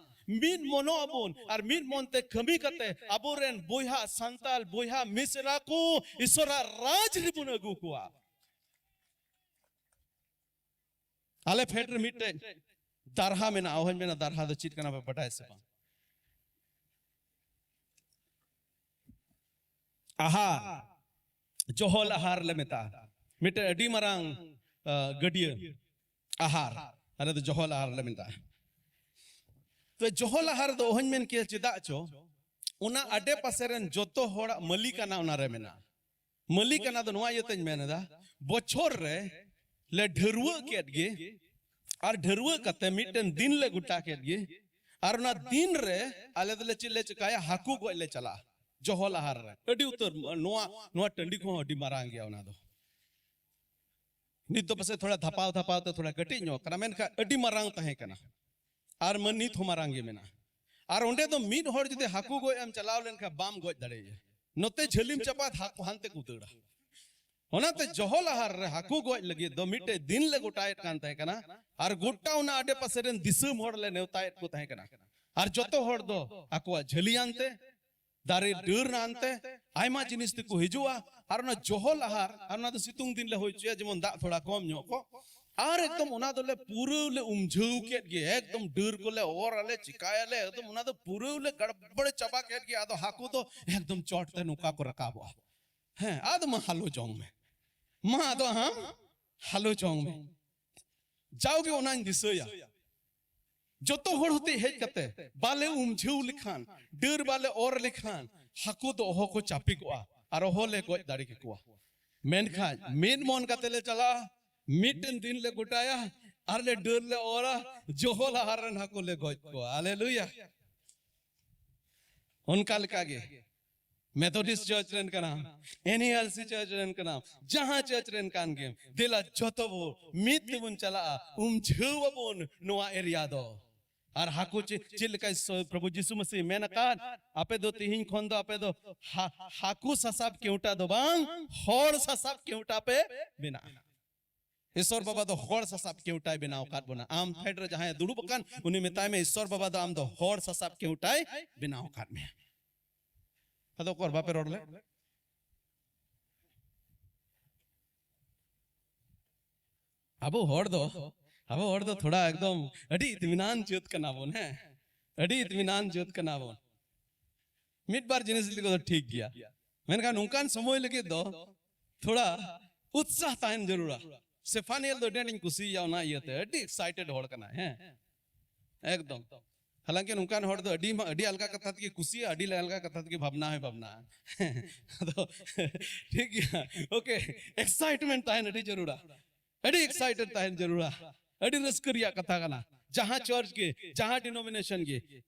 ᱢᱤᱫ ᱢᱚᱱᱚᱜ ᱟᱵᱚᱱ ᱟᱨ ᱢᱤᱫ ᱢᱚᱱ ᱛᱮ ᱠᱟᱹᱢᱤ ᱠᱟᱛᱮ ᱟᱵᱚᱨᱮᱱ ᱵᱚᱭᱦᱟ ᱥᱟᱱᱛᱟᱞ ᱵᱚᱭᱦᱟ ᱢᱤᱥᱨᱟ ᱠᱚ ᱤᱥᱚᱨᱟᱜ ᱨᱟᱡᱽ ᱨᱮᱵᱚᱱ ᱟᱹᱜᱩ ᱠᱚᱣᱟ᱾ ᱟᱞᱮ ᱯᱷᱮᱰ ᱨᱮ ᱢᱤᱫᱴᱮᱡ ᱫᱟᱨᱦᱟ ᱢᱮᱱᱟᱜᱼᱟ, ᱚᱦᱚᱧ ᱢᱮᱱᱟ ᱫᱟᱨᱦᱟ ᱫᱚ ᱪᱮᱫ ᱠᱟᱱᱟ ᱯᱮ ᱵᱟᱰᱟᱭ ᱥᱮ ᱵᱟᱝ? ᱟᱦᱟᱨ, ᱡᱚᱦᱚᱞ ᱟᱦᱟᱨ ᱞᱮ ᱢᱮᱛᱟᱜᱼᱟ᱾ ᱢᱤᱫᱴᱮᱡ ᱟᱹᱰᱤ ᱢᱟᱨᱟᱝ, ᱟ, ᱜᱟᱹᱰᱭᱟᱹ, ᱟᱦᱟᱨ, ᱟᱞᱮ ᱫᱚ ᱡᱚᱦᱚᱞ ᱟᱦᱟᱨ ᱞᱮ ᱢᱮᱛᱟᱜᱼᱟ᱾ ᱛᱚ ᱡᱚᱦᱚᱞ ᱟᱦᱟᱨ ᱫᱚ ᱚᱦᱚᱧ ᱢᱮᱱ ᱠᱮᱭᱟ, ᱪᱮᱫᱟᱜ ᱪᱚ ᱚᱱᱟ ᱟᱰᱮ ᱯᱟᱥᱮ ᱨᱮᱱ ᱡᱚᱛᱚ ᱦᱚᱲᱟᱜ ᱢᱟᱹᱞᱤᱠᱟᱱᱟ ᱚᱱᱟ ᱨᱮ ᱢᱮᱱᱟᱜᱼᱟ᱾ ᱢᱟᱹᱞᱤᱠᱟᱱᱟ ᱫᱚ ᱱᱚᱣᱟ ᱤᱭᱟᱹᱛᱮᱧ ᱢᱮᱱ ᱮᱫᱟ, ᱵᱚᱪᱷᱚᱨ ᱨᱮ ᱞᱮ ᱰᱷᱟᱹᱨᱣᱟᱹᱜ ᱠᱮᱫ ᱜᱮ, ᱟᱨ ᱰᱷᱟᱹᱨᱣᱟᱹᱜ ᱠᱟᱛᱮ ᱢᱤᱫᱴᱮᱱ ᱫᱤᱱ ᱞᱮ ᱜᱚᱴᱟ ᱠᱮᱫ ᱜᱮ, ᱟᱨ ᱚᱱᱟ ᱫᱤᱱ ᱨᱮ ᱟᱞᱮ ᱫᱚᱞᱮ ᱪᱮᱫ ᱞᱮ ᱪᱮᱠᱟᱭᱟ, ᱦᱟᱹᱠᱩ ᱜᱚᱡ ᱞᱮ ᱪᱟᱞᱟᱜᱼᱟ ᱡᱚᱦᱚᱞ ᱟᱦᱟᱨ ᱨᱮ᱾ ᱟᱹᱰᱤ ᱩᱛᱟᱹᱨ ᱱᱚᱣᱟ, ᱱᱚᱣᱟ ᱴᱟᱺᱰᱤ ᱠᱚᱦᱚᱸ ᱟᱹᱰᱤ ᱢᱟᱨᱟᱝ ᱜᱮᱭᱟ ᱚᱱᱟ ᱫᱚ᱾ ᱱᱤᱛ ᱫᱚ ᱯᱟᱥᱮᱡ ᱛᱷᱚᱲᱟ ᱫᱷᱟᱯᱟᱣ ᱫᱷᱟᱯᱟᱣ ᱛᱮ ᱛᱷᱚᱲᱟ ᱠᱟᱹᱴᱤᱡ ᱧᱚᱜ ᱠᱟᱱᱟ, ᱢᱮᱱᱠᱷᱟᱱ ᱟᱹᱰᱤ ᱢᱟᱨᱟᱝ ᱛᱟᱦᱮᱸ ᱠᱟᱱᱟ᱾ ᱟᱨ ᱢᱟ ᱱᱤᱛ ᱦᱚᱸ ᱢᱟᱨᱟᱝ ᱜᱮ ᱢᱮᱱᱟᱜᱼᱟ᱾ ᱟᱨ ᱚᱸᱰᱮ ᱫᱚ ᱢᱤᱫ ᱦᱚᱲ ᱡᱩᱫᱤ ᱦᱟᱹᱠᱩ ᱜᱚᱡ ᱮᱢ ᱪᱟᱞᱟᱣ ᱞᱮᱱᱠᱷᱟᱱ ᱵᱟᱢ ᱜᱚᱡ ᱫᱟᱲᱮᱭᱟᱭᱟ, ᱱᱚᱛᱮ ᱡᱷᱟᱹᱞᱤᱢ ᱪᱟᱯᱟᱫ, ᱦᱟᱹᱠᱩ ᱦᱟᱱᱛᱮ ᱠᱚ ᱫᱟᱹᱲᱟ᱾ ᱚᱱᱟᱛᱮ ᱡᱚᱦᱚᱞ ᱟᱦᱟᱨ ᱨᱮ ᱦᱟᱹᱠᱩ ᱜᱚᱡ ᱞᱟᱹᱜᱤᱫ ᱫᱚ ᱢᱤᱫᱴᱮᱡ ᱫᱤᱱ ᱞᱮ ᱜᱚᱴᱟᱭᱮᱫ ᱠᱟᱱ ᱛᱟᱦᱮᱸ ᱠᱟᱱᱟ᱾ ᱟᱨ ᱜᱚᱴᱟ ᱚᱱᱟ ᱟᱰᱮ ᱯᱟᱥᱮ ᱨᱮᱱ ᱫᱤᱥᱚᱢ ᱦᱚᱲ ᱞᱮ ᱱᱮᱣᱛᱟᱭᱮᱫ ᱠᱚ ᱛᱟᱦᱮᱸ ᱠᱟᱱᱟ᱾ ᱟᱨ ᱡᱚᱛᱚ ᱦᱚᱲ ᱫᱚ ᱟᱠᱚᱣᱟᱜ ᱡᱷᱟᱹᱞᱤ ᱟᱱᱛᱮ, ᱫᱟᱨᱮ ᱰᱟᱹᱨ ᱟᱱᱛᱮ, ᱟᱭᱢᱟ ᱡᱤᱱᱤᱥ ᱛᱮᱠᱚ ᱦᱤᱡᱩᱜᱼᱟ᱾ ᱟᱨ ᱚᱱᱟ ᱡᱚᱦᱚᱞ ᱟᱦᱟᱨ, ᱟᱨ ᱚᱱᱟ ᱫᱚ ᱥᱤᱛᱩᱝ ᱫᱤᱱ ᱞᱮ ᱦᱩᱭ ᱦᱚᱪᱚᱭᱟ, ᱡᱮᱢᱚᱱ ᱫᱟᱜ ᱛᱷᱚᱲᱟ ᱠᱚᱢ ᱧᱚᱜ ᱠᱚ᱾ ᱟᱨ ᱮᱠᱫᱚᱢ ᱚᱱᱟ ᱫᱚᱞᱮ ᱯᱩᱨᱟᱹᱣ ᱞᱮ ᱩᱢᱡᱷᱟᱹᱣ ᱠᱮᱫ ᱜᱮ, ᱮᱠᱫᱚᱢ ᱰᱟᱹᱨ ᱠᱚᱞᱮ ᱚᱨ ᱟᱞᱮ, ᱪᱤᱠᱟᱭᱟᱞᱮ, ᱮᱠᱫᱚᱢ ᱚᱱᱟ ᱫᱚ ᱯᱩᱨᱟᱹᱣ ᱞᱮ ᱜᱟᱲᱵᱟᱲ ᱪᱟᱵᱟ ᱠᱮᱫ ᱜᱮ᱾ ᱟᱫᱚ ᱦᱟᱹᱠᱩ ᱫᱚ ᱮᱠᱫᱚᱢ ᱪᱚᱴ ᱛᱮ ᱱᱚᱝᱠᱟ ᱠᱚ ᱨᱟᱠᱟᱵᱚᱜᱼᱟ᱾ ᱦᱮᱸ, ᱟᱫᱚ ᱢᱟ ᱦᱟᱞᱚ ᱡᱚᱝ ᱢᱮ, ᱢᱟ ᱟᱫᱚ ᱟᱢ ᱦᱟᱞᱚ ᱡᱚᱝ ᱢᱮ᱾ ᱡᱟᱣᱜᱮ ᱚᱱᱟᱧ ᱫᱤᱥᱟᱹᱭᱟ, ᱡᱚᱛᱚ ᱦᱚᱲ ᱦᱚᱛᱮᱡ ᱦᱮᱡ ᱠᱟᱛᱮ ᱵᱟᱞᱮ ᱩᱢᱡᱷᱟᱹᱣ ᱞᱮᱠᱷᱟᱱ, ᱰᱟᱹᱨ ᱵᱟᱞᱮ ᱚᱨ ᱞᱮᱠᱷᱟᱱ, ᱦᱟᱹᱠᱩ ᱫᱚ ᱚᱦᱚ ᱠᱚ ᱪᱟᱯᱮ ᱠᱚᱜᱼᱟ ᱟᱨ ᱚᱦᱚ ᱞᱮ ᱜᱚᱡ ᱫᱟᱲᱮ ᱠᱮᱠᱚᱣᱟ᱾ ᱢᱮᱱᱠᱷᱟᱱ ᱢᱤᱫ ᱢᱚᱱ ᱠᱟᱛᱮ ᱞᱮ ᱪᱟᱞᱟᱜᱼᱟ, ᱢᱤᱫᱴᱮᱱ ᱫᱤᱱ ᱞᱮ ᱜᱚᱴᱟᱭᱟ ᱟᱨ ᱞᱮ ᱰᱟᱹᱨ ᱞᱮ ᱚᱨᱟ, ᱡᱚᱦᱚᱞ ᱟᱦᱟᱨ ᱨᱮᱱ ᱦᱟᱹᱠᱩ ᱞᱮ ᱜᱚᱡ ᱠᱚᱣᱟ᱾ ᱦᱟᱞᱮᱞᱩᱭᱟ᱾ ᱚᱱᱠᱟ ᱞᱮᱠᱟᱜᱮ ᱢᱮᱛᱷᱚᱰᱤᱥᱴ ᱪᱟᱨᱪ ᱨᱮᱱ ᱠᱟᱱᱟᱢ, ᱮᱱ ᱤ ᱮᱞ ᱥᱤ ᱪᱟᱨᱪ ᱨᱮᱱ ᱠᱟᱱᱟᱢ, ᱡᱟᱦᱟᱸ ᱪᱟᱨᱪ ᱨᱮᱱ ᱠᱟᱱ ᱜᱮᱢ, ᱫᱮᱞᱟ ᱡᱚᱛᱚ ᱵᱚ ᱢᱤᱫ ᱛᱮᱵᱚᱱ ᱪᱟᱞᱟᱜᱼᱟ, ᱩᱢ ᱡᱷᱟᱹᱣ ᱟᱵᱚᱱ ᱱᱚᱣᱟ ᱮᱨᱤᱭᱟ ᱫᱚ᱾ ᱟᱨ ᱦᱟᱹᱠᱩ ᱪᱮᱫ, ᱪᱮᱫ ᱞᱮᱠᱟ ᱤᱥ-, ᱯᱨᱚᱵᱷᱩ ᱡᱤᱥᱩ ᱢᱟᱹᱥᱤ ᱢᱮᱱ ᱟᱠᱟᱫ, ᱟᱯᱮ ᱫᱚ ᱛᱤᱦᱤᱧ ᱠᱷᱚᱱ ᱫᱚ ᱟᱯᱮ ᱫᱚ ᱦᱟ-, ᱦᱟᱹᱠᱩ ᱥᱟᱥᱟᱵ ᱠᱮᱣᱴᱟ ᱫᱚ ᱵᱟᱝ, ᱦᱚᱲ ᱥᱟᱥᱟᱵ ᱠᱮᱣᱴᱟ ᱯᱮ ᱵᱮᱱᱟᱜᱼᱟ᱾ ᱤᱥᱚᱨ ᱵᱟᱵᱟ ᱫᱚ ᱦᱚᱲ ᱥᱟᱥᱟᱵ ᱠᱮᱣᱴᱟᱭ ᱵᱮᱱᱟᱣ ᱟᱠᱟᱫ ᱵᱚᱱᱟ᱾ ᱟᱢ ᱯᱷᱮᱰ ᱨᱮ ᱡᱟᱦᱟᱸᱭ ᱫᱩᱲᱩᱵ ᱟᱠᱟᱱ, ᱩᱱᱤ ᱢᱮᱛᱟᱭ ᱢᱮ, ᱤᱥᱚᱨ ᱵᱟᱵᱟ ᱫᱚ ᱟᱢ ᱫᱚ ᱦᱚᱲ ᱥᱟᱥᱟᱵ ᱠᱮᱣᱴᱟᱭ ᱵᱮᱱᱟᱣ ᱟᱠᱟᱫ ᱢᱮᱭᱟ᱾ ᱟᱫᱚ ᱚᱠᱚᱨ ᱵᱟᱯᱮ ᱨᱚᱲ ᱞᱮ? ᱟᱵᱚ ᱦᱚᱲ ᱫᱚ, ᱟᱵᱚ ᱦᱚᱲ ᱫᱚ ᱛᱷᱚᱲᱟ ᱮᱠᱫᱚᱢ ᱟᱹᱰᱤ ᱤᱛᱢᱤᱱᱟᱱ ᱡᱟᱹᱛ ᱠᱟᱱᱟ ᱵᱚᱱ, ᱦᱮᱸ, ᱟᱹᱰᱤ ᱤᱛᱢᱤᱱᱟᱱ ᱡᱟᱹᱛ ᱠᱟᱱᱟ ᱵᱚᱱ᱾ ᱢᱤᱫ ᱵᱟᱨ ᱡᱤᱱᱤᱥ ᱞᱟᱹᱜᱤᱫ ᱫᱚ ᱴᱷᱤᱠ ᱜᱮᱭᱟ, ᱢᱮᱱᱠᱷᱟᱱ ᱱᱚᱝᱠᱟᱱ ᱥᱚᱢᱚᱭ ᱞᱟᱹᱜᱤᱫ ᱫᱚ ᱛᱷᱚᱲᱟ ᱩᱛᱥᱟᱦ ᱛᱟᱦᱮᱱ ᱡᱟᱹᱨᱩᱲᱟ᱾ ᱥᱮᱯᱷᱟᱱᱤᱭᱮᱞ ᱫᱚ ᱟᱹᱰᱤ ᱟᱸᱴᱤᱧ ᱠᱩᱥᱤᱭᱟᱭᱟ, ᱚᱱᱟ ᱤᱭᱟᱹᱛᱮ ᱟᱹᱰᱤ ᱮᱠᱥᱟᱭᱴᱮᱰ ᱦᱚᱲ ᱠᱟᱱᱟᱭ, ᱦᱮᱸ, ᱮᱠᱫᱚᱢ᱾ ᱦᱟᱞᱟᱝᱠᱤ ᱱᱚᱝᱠᱟᱱ ᱦᱚᱲ ᱫᱚ ᱟᱹᱰᱤ ᱢᱟ, ᱟᱹᱰᱤ ᱟᱞᱜᱟ ᱠᱟᱛᱷᱟ ᱛᱮᱜᱮ ᱠᱩᱥᱤᱭᱟᱜᱼᱟ, ᱟᱹᱰᱤ ᱟᱞᱜᱟ ᱠᱟᱛᱷᱟ ᱛᱮᱜᱮ ᱵᱷᱟᱵᱽᱱᱟ ᱦᱚᱸᱭ ᱵᱷᱟᱵᱽᱱᱟᱜᱼᱟ᱾ ᱟᱫᱚ ᱴᱷᱤᱠ ᱜᱮᱭᱟ, ᱳᱠᱮ, ᱮᱠᱥᱟᱭᱴᱢᱮᱱᱴ ᱛᱟᱦᱮᱱ ᱟᱹᱰᱤ ᱡᱟᱹᱨᱩᱲᱟ, ᱟᱹᱰᱤ ᱮᱠᱥᱟᱭᱴᱮᱰ ᱛᱟᱦᱮᱱ ᱡᱟᱹᱨᱩᱲᱟ᱾ ᱟᱹᱰᱤ ᱨᱟᱹᱥᱠᱟᱹ ᱨᱮᱭᱟᱜ ᱠᱟᱛᱷᱟ ᱠᱟᱱᱟ᱾ ᱡᱟᱦᱟᱸ ᱪᱟᱨᱪ ᱜᱮ, ᱡᱟᱦᱟᱸ ᱰᱤᱱᱳᱢᱤᱱᱮᱥᱚᱱ ᱜᱮ,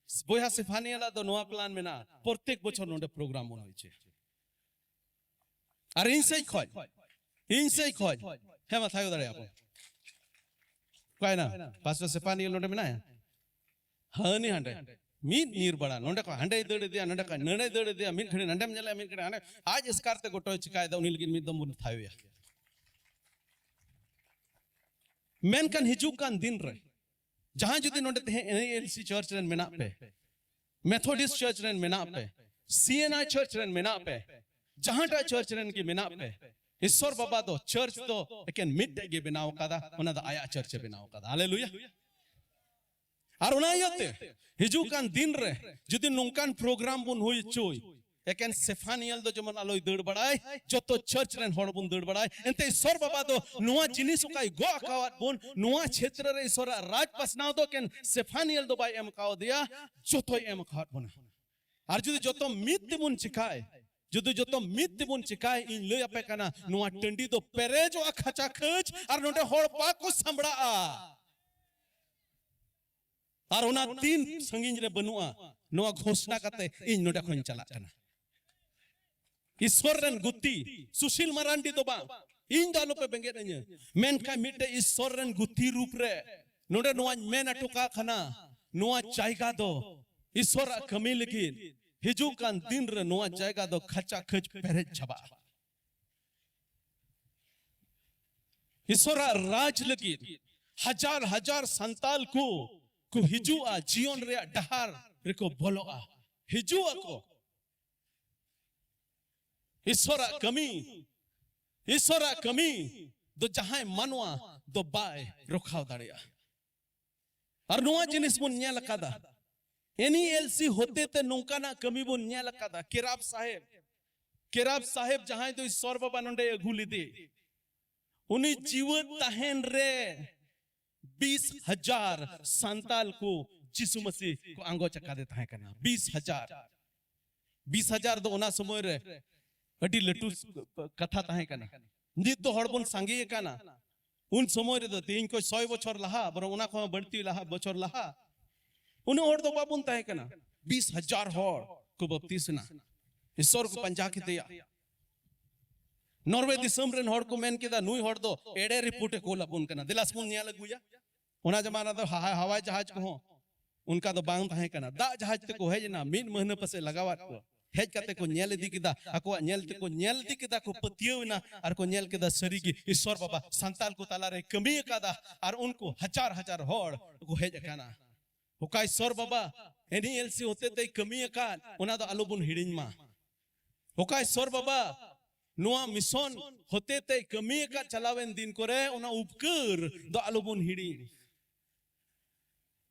ᱵᱚᱭᱦᱟ ᱥᱮᱯᱷᱟᱱᱤᱭᱮᱞᱟᱜ ᱫᱚ ᱱᱚᱣᱟ ᱯᱞᱟᱱ ᱢᱮᱱᱟᱜᱼᱟ, ᱯᱨᱚᱛᱮᱠ ᱵᱚᱪᱷᱚᱨ ᱱᱚᱰᱮ ᱯᱨᱳᱜᱨᱟᱢ ᱵᱚᱱ ᱦᱩᱭ ᱦᱚᱪᱚᱭᱟ᱾ ᱟᱨ ᱤᱧ ᱥᱮᱡ ᱠᱷᱚᱡ, ᱤᱧ ᱥᱮᱡ ᱠᱷᱚᱡ, ᱦᱮᱸ, ᱢᱟ ᱛᱷᱟᱭᱚ ᱫᱟᱲᱮᱭᱟᱜᱼᱟ ᱵᱚᱱ᱾ ᱚᱠᱟᱭᱮᱱᱟ? ᱯᱟᱥᱴᱚᱨ ᱥᱮᱯᱷᱟᱱᱤᱭᱮᱞ ᱱᱚᱰᱮ ᱢᱮᱱᱟᱭᱟ? ᱦᱟᱹᱱᱤ ᱦᱟᱸᱰᱮ᱾ ᱢᱤᱫ ᱧᱤᱨ ᱵᱟᱲᱟ, ᱱᱚᱰᱮ ᱠᱷᱚᱱ ᱦᱟᱸᱰᱮᱭ ᱫᱟᱹᱲ ᱤᱫᱤᱭᱟ, ᱱᱚᱰᱮ ᱠᱷᱚᱱ ᱱᱟᱹᱰᱮᱭ ᱫᱟᱹᱲ ᱤᱫᱤᱭᱟ, ᱢᱤᱫ ᱜᱷᱟᱹᱲᱤ ᱱᱟᱸᱰᱮᱢ ᱧᱮᱞᱮᱭᱟ, ᱢᱤᱫ ᱜᱷᱟᱹᱲᱤ ᱦᱟᱸᱰᱮ᱾ ᱟᱡ ᱮᱥᱠᱟᱨ ᱛᱮ ᱜᱚᱴᱚᱭ ᱪᱤᱠᱟᱭᱮᱫᱟ, ᱩᱱᱤ ᱞᱟᱹᱜᱤᱫ ᱢᱤᱫ ᱫᱚᱢ ᱵᱚᱱ ᱛᱷᱟᱭᱚᱭᱟ᱾ ᱢᱮᱱᱠᱷᱟᱱ ᱦᱤᱡᱩᱜ ᱠᱟᱱ ᱫᱤᱱ ᱨᱮ ᱡᱟᱦᱟᱸᱭ ᱡᱩᱫᱤ ᱱᱚᱰᱮ ᱛᱮᱦᱮᱧ ᱮᱱ ᱤ ᱮᱞ ᱥᱤ ᱪᱟᱨᱪ ᱨᱮᱱ ᱢᱮᱱᱟᱜ ᱯᱮ, ᱢᱮᱛᱷᱚᱰᱤᱥᱴ ᱪᱟᱨᱪ ᱨᱮᱱ ᱢᱮᱱᱟᱜ ᱯᱮ, ᱥᱤ ᱮᱱ ᱟᱭ ᱪᱟᱨᱪ ᱨᱮᱱ ᱢᱮᱱᱟᱜ ᱯᱮ, ᱡᱟᱦᱟᱸᱴᱟᱜ ᱪᱟᱨᱪ ᱨᱮᱱ ᱜᱮ ᱢᱮᱱᱟᱜ ᱯᱮ, ᱤᱥᱚᱨ ᱵᱟᱵᱟ ᱫᱚ ᱪᱟᱨᱪ ᱫᱚ ᱮᱠᱮᱱ ᱢᱤᱫᱴᱮᱡ ᱜᱮ ᱵᱮᱱᱟᱣ ᱟᱠᱟᱫᱟ, ᱚᱱᱟ ᱫᱚ ᱟᱭᱟᱜ ᱪᱟᱨᱪ ᱮ ᱵᱮᱱᱟᱣ ᱟᱠᱟᱫᱟ᱾ ᱦᱟᱞᱮᱞᱩᱭᱟ᱾ ᱟᱨ ᱚᱱᱟ ᱤᱭᱟᱹᱛᱮ ᱦᱤᱡᱩᱜ ᱠᱟᱱ ᱫᱤᱱ ᱨᱮ ᱡᱩᱫᱤ ᱱᱚᱝᱠᱟᱱ ᱯᱨᱳᱜᱨᱟᱢ ᱵᱚᱱ ᱦᱩᱭ ᱦᱚᱪᱚᱭ, ᱮᱠᱮᱱ ᱥᱮᱯᱷᱟᱱᱤᱭᱮᱞ ᱫᱚ ᱡᱮᱢᱚᱱ ᱟᱞᱚᱭ ᱫᱟᱹᱲ ᱵᱟᱲᱟᱭ, ᱡᱚᱛᱚ ᱪᱟᱨᱪ ᱨᱮᱱ ᱦᱚᱲ ᱵᱚᱱ ᱫᱟᱹᱲ ᱵᱟᱲᱟᱭ, ᱮᱱᱛᱮ ᱤᱥᱚᱨ ᱵᱟᱵᱟ ᱫᱚ ᱱᱚᱣᱟ ᱡᱤᱱᱤᱥ ᱚᱠᱟᱭ ᱜᱚᱜ ᱟᱠᱟᱣᱟᱫ ᱵᱚᱱ, ᱱᱚᱣᱟ ᱪᱷᱮᱛᱨᱚ ᱨᱮ ᱤᱥᱚᱨᱟᱜ ᱨᱟᱡᱽ ᱯᱟᱥᱱᱟᱣ ᱫᱚ ᱮᱠᱮᱱ ᱥᱮᱯᱷᱟᱱᱤᱭᱮᱞ ᱫᱚ ᱵᱟᱭ ᱮᱢ ᱠᱟᱣᱫᱮᱭᱟ, ᱡᱚᱛᱚᱭ ᱮᱢ ᱟᱠᱟᱣᱟᱫ ᱵᱚᱱᱟ᱾ ᱟᱨ ᱡᱩᱫᱤ ᱡᱚᱛᱚ ᱢᱤᱫ ᱛᱮᱵᱚᱱ ᱪᱮᱠᱟᱭ, ᱡᱩᱫᱤ ᱡᱚᱛᱚ ᱢᱤᱫ ᱛᱮᱵᱚᱱ ᱪᱮᱠᱟᱭ, ᱤᱧ ᱞᱟᱹᱭ ᱟᱯᱮ ᱠᱟᱱᱟ, ᱱᱚᱣᱟ ᱴᱟᱺᱰᱤ ᱫᱚ ᱯᱮᱨᱮᱡᱚᱜᱼᱟ ᱠᱷᱟᱪᱟ ᱠᱷᱟᱹᱪ, ᱟᱨ ᱱᱚᱰᱮ ᱦᱚᱲ ᱵᱟᱠᱚ ᱥᱟᱢᱵᱲᱟᱜᱼᱟ᱾ ᱟᱨ ᱚᱱᱟ ᱫᱤᱱ ᱥᱟᱺᱜᱤᱧ ᱨᱮ ᱵᱟᱹᱱᱩᱜᱼᱟ᱾ ᱱᱚᱣᱟ ᱜᱷᱳᱥᱱᱟ ᱠᱟᱛᱮ ᱤᱧ ᱱᱚᱰᱮ ᱠᱷᱚᱱᱤᱧ ᱪᱟᱞᱟᱜ ᱠᱟᱱᱟ᱾ ᱤᱥᱥᱚᱨ ᱨᱮᱱ ᱜᱩᱛᱤ ᱥᱩᱥᱤᱞ ᱢᱟᱨᱟᱱᱰᱤ ᱫᱚ ᱵᱟᱝ, ᱤᱧ ᱫᱚ ᱟᱞᱚᱯᱮ ᱵᱮᱸᱜᱮᱫ ᱟᱹᱧᱟᱹ, ᱢᱮᱱᱠᱷᱟᱱ ᱢᱤᱫᱴᱮᱡ ᱤᱥᱥᱚᱨ ᱨᱮᱱ ᱜᱩᱛᱤ ᱨᱩᱯ ᱨᱮ ᱱᱚᱰᱮ ᱱᱚᱣᱟᱧ ᱢᱮᱱ ᱦᱚᱴᱚ ᱠᱟᱜ ᱠᱟᱱᱟ, ᱱᱚᱣᱟ ᱡᱟᱭᱜᱟ ᱫᱚ ᱤᱥᱥᱚᱨᱟᱜ ᱠᱟᱹᱢᱤ ᱞᱟᱹᱜᱤᱫ ᱦᱤᱡᱩᱜ ᱠᱟᱱ ᱫᱤᱱ ᱨᱮ ᱱᱚᱣᱟ ᱡᱟᱭᱜᱟ ᱫᱚ ᱠᱷᱟᱪᱟ ᱠᱷᱟᱹᱪ ᱯᱮᱨᱮᱡ ᱪᱟᱵᱟᱜᱼᱟ᱾ ᱤᱥᱥᱚᱨᱟᱜ ᱨᱟᱡᱽ ᱞᱟᱹᱜᱤᱫ ᱦᱟᱡᱟᱨ ᱦᱟᱡᱟᱨ ᱥᱟᱱᱛᱟᱞ ᱠᱚ ᱠᱚ ᱦᱤᱡᱩᱜᱼᱟ, ᱡᱤᱭᱚᱱ ᱨᱮᱭᱟᱜ ᱰᱟᱦᱟᱨ ᱨᱮᱠᱚ ᱵᱚᱞᱚᱜᱼᱟ, ᱦᱤᱡᱩᱜ ᱟᱠᱚ᱾ ᱤᱥᱥᱚᱨᱟᱜ ᱠᱟᱹᱢᱤ, ᱤᱥᱥᱚᱨᱟᱜ ᱠᱟᱹᱢᱤ ᱫᱚ ᱡᱟᱦᱟᱸᱭ ᱢᱟᱱᱣᱟ ᱫᱚ ᱵᱟᱭ ᱨᱚᱠᱷᱟᱣ ᱫᱟᱲᱮᱭᱟᱜᱼᱟ᱾ ᱟᱨ ᱱᱚᱣᱟ ᱡᱤᱱᱤᱥ ᱵᱚᱱ ᱧᱮᱞ ᱟᱠᱟᱫᱟ, ᱮᱱ ᱤ ᱮᱞ ᱥᱤ ᱦᱚᱛᱮ ᱛᱮ ᱱᱚᱝᱠᱟᱱᱟᱜ ᱠᱟᱹᱢᱤ ᱵᱚᱱ ᱧᱮᱞ ᱟᱠᱟᱫᱟ᱾ ᱠᱮᱨᱟᱵ ᱥᱟᱦᱮᱵ, ᱠᱮᱨᱟᱵ ᱥᱟᱦᱮᱵ ᱡᱟᱦᱟᱸᱭ ᱫᱚ ᱤᱥᱥᱚᱨ ᱵᱟᱵᱟ ᱱᱚᱰᱮ ᱟᱹᱜᱩ ᱞᱮᱫᱮ, ᱩᱱᱤ ᱡᱤᱣᱮᱫ ᱛᱟᱦᱮᱱ ᱨᱮ ᱵᱤᱥ ᱦᱟᱡᱟᱨ ᱥᱟᱱᱛᱟᱞ ᱠᱚ ᱡᱤᱥᱩ ᱢᱟᱹᱥᱤ ᱠᱚ ᱟᱸᱜᱚᱪ ᱟᱠᱟᱫᱮ ᱛᱟᱦᱮᱸ ᱠᱟᱱᱟ᱾ ᱵᱤᱥ ᱦᱟᱡᱟᱨ, ᱵᱤᱥ ᱦᱟᱡᱟᱨ ᱫᱚ ᱚᱱᱟ ᱥᱚᱢᱚᱭ ᱨᱮ ᱟᱹᱰᱤ ᱞᱟᱹᱴᱩ ᱠᱟᱛᱷᱟ ᱛᱟᱦᱮᱸ ᱠᱟᱱᱟ᱾ ᱱᱤᱛ ᱫᱚ ᱦᱚᱲ ᱵᱚᱱ ᱥᱟᱸᱜᱮ ᱟᱠᱟᱱᱟ, ᱩᱱ ᱥᱚᱢᱚᱭ ᱨᱮᱫᱚ ᱛᱮᱦᱮᱧ ᱠᱷᱚᱱ ᱥᱚᱭ ᱵᱚᱪᱷᱚᱨ ᱞᱟᱦᱟ, ᱵᱚᱨᱚᱝ ᱚᱱᱟ ᱠᱷᱚᱱ ᱵᱟᱹᱲᱛᱤ ᱞᱟᱦᱟ, ᱵᱚᱪᱷᱚᱨ ᱞᱟᱦᱟ, ᱩᱱᱟᱹᱜ ᱦᱚᱲ ᱫᱚ ᱵᱟᱵᱚᱱ ᱛᱟᱦᱮᱸ ᱠᱟᱱᱟ᱾ ᱵᱤᱥ ᱦᱟᱡᱟᱨ ᱦᱚᱲ ᱠᱚ ᱵᱟᱯᱛᱤᱥ ᱮᱱᱟ, ᱤᱥᱥᱚᱨ ᱠᱚ ᱯᱟᱸᱡᱟ ᱠᱮᱫᱮᱭᱟ᱾ ᱱᱚᱨᱣᱮ ᱫᱤᱥᱚᱢ ᱨᱮᱱ ᱦᱚᱲ ᱠᱚ ᱢᱮᱱ ᱠᱮᱫᱟ, "ᱱᱩᱭ ᱦᱚᱲ ᱫᱚ ᱮᱲᱮ ᱨᱤᱯᱳᱨᱴ ᱮ ᱠᱳᱞ ᱟᱵᱚᱱ ᱠᱟᱱᱟ, ᱫᱮᱞᱟ ᱥᱮᱵᱚᱱ ᱧᱮᱞ ᱟᱹᱜᱩᱭᱟ᱾" ᱚᱱᱟ ᱡᱟᱢᱟᱱᱟ ᱫᱚ ᱦᱟ-, ᱦᱟᱣᱟᱭ ᱡᱟᱦᱟᱡᱽ ᱠᱚᱦᱚᱸ ᱚᱱᱠᱟ ᱫᱚ ᱵᱟᱝ ᱛᱟᱦᱮᱸ ᱠᱟᱱᱟ᱾ ᱫᱟᱜ ᱡᱟᱦᱟᱡᱽ ᱛᱮᱠᱚ ᱦᱮᱡ ᱮᱱᱟ, ᱢᱤᱫ ᱢᱟᱹᱦᱱᱟᱹ ᱯᱟᱥᱮ ᱞᱟᱜᱟᱣᱟᱫ ᱠᱚᱣᱟ᱾ ᱦᱮᱡ ᱠᱟᱛᱮ ᱠᱚ ᱧᱮᱞ ᱤᱫᱤ ᱠᱮᱫᱟ, ᱟᱠᱚᱣᱟᱜ ᱧᱮᱞ ᱛᱮᱠᱚ ᱧᱮᱞ ᱤᱫᱤ ᱠᱮᱫᱟ, ᱠᱚ ᱯᱟᱹᱛᱭᱟᱹᱣ ᱮᱱᱟ ᱟᱨ ᱠᱚ ᱧᱮᱞ ᱠᱮᱫᱟ, ᱥᱟᱹᱨᱤᱜᱮ ᱤᱥᱥᱚᱨ ᱵᱟᱵᱟ ᱥᱟᱱᱛᱟᱞ ᱠᱚ ᱛᱟᱞᱟᱨᱮ ᱠᱟᱹᱢᱤ ᱟᱠᱟᱫᱟ ᱟᱨ ᱩᱱᱠᱩ ᱦᱟᱡᱟᱨ ᱦᱟᱡᱟᱨ ᱦᱚᱲ ᱠᱚ ᱦᱮᱡ ᱟᱠᱟᱱᱟ᱾ ᱚᱠᱟ ᱤᱥᱥᱚᱨ ᱵᱟᱵᱟ ᱮᱱ ᱤ ᱮᱞ ᱥᱤ ᱦᱚᱛᱮ ᱛᱮᱭ ᱠᱟᱹᱢᱤ ᱟᱠᱟᱫ, ᱚᱱᱟ ᱫᱚ ᱟᱞᱚᱵᱚᱱ ᱦᱤᱲᱤᱧ ᱢᱟ᱾ ᱚᱠᱟ ᱤᱥᱥᱚᱨ ᱵᱟᱵᱟ ᱱᱚᱣᱟ ᱢᱤᱥᱚᱱ ᱦᱚᱛᱮ ᱛᱮᱭ ᱠᱟᱹᱢᱤ ᱟᱠᱟᱫ ᱪᱟᱞᱟᱣᱮᱱ ᱫᱤᱱ ᱠᱚᱨᱮ, ᱚᱱᱟ ᱩᱯᱠᱟᱹᱨ ᱫᱚ ᱟᱞᱚᱵᱚᱱ ᱦᱤᱲᱤᱧ᱾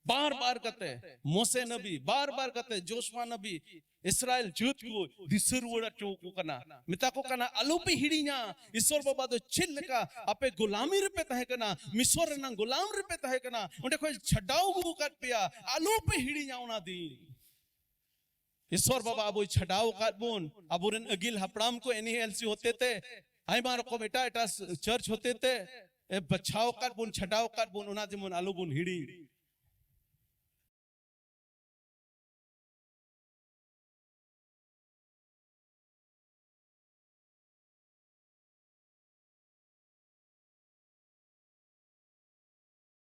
ᱵᱟᱨ ᱵᱟᱨ ᱠᱟᱛᱮ ᱢᱳᱥᱮ ᱱᱟᱵᱤ, ᱵᱟᱨ ᱵᱟᱨ ᱠᱟᱛᱮ ᱡᱳᱥᱩᱣᱟ ᱱᱟᱵᱤ ᱤᱥᱨᱟᱭᱮᱞ ᱡᱟᱹᱛ ᱠᱚ ᱫᱤᱥᱟᱹ ᱨᱩᱣᱟᱹᱲ ᱦᱚᱪᱚ ᱠᱚ ᱠᱟᱱᱟ, ᱢᱮᱛᱟ ᱠᱚ ᱠᱟᱱᱟ, "ᱟᱞᱚᱯᱮ ᱦᱤᱲᱤᱧᱟ, ᱤᱥᱥᱚᱨ ᱵᱟᱵᱟ ᱫᱚ ᱪᱮᱫ ᱞᱮᱠᱟ ᱟᱯᱮ ᱜᱳᱞᱟᱢᱤ ᱨᱮᱯᱮ ᱛᱟᱦᱮᱸ ᱠᱟᱱᱟ, ᱢᱤᱥᱚᱨ ᱨᱮᱱᱟᱜ ᱜᱳᱞᱟᱢ ᱨᱮᱯᱮ ᱛᱟᱦᱮᱸ ᱠᱟᱱᱟ, ᱚᱸᱰᱮ ᱠᱷᱚᱱ ᱪᱷᱟᱰᱟᱣ ᱟᱹᱜᱩ ᱟᱠᱟᱫ ᱯᱮᱭᱟ, ᱟᱞᱚᱯᱮ ᱦᱤᱲᱤᱧᱟ ᱚᱱᱟ ᱫᱤᱱ᱾" ᱤᱥᱚᱨ ᱵᱟᱵᱟ ᱟᱵᱚᱭ ᱪᱷᱟᱰᱟᱣ ᱟᱠᱟᱫ ᱵᱚᱱ, ᱟᱵᱚᱨᱮᱱ ᱟᱹᱜᱤᱞ ᱦᱟᱯᱲᱟᱢ ᱠᱚ ᱮᱱ ᱤ ᱮᱞ ᱥᱤ ᱦᱚᱛᱮ ᱛᱮ, ᱟᱭᱢᱟ ᱨᱚᱠᱚᱢ ᱮᱴᱟᱜ ᱮᱴᱟᱜ ᱪᱟᱨᱪ ᱦᱚᱛᱮ ᱛᱮ ᱮ ᱵᱟᱪᱷᱟᱣ ᱟᱠᱟᱫ ᱵᱚᱱ, ᱪᱷᱟᱰᱟᱣ ᱟᱠᱟᱫ ᱵᱚᱱ, ᱚᱱᱟ ᱡᱮᱢᱚᱱ ᱟᱞᱚ ᱵᱚᱱ ᱦᱤᱲᱤᱧ᱾